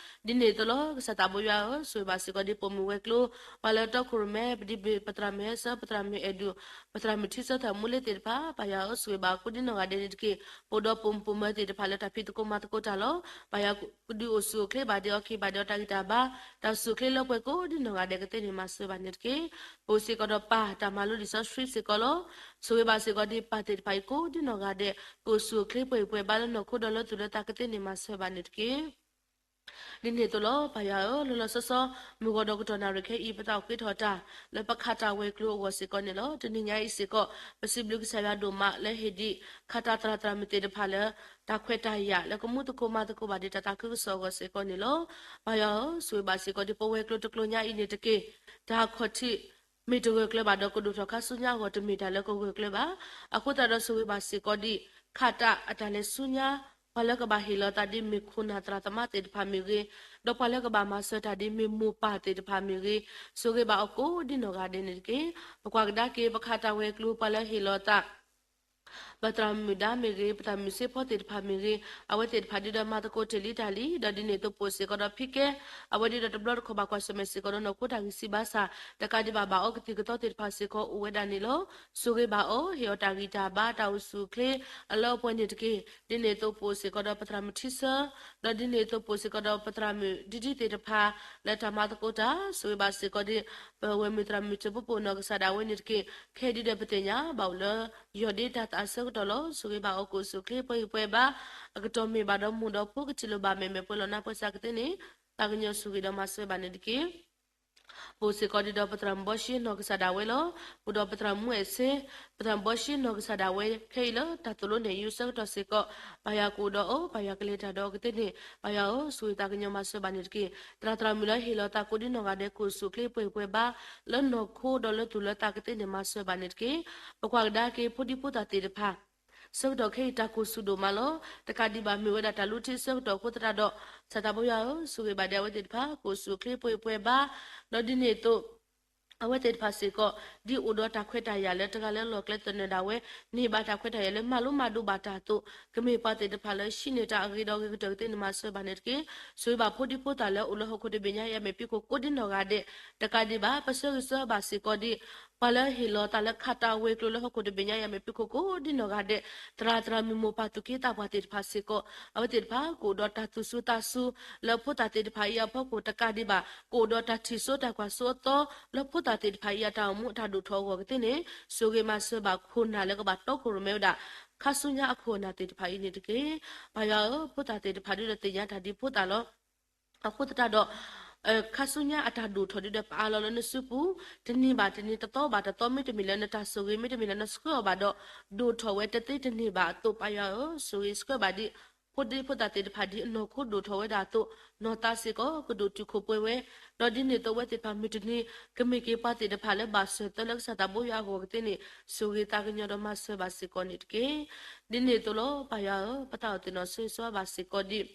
ဒ်န့ၣ်အသိးလီၤ ကစၢ်သးဘိယွၤဧၢ, ဆိၣ်ဂ့ၤဘၣ်စ့ၢ်ကီးဒ်ပိာ်မုၣ်ဝဲၤကျိၤ, ပှၤလၢတီခိၣ်ရိၣ်မဲ ပဒံဘ့ၣ် ပသရၣ်မုၣ်ဟဲဆၢ ပသရၣ်မုၣ်အဲၣ်ဒူၣ်, ပသရၣ်မုၣ်ထံဆၢ သရၣ်မုၣ်လ့သ့ၣ်တဖၣ်, ပၢ်ယွၤဧၢဆိၣ်ဂ့ၤဘၣ်ကိးဒ်နီၢ်ဂၤဒဲးန့ၣ်တက့ၢ်. ပအိၣ်ဒီးပိာ်မုၣ်ပိာ်မၢၤသ့ၣ်တဖၣ်လၢတၢ်ဖံးသကိးမၤသကိးတၢ်လီၤ. ပၢ်ယွၤကဒုးအိၣ်ဆူၣ်အိၣ်ချ့ဘၣ်ဒံးအီၤ က့ၤဘၣ်ဒံးအီၤတၢ်ဂံၢ်တၢ်ဘါ, တၢ်အိၣ်ဆူၣ်အိၣ်ချ့လၢပှဲၤကိးဒ်နီၢ်ဂၤဒဲးကသ့န့ၣ် မၤစၢၤဘၣ်န့ၣ်တက့ၢ်. ပအိၣ်စ့ၢ်ကီးဒီးပၢ်တၢ်မၤလိလံာ်စီဆှံစ့ၢ်ကီးလီၤ. ဆိၣ်ဂ့ၤဘၣ်စ့ၢ်ကီးဒ်ပၢ်သ့ၣ်တဖၣ်အံၤကိးဒ်နီၢ်ဂၤဒဲး ကအိၣ်ဆူၣ်အိၣ်ချ့ပှဲၤဂံၢ်ပှဲၤဘါလၢနီၢ်ခိဒီးလၢသူၣ်လၢသးကသ့န့ၣ် မၤစၢၤဘၣ်န့ၣ်တက့ၢ်. ဒ်န့ၣ်အသိးလီၤ ပၢ်ယွၤဧၢ, လီၤလီၤဆီဆီ မုၢ်ဂီၤဒီးကတီၢ်နၣ်ရံၣ်ခဲအံၤ ပသးအိၣ်ဃ့ထီၣ်တၢ် လၢပခးတၢ်ဝဲၤကျိၤအဂီၢ်စ့ၢ်ကီးန့ၣ်လီၤ. တနံၤညါအံၤစ့ၢ်ကီး ပစံးဘျုးကစၢ်ယွၤဒိၣ်မးလၢဟ့ၣ်ဒံး ခးတၢ်သရၣ်သရၣ်မုၣ်သ့ၣ်တဖၣ်လၢ တၢ်ခွဲးတၢ်ယာ်လၢကမူသကိးမၤသကိးဘၣ်ဒံးတၢ်သးခုကစီၣ်အဂီၢ်စ့ၢ်ကီးန့ၣ်လီၤ. ပၢ်ယွၤဧၢ, ဆိၣ်ဂ့ၤဘၣ်စ့ၢ်ကီးဒ်ပဝဲၤကျိၤတကျိၤညါအံၤန့ၣ်တက့ၢ်. တၢ်ခီၣ်ထံး မ့ၢ်တဂၢၢ်ကျၢၤဘၣ်ဒီး ကဒိၣ်ထီၣ်ခါဆူညါအဂီၢ် တမ့ၢ်တၢ်လၢကဂၢၢ်ကျၢၤဘၣ်. အဃိသတးဒီး ဆိၣ်ဂ့ၤဘၣ်စ့ၢ်ကီးဒ် ခးတၢ်အတၢ်လဲၤဆူညါ ပှၤလၢကဘၣ်ဟ့ၣ်လီၤသးဒ်မ့ၢ်ခိၣ်နၢ်သရၣ်သမါသ့ၣ်တဖၣ်မ့ၢ်ဂ့ၤ, ဒီးပှၤလၢကဘၣ်မၤစၢၤတၢ်ဒ်မ့ၢ်မိၢ်ပၢ်သ့ၣ်တဖၣ်မ့ၢ်ဂ့ၤ, ဆိၣ်ဂ့ၤဘၣ်အီၤကိးဒ်နီၢ်ဂၤဒဲးန့ၣ်တက့ၢ်. ပကွၢ်ကဒါက့ၤ ပခးတၢ်ဝဲၤကျိၤ ပှၤလၢဟ့ၣ်လီၤသး ပသရၣ်မုၣ်ဒါမ့ၢ်ဂ့ၤ, ပသရၣ်မုၣ်စ့ဖီသ့ၣ်တဖၣ်မ့ၢ်ဂ့ၤ, အဝဲသ့ၣ်တဖၣ်ဒ်ဒီးမၤသကိးတ့ၢ်လံတၢ်လံ, ဒီးဒ်န့ၣ်အသိးပအိၣ်စ့ၢ်ကီးဒီးဖံကဲ, အဝဲဒ်ဒီးတဘျီတခီၣ်ဘၣ်ကွၢ်ဆၢၣ်မဲာ်စ့ၢ်ကီးဒီးနီၢ်ခိတၢ်ဂံၢ်စၢ်ဘါစၢ်, တကးဒံးဘၣ်ဘၣ်အီကသံၣ်ကသီသ့ၣ်တဖၣ်စ့ၢ်ကီးအိၣ်ဝဲဒၣ်န့ၣ်လီၤ. ဆိၣ်ဂ့ၤဘၣ်အီၤ, ဟ့ၣ်အီၤတၢ်ဂံၢ်တၢ်ဘါ တၢ်အိၣ်ဆူၣ်အိၣ်ချ့ အလၢအပှဲၤန့ၣ်တက့ၢ်. ဒ်န့ၣ်အသိးပအိၣ်စ့ၢ်ကီးဒီးပသရၣ်မုၣ်ထံဆၢ, ဒီးဒ်န့ၣ်အသိးပအိၣ်စ့ၢ်ကီးဒီးပသရၣ်မုၣ်ဒ်ဒ်သ့ၣ်တဖၣ် လၢတၢ်မၤသကိးတၢ်, ဆိၣ်ဂ့ၤဘၣ်စ့ၢ်ကီးဒ် ပဝဲၢ်မုၣ်သရၣ်မုၣ်ထံဖိပိာ်နီၢ်ကစၢ်ဒၣ်ဝဲန့ၣ်တက့ၢ်. ခဲဒ်ဒီးပသ့ၣ်ညါဘၣ်အိၣ်လၢ ယီၢ်ဒ့တၢ်သးအဆၢကတီၢ်လီၤ. ဆိၣ်ဂ့ၤဘၣ်အီၤကအိၣ်ဆူၣ်အိၣ်ချ့ပှဲၤဂံၢ်ပှဲၤဘါ, အကတီၢ်မ့ၢ်ဘၣ်ဒီးမိၢ်ဒီးဖိကထံၣ်လိာ်ဘၣ်မဲာ်မဲာ်ပှဲၤလီၤနါပှဲၤစၢ်ကသ့န့ၣ်, သးကညီၤဆိၣ်ဂ့ၤဒီးမၤစၢၤဘၣ်န့ၣ်တက့ၢ်. ပအိၣ်စ့ၢ်ကီးဒ်ဒီးပသရၣ်မုၣ်ဘီၣ်ရှ့နီၢ်ကစၢ်ဒၣ်ဝဲလီၤ. ပအိၣ်ဒီးပသရၣ်မုၣ်အဲၣ်ဆ့, ပသရၣ်မုၣ်ဘီၣ်ရှ့နီၢ်ကစၢ်ဒၣ်ဝဲခဲအံၤလၢတၢ်သိၣ်လိနဲၣ်ယုၤအဆၢကတီၢ်စ့ၢ်ကီး, ပၢ်ယွၤကအိၣ်ဒီးအီၤ, ပၢ်ယွၤကလဲၤတၢ်ဒီးအီၤကသ့န့ၣ်, ပၢ်ယွၤဧၢ, ဆိၣ်ဂ့ၤသးကညီၤမၤစၢၤဘၣ်န့ၣ်တက့ၢ်. သရၣ်သရၣ်မုၣ်လၢဟ့ၣ်လီၤသးကိးဒ်နီၢ်ဂၤဒဲး ကအိၣ်ဆူၣ်အိၣ်ချ့ပှဲၤဂံၢ်ပှဲၤဘါ လၢနီၢ်ခိဒီးလၢသူၣ်လၢသးကသ့န့ၣ် မၤစၢၤဘၣ်န့ၣ်တက့ၢ်. ပကွၢ်ကဒါက့ၤဖိဒံဖိသၣ်သ့ၣ်တဖၣ် ဆၢကတီၢ်ခဲအံၤတၢ်ကိၢ်ဆူၣ်ဒိၣ်မးလီၤ. တကးဒံးဘၣ်မ့ၢ်ဝဲဒၣ်တၢ်လူထံအဆၢကတီၢ်အဃိသတးဒီး, ကစၢ်သးဘိယွၤဧၢ, ဆိၣ်ဂ့ၤဘၣ်ဒံးအဝဲသ့ၣ်တဖၣ် ကအိၣ်ဆူၣ်အိၣ်ချ့ပှဲၤဂံၢ်ပှဲၤဘါ, ဒီးဒ်န့ၣ်အသိး အဝဲသ့ၣ်တဖၣ်စ့ၢ်ကီး ဒ်အိၣ်ဒီးတၢ်ခွဲးတၢ်ယာ်လၢတဂၤလၢလီၢ်ကျဲသနၢၣ်ဒၣ်ဝဲ, န့ၢ်ဘၣ်တၢ်ခွဲးတၢ်ယာ်လၢမၤလိမၤဒိးဘၣ်တၢ်အသိး, ကမ့ၢ်ပှၤသ့ၣ်တဖၣ်လၢဟံးန့ၢ်တၢ်အဂ့ၤဒီးအဂ့ၤကတၢၢ်ကသ့န့ၣ် မၤစၢၤဘၣ်န့ၣ်တက့ၢ်. ဆိၣ်ဂ့ၤဘၣ်ဖိဒံဖိသၣ်လၢအအိၣ်လၢဟီၣ်ခိၣ်တဘ့ၣ်ညါအံၤအမဲာ်ဖံးခိၣ်ကိးဒ်နီၢ်ဂၤဒဲး, တကးဒံးဘၣ် ပဆၢဂ့ၤဆၢဘၣ်စ့ၢ်ကီးဒ် ပှၤလၢဟ့ၣ်လီၤသးလၢခးတၢ်ဝဲၤကျိၤလၢဟီၣ်ခိၣ်တဘ့ၣ်ညါအံၤအမဲာ်ဖံးခိၣ်ကိးဒ်နီၢ်ဂၤဒဲး, သရၣ်သရၣ်မုၣ်မိၢ်ပၢ်သူၣ်က့သးပှၢ်သ့ၣ်တဖၣ်စ့ၢ်ကီး, အဝဲသ့ၣ်တဖၣ်ကအိၣ်ဒီးတၢ်သူၣ်စူၤသးစူၤ လၢဖိသၣ်သ့ၣ်တဖၣ်အံၤအဖီခိၣ်တကးဒံးဘၣ်, ကအိၣ်ဒီးတၢ်ထံၣ်စိတၢ်ကွၢ်စိအသီ လၢဖိသၣ်သ့ၣ်တဖၣ်အံၤအတၢ်အိၣ်မူအတၢ်ဒိၣ်ထီၣ်အဂီၢ်ကသ့န့ၣ်, ဆိၣ်ဂ့ၤမၤစၢၤဘၣ်ခိၣ်နၢ်လၢကဘၣ်တီခိၣ်ရိၣ်မဲဝဲဒၣ် ခါဆူညါအခိၣ်အနၢ်သ့ၣ်တဖၣ်အံၤန့ၣ်တက့ၢ်. ပၢ်ယွၤဧၢ, ဖိသၣ်သ့ၣ်တဖၣ်ဒုးဒီးသ့ၣ်ညါတၢ်ဒ်ဖိသၣ်လီၤ. အဃိသတးဒီး ခါဆူညါအတၢ်ဒိၣ်ထီၣ်ဒုးဒီးပအးလီၤလၢနစုပူၤ, တနံၤဘၣ်တနံၤ တသီဘၣ်တသီ မ့တမ့ၢ်လၢနတၢ်ဆိၣ်ဂ့ၤ မ့တမ့ၢ်လၢနဆှၢအီၤဘၣ်ဒီး ဒိၣ်ထီၣ်ဝဲတသ့တန့ၢ်ဘၣ်အသိး ပၢ်ယွၤဧၢ, ဆိၣ်ဂ့ၤဆှၢဘၣ်ဒံး ဖိဒံဖိသၣ်သ့ၣ်တဖၣ်ဒ်အနီၢ်ခိဒိၣ်ထီၣ်ဝဲဒၣ်အသိး, နီၢ်သးစ့ၢ်ကီးကဒိၣ်တုာ်ခိၣ်ပှဲၤဝဲ, ဒီးဒ်န့ၣ်အသိးအဝဲသ့ၣ်တဖၣ်မုၢ်တနံၤ ကမ့ၢ်က့ၤပှၤသ့ၣ်တဖၣ်လၢဘၣ်စၢၤသၢလၢကစၢ်သးဘိယွၤအဂီၢ်ကသ့န့ၣ်, ဆိၣ်ဂ့ၤသးကညီၤဒီးမၤစၢၤဘၣ်စ့ၢ်ကီးန့ၣ်တက့ၢ်. ဒ်န့ၣ်အသိးလီၤ ပၢ်ယွၤဧၢ, ပသးအိၣ်သ့ၣ်နီၣ်ဆိၣ်ဂ့ၤဆှၢဘၣ်စ့ၢ်ကီးဒ်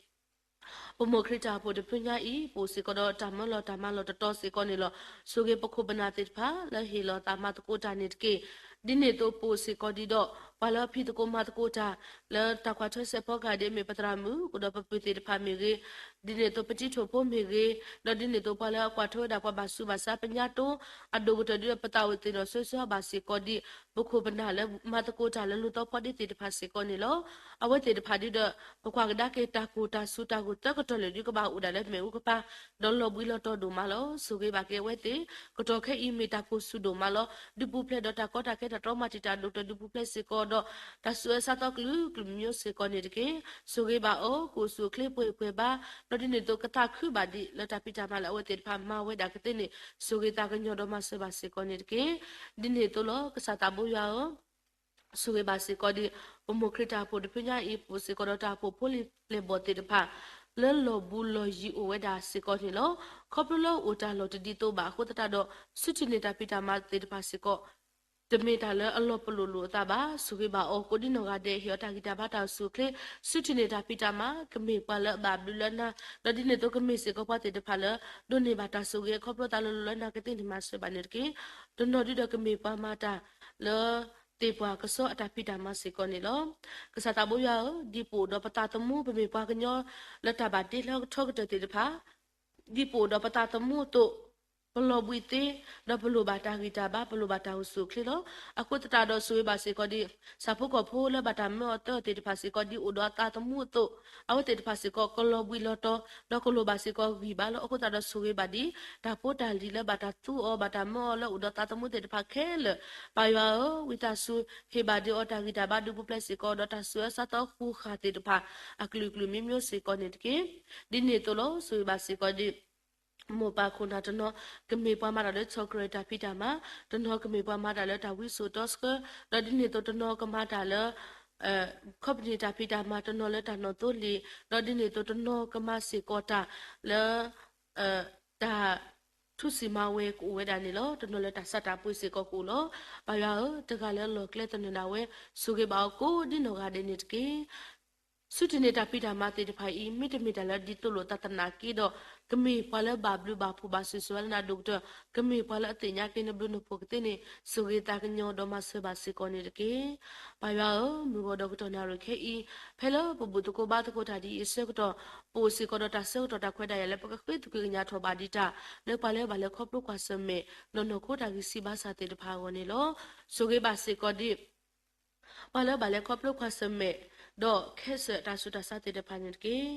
ပမိၢ်ခရံာ်တၢ်အိၣ်ဖှိၣ်တဖုညါအံၤ ပအိၣ်စ့ၢ်ကီးဒီးတၢ်မၢလီၤတၢ်မၤလီၢ်တတီၤစ့ၢ်ကီးန့ၣ်လီၤ. ဆိၣ်ဂ့ၤပခိၣ်ပနၢ်သ့ၣ်တဖၣ် လၢဟ့ၣ်လီၤသးမၤသကိးတၢ်န့ၣ်တက့ၢ်. ဒ်န့ၣ်အသိးပအိၣ်စ့ၢ်ကီးဒ်ဒီး ပှၤလၢဖံးသကိးမၤသကိးတၢ် လၢတၢ်ကွၢ်ထွဲစဲးဖီကဟၣ်ဒ်အမ့ၢ်ပသရၣ်မုၣ် ကဒီးပပုၢ်သ့ၣ်တဖၣ်မ့ၢ်ဂ့ၤ, ဒ်န့ၣ်အသိးပတံၤထိၣ်ဖိမ့ၢ်ဂ့ၤ, ဒီးဒ်န့ၣ်အသိးပှၤလၢအကွၢ်ထွဲဝဲဒၣ်ပှၤဘၣ်ဆူးဘၣ်ဆါပညါတိ အဒိၣ်ကတၢၢ်ဒ်ဒီးပသးအိၣ်သ့ၣ်နီၣ်ဆိၣ်ဂ့ၤဆှၢဘၣ်စ့ၢ်ကီးဒ် ပခိၣ်ပနၢ်လၢမၤသကိးတၢ်လၢလူၤသီဖီဒ့သ့ၣ်တဖၣ်စ့ၢ်ကီးန့ၣ်လီၤ. အဝဲသ့ၣ်တဖၣ်ဒ်ဒီး ပကွၢ်ကဒါက့ၤတၢ်ကိၢ်တၢ်ဆူးတၢ်ဂိၢ်သၢကတီၢ်လၢာ်ဒ် ကဘၣ်အိၣ်ဒၣ်လၢမ့ၣ်အူကပၤ ဒီးလီၤဘှံးလီၤတီၤဒိၣ်မးလီၤ. ဆိၣ်ဂ့ၤဘၣ်က့ၤအဝဲသ့ၣ် ကတီၢ်ခဲအံၤမ့ၢ်တၢ်ကိၢ်ဆူၣ်ဒိၣ်မးလီၤ. ဒုးပူၤဖျဲးဒီးတၢ်ကီတၢ်ခဲတၢ်တြီမၤတံာ်တာ်ဒိၣ်ကတၢၢ်ဒုးပူၤဖျဲးစ့ၢ်ကီးဒီး တၢ်ဆူးအၢဆါသီကလုာ်ကလုာ်မံၤစ့ၢ်ကီးန့ၣ်တက့ၢ်. ဆိၣ်ဂ့ၤဘၣ်အီၤ ကအိၣ်ဆူၣ်အိၣ်ချ့ပှဲၤဂံၢ်ပှဲၤဘါ, ဒီးဒ်န့ၣ်အသိးကသးခုဘၣ်ဒံးလၢတၢ်ဖံးတၢ်မၤလၢအဝဲသ့ၣ်တဖၣ်မၤဝဲဒၣ်ကသ့န့ၣ် ဆိၣ်ဂ့ၤသးကညီၤဒီးမၤစၢၤဘၣ်စ့ၢ်ကီးန့ၣ်တက့ၢ်. ဒ်န့ၣ်အသိးလီၤ ကစၢ်သးဘိယွၤဧၢ ဆိၣ်ဂ့ၤဘၣ်စ့ၢ်ကီးဒ် ပမိၢ်ခရံာ်တၢ်အိၣ်ဖှိၣ်တဖုညါအံၤ ပအိၣ်စ့ၢ်ကီးဒီးတၢ်အိၣ်ဖှိၣ်ဖိလံၤပျဲၢ်ဘီၣ်သ့ၣ်တဖၣ် လၢလီၤဘူးလီၤယံၤအိၣ်ဝဲဒၣ်စ့ၢ်ကီးန့ၣ်လီၤ. ခီဖျိလၢအိၣ်တၢ်လီၢ်တဒ်သိးဘၣ်အဃိသတးဒီး ဆူထံၣ်န့ၢ်တၢ်ဖံးတၢ်မၤသ့ၣ်တဖၣ်စ့ၢ်ကီး တမ့ၢ်တၢ်လၢအလီၤပလိာ်လိာ်အသးဘၣ်. ဆိၣ်ဂ့ၤဘၣ်အီၤကိးဒ်နီၢ်ဂၤဒဲး, ဟ့ၣ်အီၤတၢ်ဂံၢ်တၢ်ဘါတၢ်အိၣ်ဆူၣ်အိၣ်ချ့, ဆူထံၣ်န့ၢ်တၢ်ဖံးတၢ်မၤ, ကမ့ၢ်ပှၤလၢအဘၣ်ဘျုးလၢနၤ, ဒီးဒ်န့ၣ်အသိးကမ့ၢ်စ့ၢ်ကီးပှၤသ့ၣ်တဖၣ်လၢ ဒိးန့ၢ်ဘၣ်တၢ်ဆိၣ်ဂ့ၤအခီဖျိသးလၢလီၤလၢနၤကသ့န့ၣ် မၤစၢၤဘၣ်န့ၣ်တက့ၢ်. တနီၤဒုဒီးကမ့ၢ်ပှၤမၤတၢ်လၢ သ့ၣ်ပှၢ်ကစီအတၢ်ဖံးတၢ်မၤစ့ၢ်ကီးန့ၣ်လီၤ. ကစၢ်သးဘိယွၤဧၢ, ဒ်ပအိၣ်ဒီးပသးသမူ ပမ့ၢ်ပှၤကညီလၢတၢ်ဘၣ်တ့လၢထီကတၢၢ်သ့ၣ်တဖၣ် ဒ်ပအိၣ်ဒီးပသးသမူအသိး, ပလီၤဘှံးသ့, ဒီးပလိၣ်ဘၣ်တၢ်ဂံၢ်တၢ်ဘါ, ပလိၣ်ဘၣ်တၢ်အိၣ်ဆူၣ်အိၣ်ချ့လီၤ. အဃိသတးဒီးဆိၣ်ဂ့ၤဘၣ်စ့ၢ်ကီးဒ် ဆၣ်ဖိကီၢ်ဖိလၢဘၣ်တၢ်မၢအီၤသၢအီၤသ့ၣ်တဖၣ်စ့ၢ်ကီး ဒ်အိၣ်ဒီးအသးသမူအသိး, အဝဲသ့ၣ်တဖၣ်စ့ၢ်ကီး ကလီၤဘှံးလီၤတီၤ, ဒီးကလိၣ်ဘၣ်စ့ၢ်ကီးဂံၢ်ဘါလၢ အဃိသတးဒီးဆိၣ်ဂ့ၤဘၣ်ဒ် တၢ်ဖိတၢ်လံၤလၢဘၣ်တၢ်သူအီၤ ဘၣ်တၢ်မၢအီၤလၢအိၣ်ဒီးသးသမူသ့ၣ်တဖၣ်ခဲလၢာ်, ပၢ်ယွၤဧၢ, ဝံသးစူၤ ဟ့ၣ်ဘၣ်ဒံးအီၤတၢ်ဂံၢ်တၢ်ဘါဒုးပူၤဖျဲးစ့ၢ်ကီး ဒီးတၢ်ဆူးအါဆါသီဃူဃာ်သ့ၣ်တဖၣ် အကလုာ်ကလုာ်မံမံစ့ၢ်ကီးန့ၣ်တက့ၢ်. ဒ်န့ၣ်အသိးလီၤ. ဆိၣ်ဂ့ၤဘၣ်စ့ၢ်ကီးဒ် မိၢ်ပၢ်ခိၣ်နၢ်တနီၤ ကမ့ၢ်ပှၤမၤတၢ်လၢဆီၣ်ကရၢၢ်တၢ်ဖံးတၢ်မၤ, တနီၤကမ့ၢ်ပှၤမၤတၢ်လၢတၢ်ဝံစိာ်တီဆှၢ, ဒီးဒ်န့ၣ်အသိးတနီၤကမၤတၢ်လၢ ခီပနံၣ်တၢ်ဖံးတၢ်မၤ, တနီၤလၢတၢ်နီၣ်သိလ့ၣ်, ဒီးဒ်န့ၣ်အသိးတနီၤကမၤစ့ၢ်ကီးတၢ်လၢ တၢ်ထူစံၣ်မၤဝဲကအိၣ်ဝဲဒၣ်န့ၣ်လီၤ. တနီၤလၢတၢ်ဆါတၢ်ပှ့ၤစ့ၢ်ကီးကအိၣ်လီၤ. ပၢ်ယွၤဧၢ, တဂၤလၢအလီၢ်ကျဲသနၢၣ်ဒၣ်ဝဲ, ဆိၣ်ဂ့ၤဘၣ်အီၤကိးဒ်နီၢ်ဂၤဒဲးန့ၣ်တက့ၢ်. ဆူထံၣ်န့ၢ်တၢ်ဖံးတၢ်မၤသ့ၣ်တဖၣ်အံၤ မ့တမ့ၢ်တၢ်လၢဒ်သိးလိာ်သးသနာ်က့ဒီး, ကမ့ၢ်ပှၤလၢဘၣ်ဘျုးဘၣ်ဖှိၣ်ဘၣ်ဆိၣ်ဂ့ၤဆိၣ်ဝါလၢနၤဒိၣ်ကတၢၢ်, ကမ့ၢ်ပှၤလၢအသ့ၣ်ညါက့ၤနဘျုးနဖှိၣ်ကသ့န့ၣ် ဆိၣ်ဂ့ၤသးကညီၤဒီးမၤစၢၤဘၣ်စ့ၢ်ကီးန့ၣ်တက့ၢ်. ပၢ်ယွၤဧၢ, မုၢ်ဂီၤဒီးကတီၢ်နၣ်ရံၣ်ခဲအံၤ, ဖဲလၢပဘူၣ်သကိးဘါသကိးတၢ်ဒ်အံၤအဆၢကတီၢ်, ပအိၣ်စ့ၢ်ကီးဒီးတၢ်ဆၢကတီၢ်တၢ်ခွဲးတၢ်ယာ်လၢပကဃ့သကွံၢ်ကညးထီၣ်ဘၣ်ဒံးတၢ် လၢပှၤလၢဘၣ်လဲၤခီဖျိကွၢ်ဆၢၣ်မဲာ် ဒီးနီၢ်ခိတၢ်ဂံၢ်ဆံးဘါစၢ်သ့ၣ်တဖၣ်အဂီၢ်န့ၣ်လီၤ. ဆိၣ်ဂ့ၤဘၣ်စ့ၢ်ကီးဒ် ပှၤလၢဘၣ်လဲၤခီဖျိကွၢ်ဆၢၣ်မဲာ် ဒီးခဲစၢၣ်တၢ်ဆူးတၢ်ဆါသ့ၣ်တဖၣ်န့ၣ်တက့ၢ်.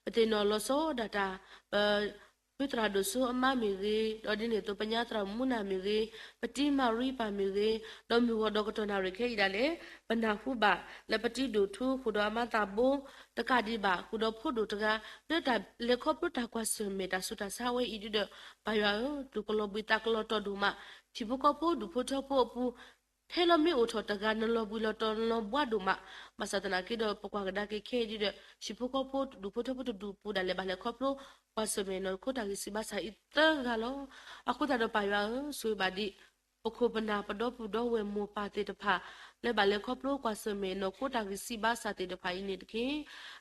ပသ့ၣ်နီၣ်လီၤဆီဒၣ်တၢ် ပဖုသရၣ်ဒိၣ်စိအမါမ့ၢ်ဂ့ၤ, ဒီးဒ်န့ၣ်အသိးပညါသရၣ်မုၣ်နၢ်မ့ၢ်ဂ့ၤ, ပတံမၤရံပၢ်မ့ၢ်ဂ့ၤ, ဒီးမုၢ်ဂီၤဒီးကတီၢ်နၣ်ရံၣ်ခဲအံၤဒၣ်လဲာ်, ပနၢ်ဟူဘၣ်လၢပတံဒိၣ်ထူဃုာ်ဒီးအမါသးဘိ တကးဒံးဘၣ်ဃုာ်ဒီးဖိဒိၣ်တဂၤ လၢတၢ်လဲၤခီဖျိတၢ်ကွၢ်ဆၢၣ်မဲာ်တၢ်ဆူးတၢ်ဆါဝဲအံၤဒ်ဒီး, ပၢ်ယွၤဧၢ, သူၣ်ကလီၤဘှံးသးကလီၤတီၤဒိၣ်မး, ထံဖိကီၢ်ဖိဒူၣ်ဖိထၢဖိအပူၤ ထဲလီၤမ့ၢ်အိၣ်ထီၣ်တဂၤ နလီၤဘှံးလီၤတီၤနလီၤဘှါဒိၣ်မး, ဘၣ်ဆၣ်သနာ်က့ဒီးပကွၢ်ကဒါက့ၤခဲအံၤဒ်ဒီး ထံဖိကီၢ်ဖိဒူၣ်ဖိထၢဖိတဒူၣ်ပူၤဒၣ်လဲာ် ဘၣ်လဲၤခီဖျိကွၢ်ဆၢၣ်မဲာ်နီၢ်ခိတၢ်ဂံၢ်ဆံးဘါစၢ်အံၤသၢဂၤလီၤ. အဃိသတးဒီးပၢ်ယွၤဧၢ, ဆိၣ်ဂ့ၤဘၣ်ဒံး ပခိၣ်ပနၢ်ပဒီပုၢ်ဒီဝဲၢ်မိၢ်ပၢ်သ့ၣ်တဖၣ် လၢဘၣ်လဲၤခီဖျိကွၢ်ဆၢၣ်မဲာ်နီၢ်ခိတၢ်ဂံၢ်ဆံးဘါစၢ်သ့ၣ်တဖၣ်အံၤန့ၣ်တက့ၢ်.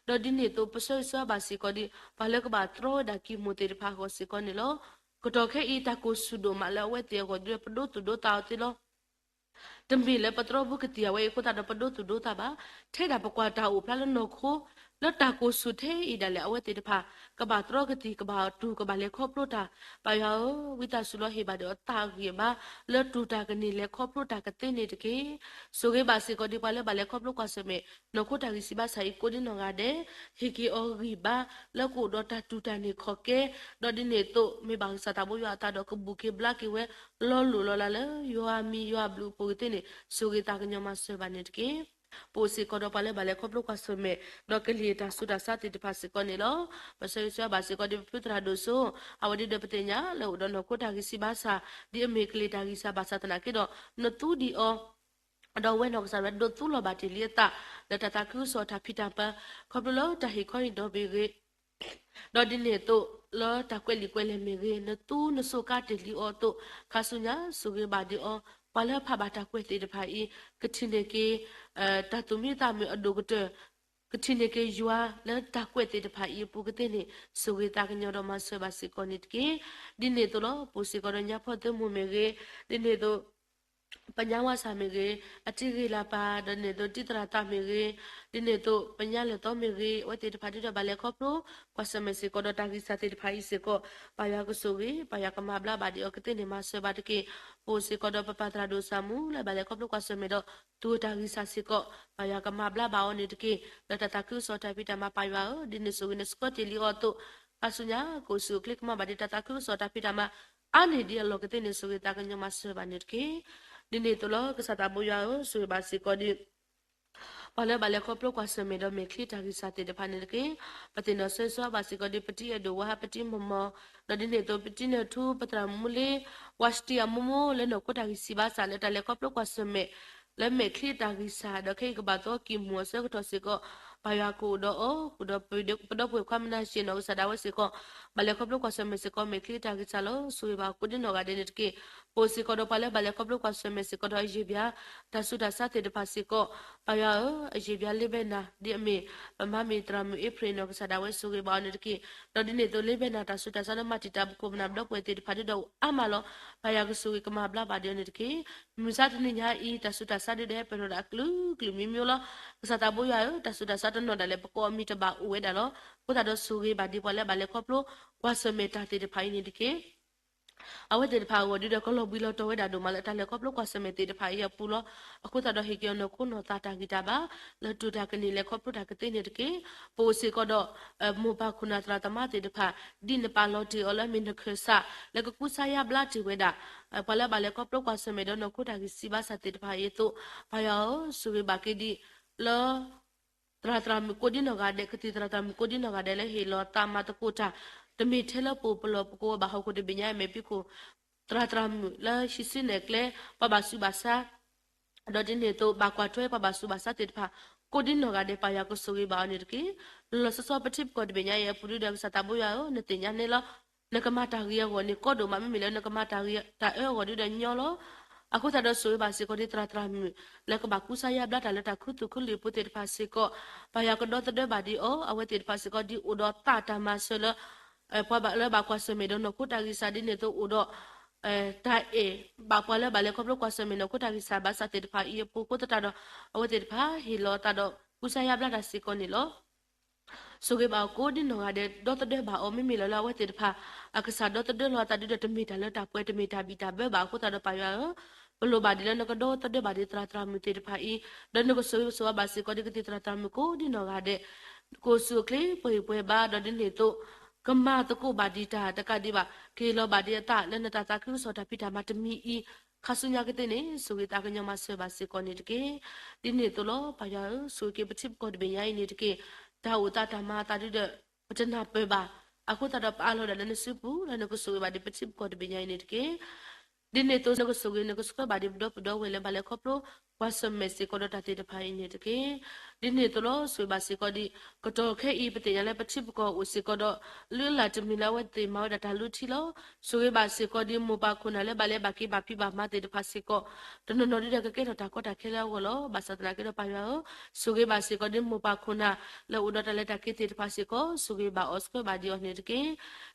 ဒီးဒ်န့ၣ်အသိးပဆၢဂ့ၤဆၢဝါဘၣ်စ့ၢ်ကီးဒ် ပှၤလၢကဘၣ်တြီဝဲဒၣ်ကံၢ်မိၢ်သ့ၣ်တဖၣ်အဂီၢ်စ့ၢ်ကီးန့ၣ်လီၤ. ကတီၢ်ခဲအံၤတၢ်ကိၢ်ဆူၣ်ဒိၣ်မးလၢအဝဲသ့ၣ်အဂီၢ်ဒ်ဒီးပဒိသူၣ်ဒိသးအီၤသ့လီၤ. တမ့ၢ်လၢပတြီဖိကသံၣ်အဝဲအံၤအဃိသတးဒီးပဒိသူၣ်ဒိသးဘၣ်. ထဲဒၣ်ပကွၢ်တၢ်အိၣ်ဖျါလၢနီၢ်ခိ လၢတၢ်ကိၢ်ဆူၣ်ထဲအံၤဒၣ်လဲာ် အဝဲသ့ၣ်တဖၣ် ကဘၣ်တြီကသံၣ် ကဘၣ်တူၢ် ကဘၣ်လဲၤခီဖျိတၢ်, ပၢ်ယွၤဧၢ, ဝံသးစူၤလီၤဟ့ၣ်ဘၣ်ဒီးအသးအဂံၢ်အဘါ လၢတူၢ်တၢ်ကန့ၢ်လဲၤခီဖျိတၢ်ကသ့န့ၣ်တက့ၢ်. ဆိၣ်ဂ့ၤဘၣ်စ့ၢ်ကီးဒ်ပှၤလၢဘၣ်လဲၤခီဖျိကွၢ်ဆၢၣ်မဲာ် နီၢ်ခိတၢ်ဂံၢ်ဆံးဘါစၢ်အံၤကိးဒ်နီၢ်ဂၤဒဲး, ဟ့ၣ်က့ၤအီၤဂံၢ်ဘါ လၢကအိၣ်ဒီးတၢ်တူၢ်တၢ်န့ၢ်ခီၣ်ကဲ, ဒီးဒ်န့ၣ်အသိး မ့ၢ်ဘၣ်ကစၢ်သးဘိယွၤအသးဒီးကဘူၣ်က့ၤဘျါက့ၤဝဲ လီၤလိၢ်လီၤလးလၢ ယွၤအမံၤယွၤအဘျုးအဖှိၣ်ကသ့န့ၣ် ဆိၣ်ဂ့ၤသးကညီၤမၤစၢၤဘၣ်န့ၣ်တက့ၢ်. ပအိၣ်စ့ၢ်ကီးဒီးပှၤလၢဘၣ်လဲၤခီဖျိကွၢ်ဆၢၣ်မဲာ် ဒီးကလံၤအတၢ်ဆူးတၢ်ဆါသ့ၣ်တဖၣ်စ့ၢ်ကီးန့ၣ်လီၤ. ပဆၢဂ့ၤဆၢဝါဘၣ်စ့ၢ်ကီးဒ်ပဖုသရၣ်ဒိၣ်စိ အဝဲဒ်ဒီးပသ့ၣ်ညါလၢအိၣ်ဒီးနီၢ်ခိတၢ်ဂံၢ်ဆံးဘါစၢ် ဒ်အမ့ၢ်ကလံၤတၢ်ဂံၢ်စၢ်ဘၣ်ဆၣ်သနာ်က့ဒီး နသူဒံးအီၤ ဒီးဝဲနီၢ်ကစၢ်ဒၣ်ဝဲဒိးသူလီၤဘၣ်တ့ၢ်လံအသး လၢတၢ်သးခုကစီၣ်တၢ်ဖံးတၢ်မၤ ခီဖျိလၢတၢ်ဟ့ၣ်ခီဟ့ၣ်နီၤမ့ၢ်ဂ့ၤ, ဒီးဒ်န့ၣ်အသိး လၢတၢ်ကွဲးလံာ်ကွဲးလဲၢ်မ့ၢ်ဂ့ၤ နသူနစိးကါတ့ၢ်လံအီၤအသိး ခါဆူညါ ဆိၣ်ဂ့ၤဘၣ်ဒံးအီၤ ပှၤလၢအဖးဘၣ်တၢ်ကွဲးသ့ၣ်တဖၣ်အံၤ ကထံၣ်န့ၢ်က့ၤ တၢ်သူၣ်မံသးမုာ်အဒိၣ်ကတၢၢ် ကထံၣ်န့ၢ်က့ၤယွၤလၢတၢ်ကွဲးသ့ၣ်တဖၣ်အံၤအပူၤကသ့န့ၣ် ဆိၣ်ဂ့ၤသးကညီၤဒီးမၤစၢၤဘၣ်စ့ၢ်ကီးန့ၣ်တက့ၢ်. ဒ်န့ၣ်အသိးလီၤ. ပအိၣ်စ့ၢ်ကီးဒီးညါဖီၣ်သၢမူမ့ၢ်ဂ့ၤ, ဒ်န့ၣ်အသိး ပညါဝါစၢ်မ့ၢ်ဂ့ၤ, အတံဂ့ၤလၢ်ပၢ်, ဒီးဒ်န့ၣ်အသိးတံသရၣ်သၣ်မ့ၢ်ဂ့ၤ, ဒ်န့ၣ်အသိးပညါလဲၤသီမ့ၢ်ဂ့ၤ, အဝဲသ့ၣ်တဖၣ်ဒ်ဒီးဘၣ်လဲၤခီဖျိ ကွၢ်ဆၢၣ်မဲာ်စ့ၢ်ကီးဒီးတၢ်ဂံၢ်စၢ်သ့ၣ်တဖၣ်အံၤစ့ၢ်ကီး, ပၢ်ယွၤကဆိၣ်ဂ့ၤ, ပၢ်ယွၤကမၤဘျါဘၣ်ဒံးအီၤကသ့န့ၣ်မၤစၢၤဘၣ်တက့ၢ်. ပအိၣ်စ့ၢ်ကီးဒီးပပၢ်သရၣ်ဒိၣ်စၢ်မူ လၢဘၣ်လဲၤခီဖျိကွၢ်ဆၢၣ်မဲာ်ဒီး သူၣ်တၢ်ဂံၢ်စၢ်စ့ၢ်ကီး, ပၢ်ယွၤကမၤဘျါဘၣ်အီၤန့ၣ်တက့ၢ်. လၢတၢ်သးခုကစီၣ်တၢ်ဖံးတၢ်မၤ ပၢ်ယွၤဧၢ, ဒ်န့ၣ်ဆိၣ်ဂ့ၤနဆှၢတ့ၢ်လံအီၤအသိး, ခါဆူညါ ကအိၣ်ဆူၣ်အိၣ်ချ့ကမၣ်ဘၣ်ဒံးတၢ်သးခုကစီၣ်တၢ်ဖံးတၢ်မၤ အါန့ၢ်ဒံးအလီၢ်ကသ့န့ၣ် ဆိၣ်ဂ့ၤသးကညီၤမၤစၢၤဘၣ်န့ၣ်တက့ၢ်. ဒ်န့ၣ်အသိးလီၤ. ကစၢ်သးဘိယွၤဧၢ, ဆိၣ်ဂ့ၤဘၣ်စ့ၢ်ကီးဒ် ပှၤလၢဘၣ်လဲၤခီဖျိကွၢ်ဆၢၣ်မဲာ်ဒီးမဲာ်ချံတၢ်ဂံၢ်စၢ်သ့ၣ်တဖၣ်န့ၣ်တက့ၢ်. ပသ့ၣ်နီၣ်ဆၢဂ့ၤဆၢဝါဘၣ်စ့ၢ်ကီးဒ် ပတံအဲၣ်ဒိးဝါ ပတံမီၢ်မီၢ်, ဒီးဒ်န့ၣ်အသိး ပတံနၢၢ်ထူ ပသရၣ်မူလ့ ဝါစတံအမိၢ်မိၢ် လၢနီၢ်ခိတၢ်ဂံၢ်စၢ်ဘါစၢ် လၢတၢ်လဲၤခီဖျိကွၢ်ဆၢၣ်မဲာ် လၢမဲာ်ချံတၢ်ဂံၢ်စၢ် ဒီးခဲအံၤကဘၣ်သီကံၢ်မူၤအဆၢကတီၢ်စ့ၢ်ကီး, ပၢ်ယွၤကအိၣ်ဒီးအီၤ ကအိၣ်ဒီးပဒီပုၢ်ဝဲၢ်ခွါမနၤရှ့ၣ်နီၢ်ကစၢ်ဒၣ်ဝဲစ့ၢ်ကီး, ဘၣ်လဲၤခီဖျိကွၢ်ဆၢၣ်မဲာ်စ့ၢ်ကီး မ့ၢ်ချံတၢ်ဂံၢ်စၢ်လီၤ. ဆိၣ်ဂ့ၤဘၣ်ကိးဒံနီၢ်ဂၤဒဲးန့ၣ်တက့ၢ်. ပအိၣ်စ့ၢ်ကီးဒီးပှၤလၢဘၣ်လဲၤခီဖျိကွၢ်ဆၢၣ်မဲာ်စ့ၢ်ကီးဒီးအယံာ်ဘၣ် တၢ်ဆူးတၢ်ဆါသ့ၣ်တဖၣ်စ့ၢ်ကီး, ပၢ်ယွၤဧၢ, အယံာ်ဘၣ်လ့ဘဲနၤ ဒ်အမ့ၢ် ပမါမ့ၢ်သရၣ်မုၣ်အ့ဖြ့ၣ်နီၢ်ကစၢ်ဒၣ်ဝဲ ဆိၣ်ဂ့ၤဘၣ်အီၤန့ၣ်တက့ၢ်. ဒီးဒ်န့ၣ်အသိးလ့ဘဲနၤ တၢ်ဆူးတၢ်ဆါလၢမၤတံာ်တာ်ပခိၣ်ပနၢ်ပဒီပုၢ်ဝဲၢ်သ့ၣ်တဖၣ်ဒုဒီးအါမးလီၤ. ပၢ်ယွၤကဆိၣ်ဂ့ၤကမၤဘျါဘၣ်ဒံးအီၤန့ၣ်တက့ၢ်. မုၢ်ဆါတနံၤညါအံၤ တၢ်ဆူးတၢ်ဆါဒုဒီးဟဲပၢၢ်ထီၣ်ဒၣ်အကလုာ်ကလုာ်မံၤမံၤလီၤ. ကစၢ်သးဘိယွၤဧၢ, တၢ်ဆူးတၢ်ဆါတနီၤဒၣ်လဲာ် ပကိးအမံၤတဘၣ်အိၣ်ဝဲဒၣ်လီၤ. အဃိသတးဒီးဆိၣ်ဂ့ၤဘၣ်ဒံးပှၤလၢဘၣ်လဲၤခီဖျိကွၢ်ဆၢၣ်မဲာ်တၢ်သ့ၣ်တဖၣ်အံၤန့ၣ်တက့ၢ်. အဝဲသ့ၣ်တဖၣ်အဂီၢ်ဒုဒီး ကလီၤဘှံးလီၤတီၤဝဲဒၣ်ဒိၣ်မးလၢတၢ်လဲၤခီဖျိကွၢ်ဆၢၣ်မဲာ်သ့ၣ်တဖၣ်အံၤအပူၤလီၤ. အဃိသတးဒီးဟ့ၣ်က့ၤအီၤနီၢ်ခိနီၢ်သးတၢ်ဂံၢ်တၢ်ဘါ လၢတူၢ်တၢ်ကန့ၢ်လဲၤခီဖျိတၢ်ကသ့န့ၣ်တက့ၢ်. ပအိၣ်စ့ၢ်ကီးဒီး မိၢ်ပၢ်ခိၣ်နၢ်သရၣ်သမါသ့ၣ်တဖၣ် ဒ်နပာ်လီၤတ့ၢ်အီၤလၢအမ့ၢ်နခၢၣ်စး လၢကကူစါယါဘျါတ့ၢ်ဝဲဒၣ် ပှၤလၢဘၣ်လဲၤခီဖျိကွၢ်ဆၢၣ်မဲာ်ဒီးနီၢ်ခိတၢ်ဂံၢ်စၢ်ဘါစၢ်သ့ၣ်တဖၣ်အံၤအသိး, ပၢ်ယွၤဧၢ, ဆိၣ်ဂ့ၤဘၣ်က့ၤဒံးလၢ သရၣ်သရၣ်မုၣ်ကိးဒံနီၢ်ဂၤဒဲး, ကသံၣ်သရၣ်သရၣ်မုၣ်ကိးဒံနီၢ်ဂၤဒဲးလၢဟ့ၣ်လီၤသးမၤသကိးတၢ်, တမ့ၢ်ထဲလၢပအိၣ်ပလီၢ်ပကိးဘၣ်ဟီၣ်ခိၣ်တဘ့ၣ်ညါအံၤ မ့ၢ်ဖံးခိၣ် သရၣ်သရၣ်မုၣ်လၢဟံးစုနဲၣ်ကျဲ ပှၤဘၣ်ဆူးဘၣ်ဆါ ဒီးဒ်န့ၣ်အသိး ဘၣ်ကွၢ်ထွဲပှၤဘၣ်ဆူးဘၣ်ဆါသ့ၣ်တဖၣ် ကိးဒံနီၢ်ဂၤဒဲး ပၢ်ယွၤကဆိၣ်ဂ့ၤဘၣ်အီၤန့ၣ်တက့ၢ်. လီၤလီၤဆီဆီပထံပကီၢ်တဘ့ၣ်ညါအံၤအပူၤဒုဒီး ကစၢ်သးဘိယွၤဧၢ, နသ့ၣ်ညါန့ၣ်လီၤ. နကမၤတၢ်ဂ့ၤအဂီၢ်န့ၣ် ကီဒိၣ်မး, မ့မ့ၢ်လၢနကမၤတၢ်ဂ့ၤတၢ်အၢအဂီၢ်ဒုဒီးညီလီၤ. အဃိသတးဒီးဆိၣ်ဂ့ၤဘၣ်စ့ၢ်ကီးဒ်သရၣ်သရၣ်မုၣ် လၢကဘၣ်ကူစါယါဘျါတၢ်လၢတၢ်ခူသူၣ်ခူလံာ်အပူၤသ့ၣ်တဖၣ်စ့ၢ်ကီး, ပၢ်ယွၤကဒီသဒၢဘၣ်ဒံးအီၤ, အဝဲသ့ၣ်တဖၣ်စ့ၢ်ကီးဒ်အိၣ်ဒီးသးတၢ်မၤစၢၤလၢ ပှၤဘၣ်လၢဘၣ်ကွၢ်ဆၢၣ်မဲာ်ဒီးနီၢ်ခိတၢ်ဂံၢ်စၢ်ဒ်န့ၣ်အသိးအိၣ်ဒီး တၢ်အဲၣ်ဘၣ်ပှၤလၢဘၣ်လဲၤခီဖျိကွၢ်ဆၢၣ်မဲာ်နီၢ်ခိတၢ်ဂံၢ်စၢ်ဘါစၢ်သ့ၣ်တဖၣ်အံၤအပူၤအဃိသတးဒီး အဝဲသ့ၣ်တဖၣ်ဟ့ၣ်လီၤအသးဒီးကူစါယါဘျါတၢ်စ့ၢ်ကီးန့ၣ်လီၤ. ဆိၣ်ဂ့ၤဘၣ်အီၤကိးဒံနီၢ်ဂၤဒဲး ဒီသဒၢဘၣ်အီၤ မ့မ့ၢ်လၢလၢအဝဲသ့ၣ်တဖၣ် အကစၢ်ဒီသဒၢလီၤအသးဒုဒီး တမ့ၢ်တၢ်လၢတၢ်ပှဲၤ တမ့ၢ်တၢ်ဘံၣ်တၢ်ဘၢဘၣ်အဃိသတးဒီးပၢ်ယွၤဧၢ, ပလိၣ်ဘၣ်ဒံးလၢနကဒီသဒၢဘၣ်ဒံးသရၣ်သရၣ်မုၣ်သ့ၣ်တဖၣ်အံၤ, ဒီးနကဆိၣ်ဂ့ၤဆိၣ်ဝါဘၣ်စ့ၢ်ကီးဒ်ကသံၣ်သရၣ်သရၣ်မုၣ် ကိးဒံနီၢ်ဂၤဒဲး ကအိၣ်ဆူၣ်အိၣ်ချ့ပှဲၤဂံၢ်ပှဲၤဘါ ဒီးဒ်န့ၣ်အသိး ကမၤသကိးဘၣ်ဒံးတၢ်တကးဒံးဘၣ် ကဟ့ၣ်လီၤဘၣ်ဒံးအသးလၢနတၢ်သးခုကစီၣ်တၢ်ဖံးတၢ်မၤတမံၤအံၤ ခါဆူညါကသ့န့ၣ် ဆိၣ်ဂ့ၤသးကညီၤမၤစၢၤဘၣ်စ့ၢ်ကီးန့ၣ်တက့ၢ်. ဒ်န့ၣ်အသိးလီၤ ပၢ်ယွၤဧၢ, ဆိၣ်ဂ့ၤက့ၤပထံပကီၢ်တဘ့ၣ်ညါအံၤန့ၣ်တက့ၢ်. တၢ်အိၣ်သးတၢ်မၤအသးဒုဒီး ပတနၢ်ပၢၢ်ဘၣ်. အဃိသတးဒီးပအးလီၤဒၣ်လၢနစုပူၤ လၢနကဆိၣ်ဂ့ၤဘၣ်ဒံးပထံပကီၢ်တဘ့ၣ်ညါအံၤန့ၣ်တက့ၢ်. ဒ်န့ၣ်အသိးနကဆိၣ်ဂ့ၤ နကဆှၢဘၣ်ဒံးပဒီပုၢ်ဝဲၢ်လၢဘၣ်လဲၤခီဖျိ ကွၢ်ဆၢၣ်မဲာ်စ့ၢ်ကီးဒီးတၢ်သ့ၣ်တဖၣ်အံၤန့ၣ်တက့ၢ်. ဒ်န့ၣ်အသိးလီၤ ဆိၣ်ဂ့ၤဘၣ်စ့ၢ်ကီးဒံး ကတီၢ်ခဲအံၤ ပသ့ၣ်ညါလၢပထံပကီၢ်အိၣ်စ့ၢ်ကီးဒီး လုၢ်လၢ်တမံၤလၢအဝဲသ့ၣ်မၤဝဲဒၣ်တၢ်လုၢ်ထံလီၤ. ဆိၣ်ဂ့ၤဘၣ်စ့ၢ်ကီးဒံး မိၢ်ပၢ်ခိၣ်နၢ်လၢဘၣ်လဲၤဘၣ်က့ၤဘၣ်ဖံးဘၣ်မၤသ့ၣ်တဖၣ်စ့ၢ်ကီး တနီၤနီၤဒုဒီးကကဲထီၣ်တၢ်ကီတၢ်ခဲလၢအဂီၢ်လီၤ. ဘၣ်ဆၣ်သနာ်က့ဒီးပၢ်ယွၤဧၢ, ဆိၣ်ဂ့ၤဘၣ်စ့ၢ်ကီးဒံး မိၢ်ပၢ်ခိၣ်နၢ် လၢအိၣ်ဒီးတၢ်လဲၤတၢ်က့ၤသ့ၣ်တဖၣ်စ့ၢ်ကီး ဆိၣ်ဂ့ၤဘၣ်အီၤဆှၢဘၣ်ဒံးအီၤန့ၣ်တက့ၢ်.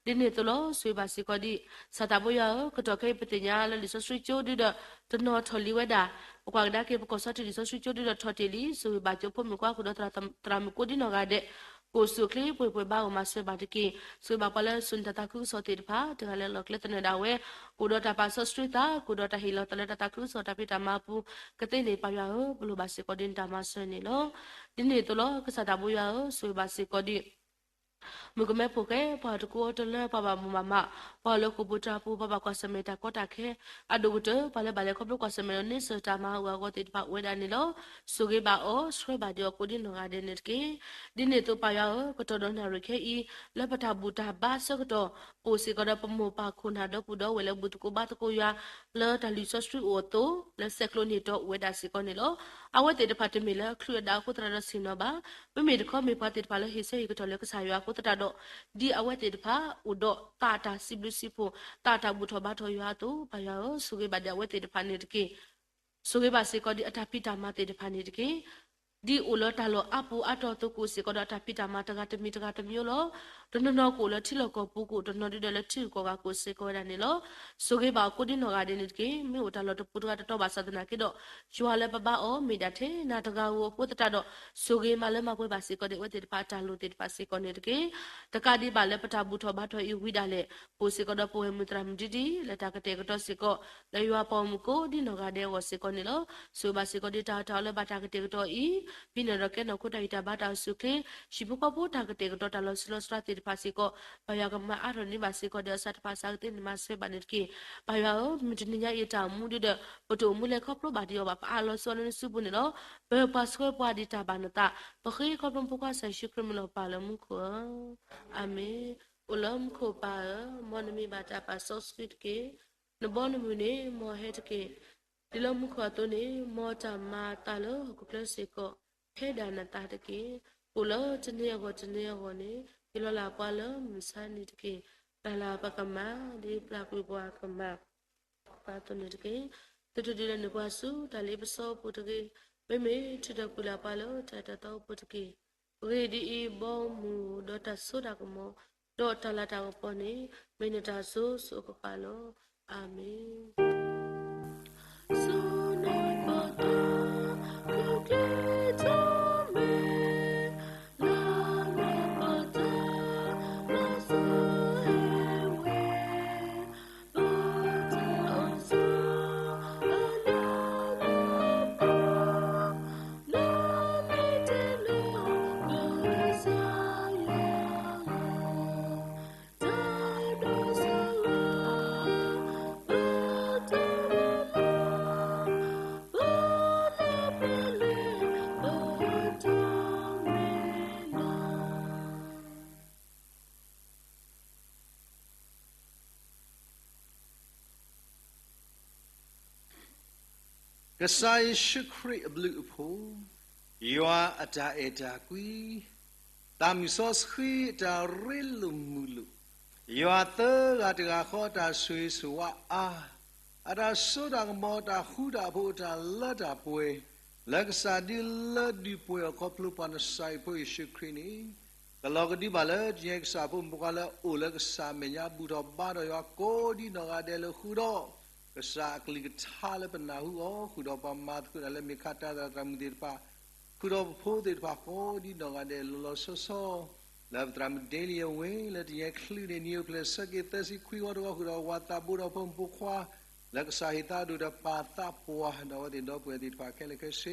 ဒ်န့ၣ်အသိးလီၤ ဆိၣ်ဂ့ၤဘၣ်စ့ၢ်ကီးဒံး ကစၢ်သးဘိယွၤဧၢ, ကတီၢ်ခဲအံၤပသ့ၣ်ညါလၢလံာ်စီဆှံကၠိဒုဒီး တနီၤထီၣ်လံဝဲဒၣ် ပကွၢ်ကဒါက့ၤပကီၢ်စီထံးလံာ်စီဆှံကၠိဒုဒီးထီၣ်တ့ၢ်လံ. ဆိၣ်ဂ့ၤဘၣ်ကၠိဖိမုၣ်ခွါဃုာ်ဒီးသရၣ်မုၣ်ကိးဒံနီၢ်ဂၤဒဲး ကအိၣ်ဆူၣ်အိၣ်ချ့ပှဲၤပှဲၤဘါအိၣ်မၤစၢၤဘၣ်တက့ၢ်. ဆိၣ်ဂ့ၤဘၣ်ပှၤလၢအစိာ်န့ၢ်တၢ်သးခုကစီၣ်သ့ၣ်တဖၣ် တဂၤလၢ်လၢ်ကျဲသနၢၣ်ဒၣ်ဝဲ ကအိၣ်ဒီးတၢ်ပာ်စီဆှံသး ကအိၣ်ဒီးတၢ်ဟ့ၣ်လီၤသးလၢတၢ်သးခုကစီၣ်တၢ်ဖံးတၢ်မၤအပူၤ ကသ့န့ၣ် ပၢ်ယွၤဧၢ, ပလိၣ်ဘၣ်စ့ၢ်ကီးဒံးနတၢ်မၤစၢၤန့ၣ်လီၤ. ဒ်န့ၣ်အသိးလီၤ ကစၢ်သးဘိယွၤဧၢ, ဆိၣ်ဂ့ၤဘၣ်စ့ၢ်ကီးဒံး မုၣ်ကမဲဖိဃဲ ပှၤတကိးအီၤတလၢ ပှၤဘၣ်မိၢ်ဘၣ်မး, ပှၤလၢဃိာ်ပူၤတၢ်ပူၤ ပှၤဘၣ်ကွၢ်ဆၢၣ်မဲာ်တၢ်ကီတၢ်ခဲ အဒိၣ်ကတၢၢ် ပှၤလၢဘၣ်လဲၤခီဖျိကွၢ်ဆၢၣ်မဲာ်ဒီးန့ဆၢၣ်တၢ်မၤအဂီၢ်သ့ၣ်တဖၣ်အိၣ်ဝဲဒၣ်န့ၣ်လီၤ. ဆိၣ်ဂ့ၤဘၣ်အီၤ ဆှၢဘၣ်ဒံးအီၤကိးဒံနီၢ်ဂၤဒဲးန့ၣ်တက့ၢ်. ဒ်န့ၣ်အသိးပၢ်ယွၤဧၢ, ကတီၢ်ဒီးနၣ်ရံၣ်ခဲအံၤ လၢပတၢ်ဘူၣ်တၢ်ဘါဆၢကတီၢ် ပအိၣ်စ့ၢ်ကီးဒီးပမိၢ်ပၢ်ခိၣ်နၢ်ဒီပုၢ်ဒီဝဲၢ်လၢဘူၣ်သကိးဘါသကိးယွၤ လၢတၢ်လံာ်စီဆှံအိၣ်အသိး လၢဆဲးကျိးန့ၢ်တီအိၣ်ဝဲဒၣ်စ့ၢ်ကီးန့ၣ်လီၤ. အဝဲသ့ၣ်တဖၣ်တမ့ၢ်လၢအချုးအဒးအဃိသတးဒီးဆ့ၣ်နီၤဘၣ်. မ့မ့ၢ်တခီမ့ၢ်ပှၤသ့ၣ်တဖၣ်လၢဟ့ၣ်ဆၢဟ့ၣ်ကတီၢ်လၢကစၢ်ယွၤအဃိသတးဒီး ဒ်အဝဲသ့ၣ်တဖၣ်အိၣ်ဒီးသးတၢ်စံးဘျုးစံးဖှိၣ် သးတၢ်ဘူၣ်ထီၣ်ဘါထီၣ်ယွၤအသိး ပၢ်ယွၤဧၢ, ဆိၣ်ဂ့ၤဘၣ်ဒံးအဝဲသ့ၣ်တဖၣ်န့ၣ်တက့ၢ်. ဆိၣ်ဂ့ၤဘၣ်စ့ၢ်ကီးဒံးအတၢ်ဖံးတၢ်မၤသ့ၣ်တဖၣ်န့ၣ်တက့ၢ်. ဒ်အိၣ်လၢတၢ်လီၢ်အါပူၤအါတီၤအသိးကအိၣ်စ့ၢ်ကီးဒီးအတၢ်ဖံးတၢ်မၤတဂၤတမံၤတဂၤတမံၤလီၤ. တနီၤနီၤကအိၣ်လၢထံလီၢ်ကီၢ်ပူၤ ကအိၣ်တနီၤဒုဒီးလၢထံဂုၤကီၢ်ဂၤကအိၣ်စ့ၢ်ကီးဝဲဒၣ်န့ၣ်လီၤ. ဆိၣ်ဂ့ၤဘၣ်အီၤကိးဒံနီၢ်ဂၤဒဲးန့ၣ်တက့ၢ်. မ့ၢ်အိၣ်တၢ်လီၢ်တပူၤတဂၤတတီၤဘၣ်ဆၣ်သနာ်က့ဒီး ယွၤလၢပဘါအီၤမ့ၢ်ဒၣ်ထဲနၤတဂၤဧိၤအဃိသတးဒီး ဆိၣ်ဂ့ၤမၤလၢမၤပှဲၤဘၣ်စ့ၢ်ကီးဒံးအဝဲသ့ၣ်တဖၣ်အတၢ်လိၣ်သ့ၣ်တဖၣ်စ့ၢ်ကီးန့ၣ်တက့ၢ်. တကးဒံးဘၣ်လၢပတၢ်ဘူၣ်ထီၣ်ဘါထီၣ်အံၤဝံၤဒၣ်လဲာ် ပအိၣ်စ့ၢ်ကီးဒီးပဝဲၢ်မုၣ်သရၣ်မုၣ်ဒ်ဒ် လၢတၢ်ကတဲာ်ကတီၤစ့ၢ်ကီး လၢယွၤပှၤဂီၢ်မုၢ်ကိးဒံနီၢ်ဂၤဒဲးအဂီၢ်စ့ၢ်ကီးန့ၣ်လီၤ. ဆိၣ်ဂ့ၤဘၣ်စ့ၢ်ကီးဒံးတၢ်အၢတၢ်အီလၢဘၣ်တၢ်ကတဲာ်ကတီၤအံၤ ဖံးန့ၢ်ဒီးကဲနီၢ်ခိတၢ်ဂံၢ်တၢ်ဘါတၢ်အိၣ်ဆူၣ်အိၣ်ချ့ ဟံၣ်ဖိဃီဖိတၢ်ကတဲာ်ကတီၤတၢ်လီၤဆံးလီၤစှၤသ့ၣ်တဖၣ်စ့ၢ်ကီး ပၢ်ယွၤကမၤအါထီၣ်န့ၢ်ဘၣ်စ့ၢ်ကီးဒီးအစၢ်တဖၣ်စးကသ့န့ၣ်မၤစၢၤဘၣ်န့ၣ်တက့ၢ်. ပၢ်ယွၤဧၢ, မုၢ်တနံၤညါအံၤတၢ်အိၣ်မူဒုဒီး ပတအိၣ်မူလဲၤခီဖျိဘၣ်ဒံးအီၤဘၣ် ပအးလီၤဆီလၢနစုပူၤန့ၣ်လီၤ. ပၢၤပှၤဆှၢပှၤဒံးတၢ်ဘၣ်နသး ပဃ့ခီဖျိမူဖိခွါကစၢ်ယ့ၣ်ၡူးခရံာ်မံၤလီၤပၢ်လၢမူခိၣ်ဧၢ, အၤမ့ၣ်. အိၣ်လၢမူခိၣ်ပၢ်ဧၢ, မ်နမံၤဘၣ်တၢ်ပာ်စီဆှံတက့ၢ်. နဘီနမုၢ်န့ၣ်မ်ဟဲတက့ၢ်. ဒ်လၢမူခိၣ်အသိးန့ၣ် မ်တၢ်မၤအသးလၢဟီၣ်ခိၣ်ချၢစ့ၢ်ကီး ဟဲဒၣ်နသးတက့ၢ်. အိၣ်လၢတနံၤအဂီၢ်တနံၤအဂီၢ်န့ၣ် ဟ့ၣ်လီၤလၢပှၤလၢမုၢ်ဆါနံၤတက့ၢ်. ပျၢ်လၢပကမၤ ဒ်ပျၢ်ကွံာ်ပှၤကမၤ ပှၤအသိးန့ၣ်တက့ၢ်. သုတဒုးလၢနပှၤဆူတၢ်လ့ပစီအပူၤတဂ့ၤ. မ့မ့ၢ်ထုးထီၣ်ကွံာ်လၢပှၤလၢတၢ်အဲၣ်တၢ်သီအပူၤတက့ၢ်. အဂ့ၢ်ဒ်အံၤ, ဘီမုၢ်ဒီးတၢ်စိတၢ်ကမီၤ ဒီးတၢ်လၤတၢ်ကပီၤန့ၣ် မ့ၢ်နတၢ်စိစိကပၤလီၤ. အၤမ့ၣ်. ကစၢ်ယ့ၣ်ၡူးခရံာ်အဘျုးအဖှိၣ်, ယွၤအတၢ်အဲၣ်တၢ်ကွံ, သးမုၢ်စီဆှံအတၢ်ရ့လိာ်မုာ်လိာ်, ယွၤသၢဂၤတဂၤဃီအတၢ်ဆိၣ်ဂ့ၤဆိၣ်ဝါအါ, အတၢ်စိတၢ်ကမီၤ တၢ်ဃူတၢ်ဖိး တၢ်လၢတၢ်ပှဲၤ, လၢကစၢ်ဒုးလၢဒုးပှဲၤအီၤခီဖျိပှၤနစၤအံၤဖိယ့ၣ်ၡူးခရံာ်န့ၣ်, ကလီၤကဒုဘၣ်လၢတနံၤအံၤ ကစၢ်ဖိမုၣ်ဖိခွါလၢအအိၣ်လၢကစၢ်အမဲာ်ညါ ဘူၣ်ထီၣ်ဘါထီၣ်ယွၤကိးဒ်နီၢ်ဂၤဒဲးလၢဃုာ်ဒီး ကစၢ်အကလုၢ်ကထါလၢပနၢ်ဟူအီၤ, ဃုာ်ဒီးပှၤမၤသကိးတၢ်လၢမ့ၢ်ခါတၢ်သရၣ်သရၣ်မုၣ်သ့ၣ်တဖၣ်, ဃုာ်ဒီးပဖိသ့ၣ်တဖၣ်ကိးဒ်နီၢ်ဂၤဒဲးလီၤလီၤဆီဆီ, လၢပသရၣ်မုၣ်ဒ့လံအဝ့ၢ် လၢတနံၤအံၤချံးန့ၢ်နံၤအိၣ်ဖျဲၣ်ဆၢက့ၤသၢဆံခွံဂီၤတဂီၤ ဃုာ်ဒီးပှၤသးဘိဒီးဖိမုၣ်ဖိခွါ, လၢကစၢ်ဟ့ၣ်သါဒိၣ်ဒီးပာ်သးပှၢ်ဒီးအဝဲသ့ၣ်ဒီပုၢ်ဝဲၢ်သ့ၣ်တဖၣ်ခဲလၢာ်ခဲဆ့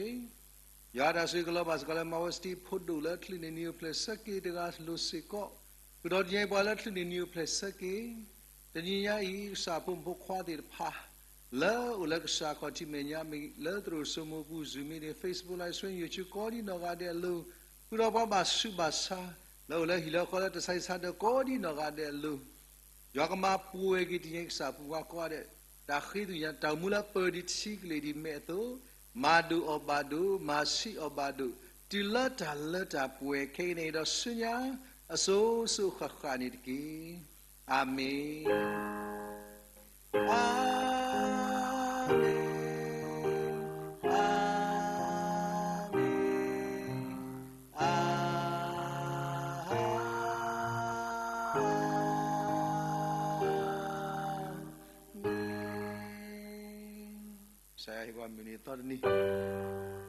ယွၤတၢ်ဆိၣ်ဂ့ၤကလီၤဘၣ်စ့ၢ်ကီးလၢ မၤဝဲစတံဖိဒိၣ်လၢချံးန့ၢ်နံၤအိၣ်ဖျဲၣ်ဆၢက့ၤတဂၤလိၤစ့ၢ်ကီး, ဃုာ်ဒီးတနံၤအံၤပှၤလၢချံးန့ၢ်နံၤအိၣ်ဖျဲၣ်ဆၢက့ၤ, တနံၤညါအံၤ ကစၢ်ဖိမုၣ်ဖိခွါသ့ၣ်တဖၣ် လၢအိၣ်လၢကစၢ်ခီၣ်ထံးမဲာ်ညါမ့ၢ်ဂ့ၤ, လၢသရိာ်စိမိၤပူၤ Zoom မ့ၢ်ဂ့ၤ, Facebook Live Stream YouTube ကိးဒ်နီၢ်ဂၤဒဲးအလိၤ, ဃုာ်ဒီးပှၤဘၣ်ဆူးဘၣ်ဆါ လၢအိၣ်လၢဟံၣ်လၢဃီလၢတၢ်ဆါဟံၣ်ဆါဒၢးကိးဒ်နီၢ်ဂၤဒဲးအလိၤ ယွၤကမၤပှဲၤက့ၤတနံၤအံၤ ကစၢ်ဖိမုၣ်ဖိခွါကိးဂၤဒဲး, တၢ်ဃ့သွံၣ်ညါ တၢ်အိၣ်မူလၢပၢၤဒံးထံကလ့ၢ်ဒံးမဲာ်အသိး, မၤဒိၣ်အီၣ်ဘၣ်ဒိၣ်, မၤဆံးအီၣ်ဘၣ်ဒိၣ်, တုၤလၢတၢ်လၢတၢ်ပှဲၤခဲကနံၣ်အံၤဒီးဆူညါ အစိၤစိၤဃၣ်ဃၣ်န့ၣ်တက့ၢ်. အၤမ့ၣ်. အၤမ့ၣ်, အၤမ့ၣ်, အၤမ့ၣ်. ကစၢ်ယွၤဟ့ၣ်ပှၤမုၢ်နံၤသီတနံၤ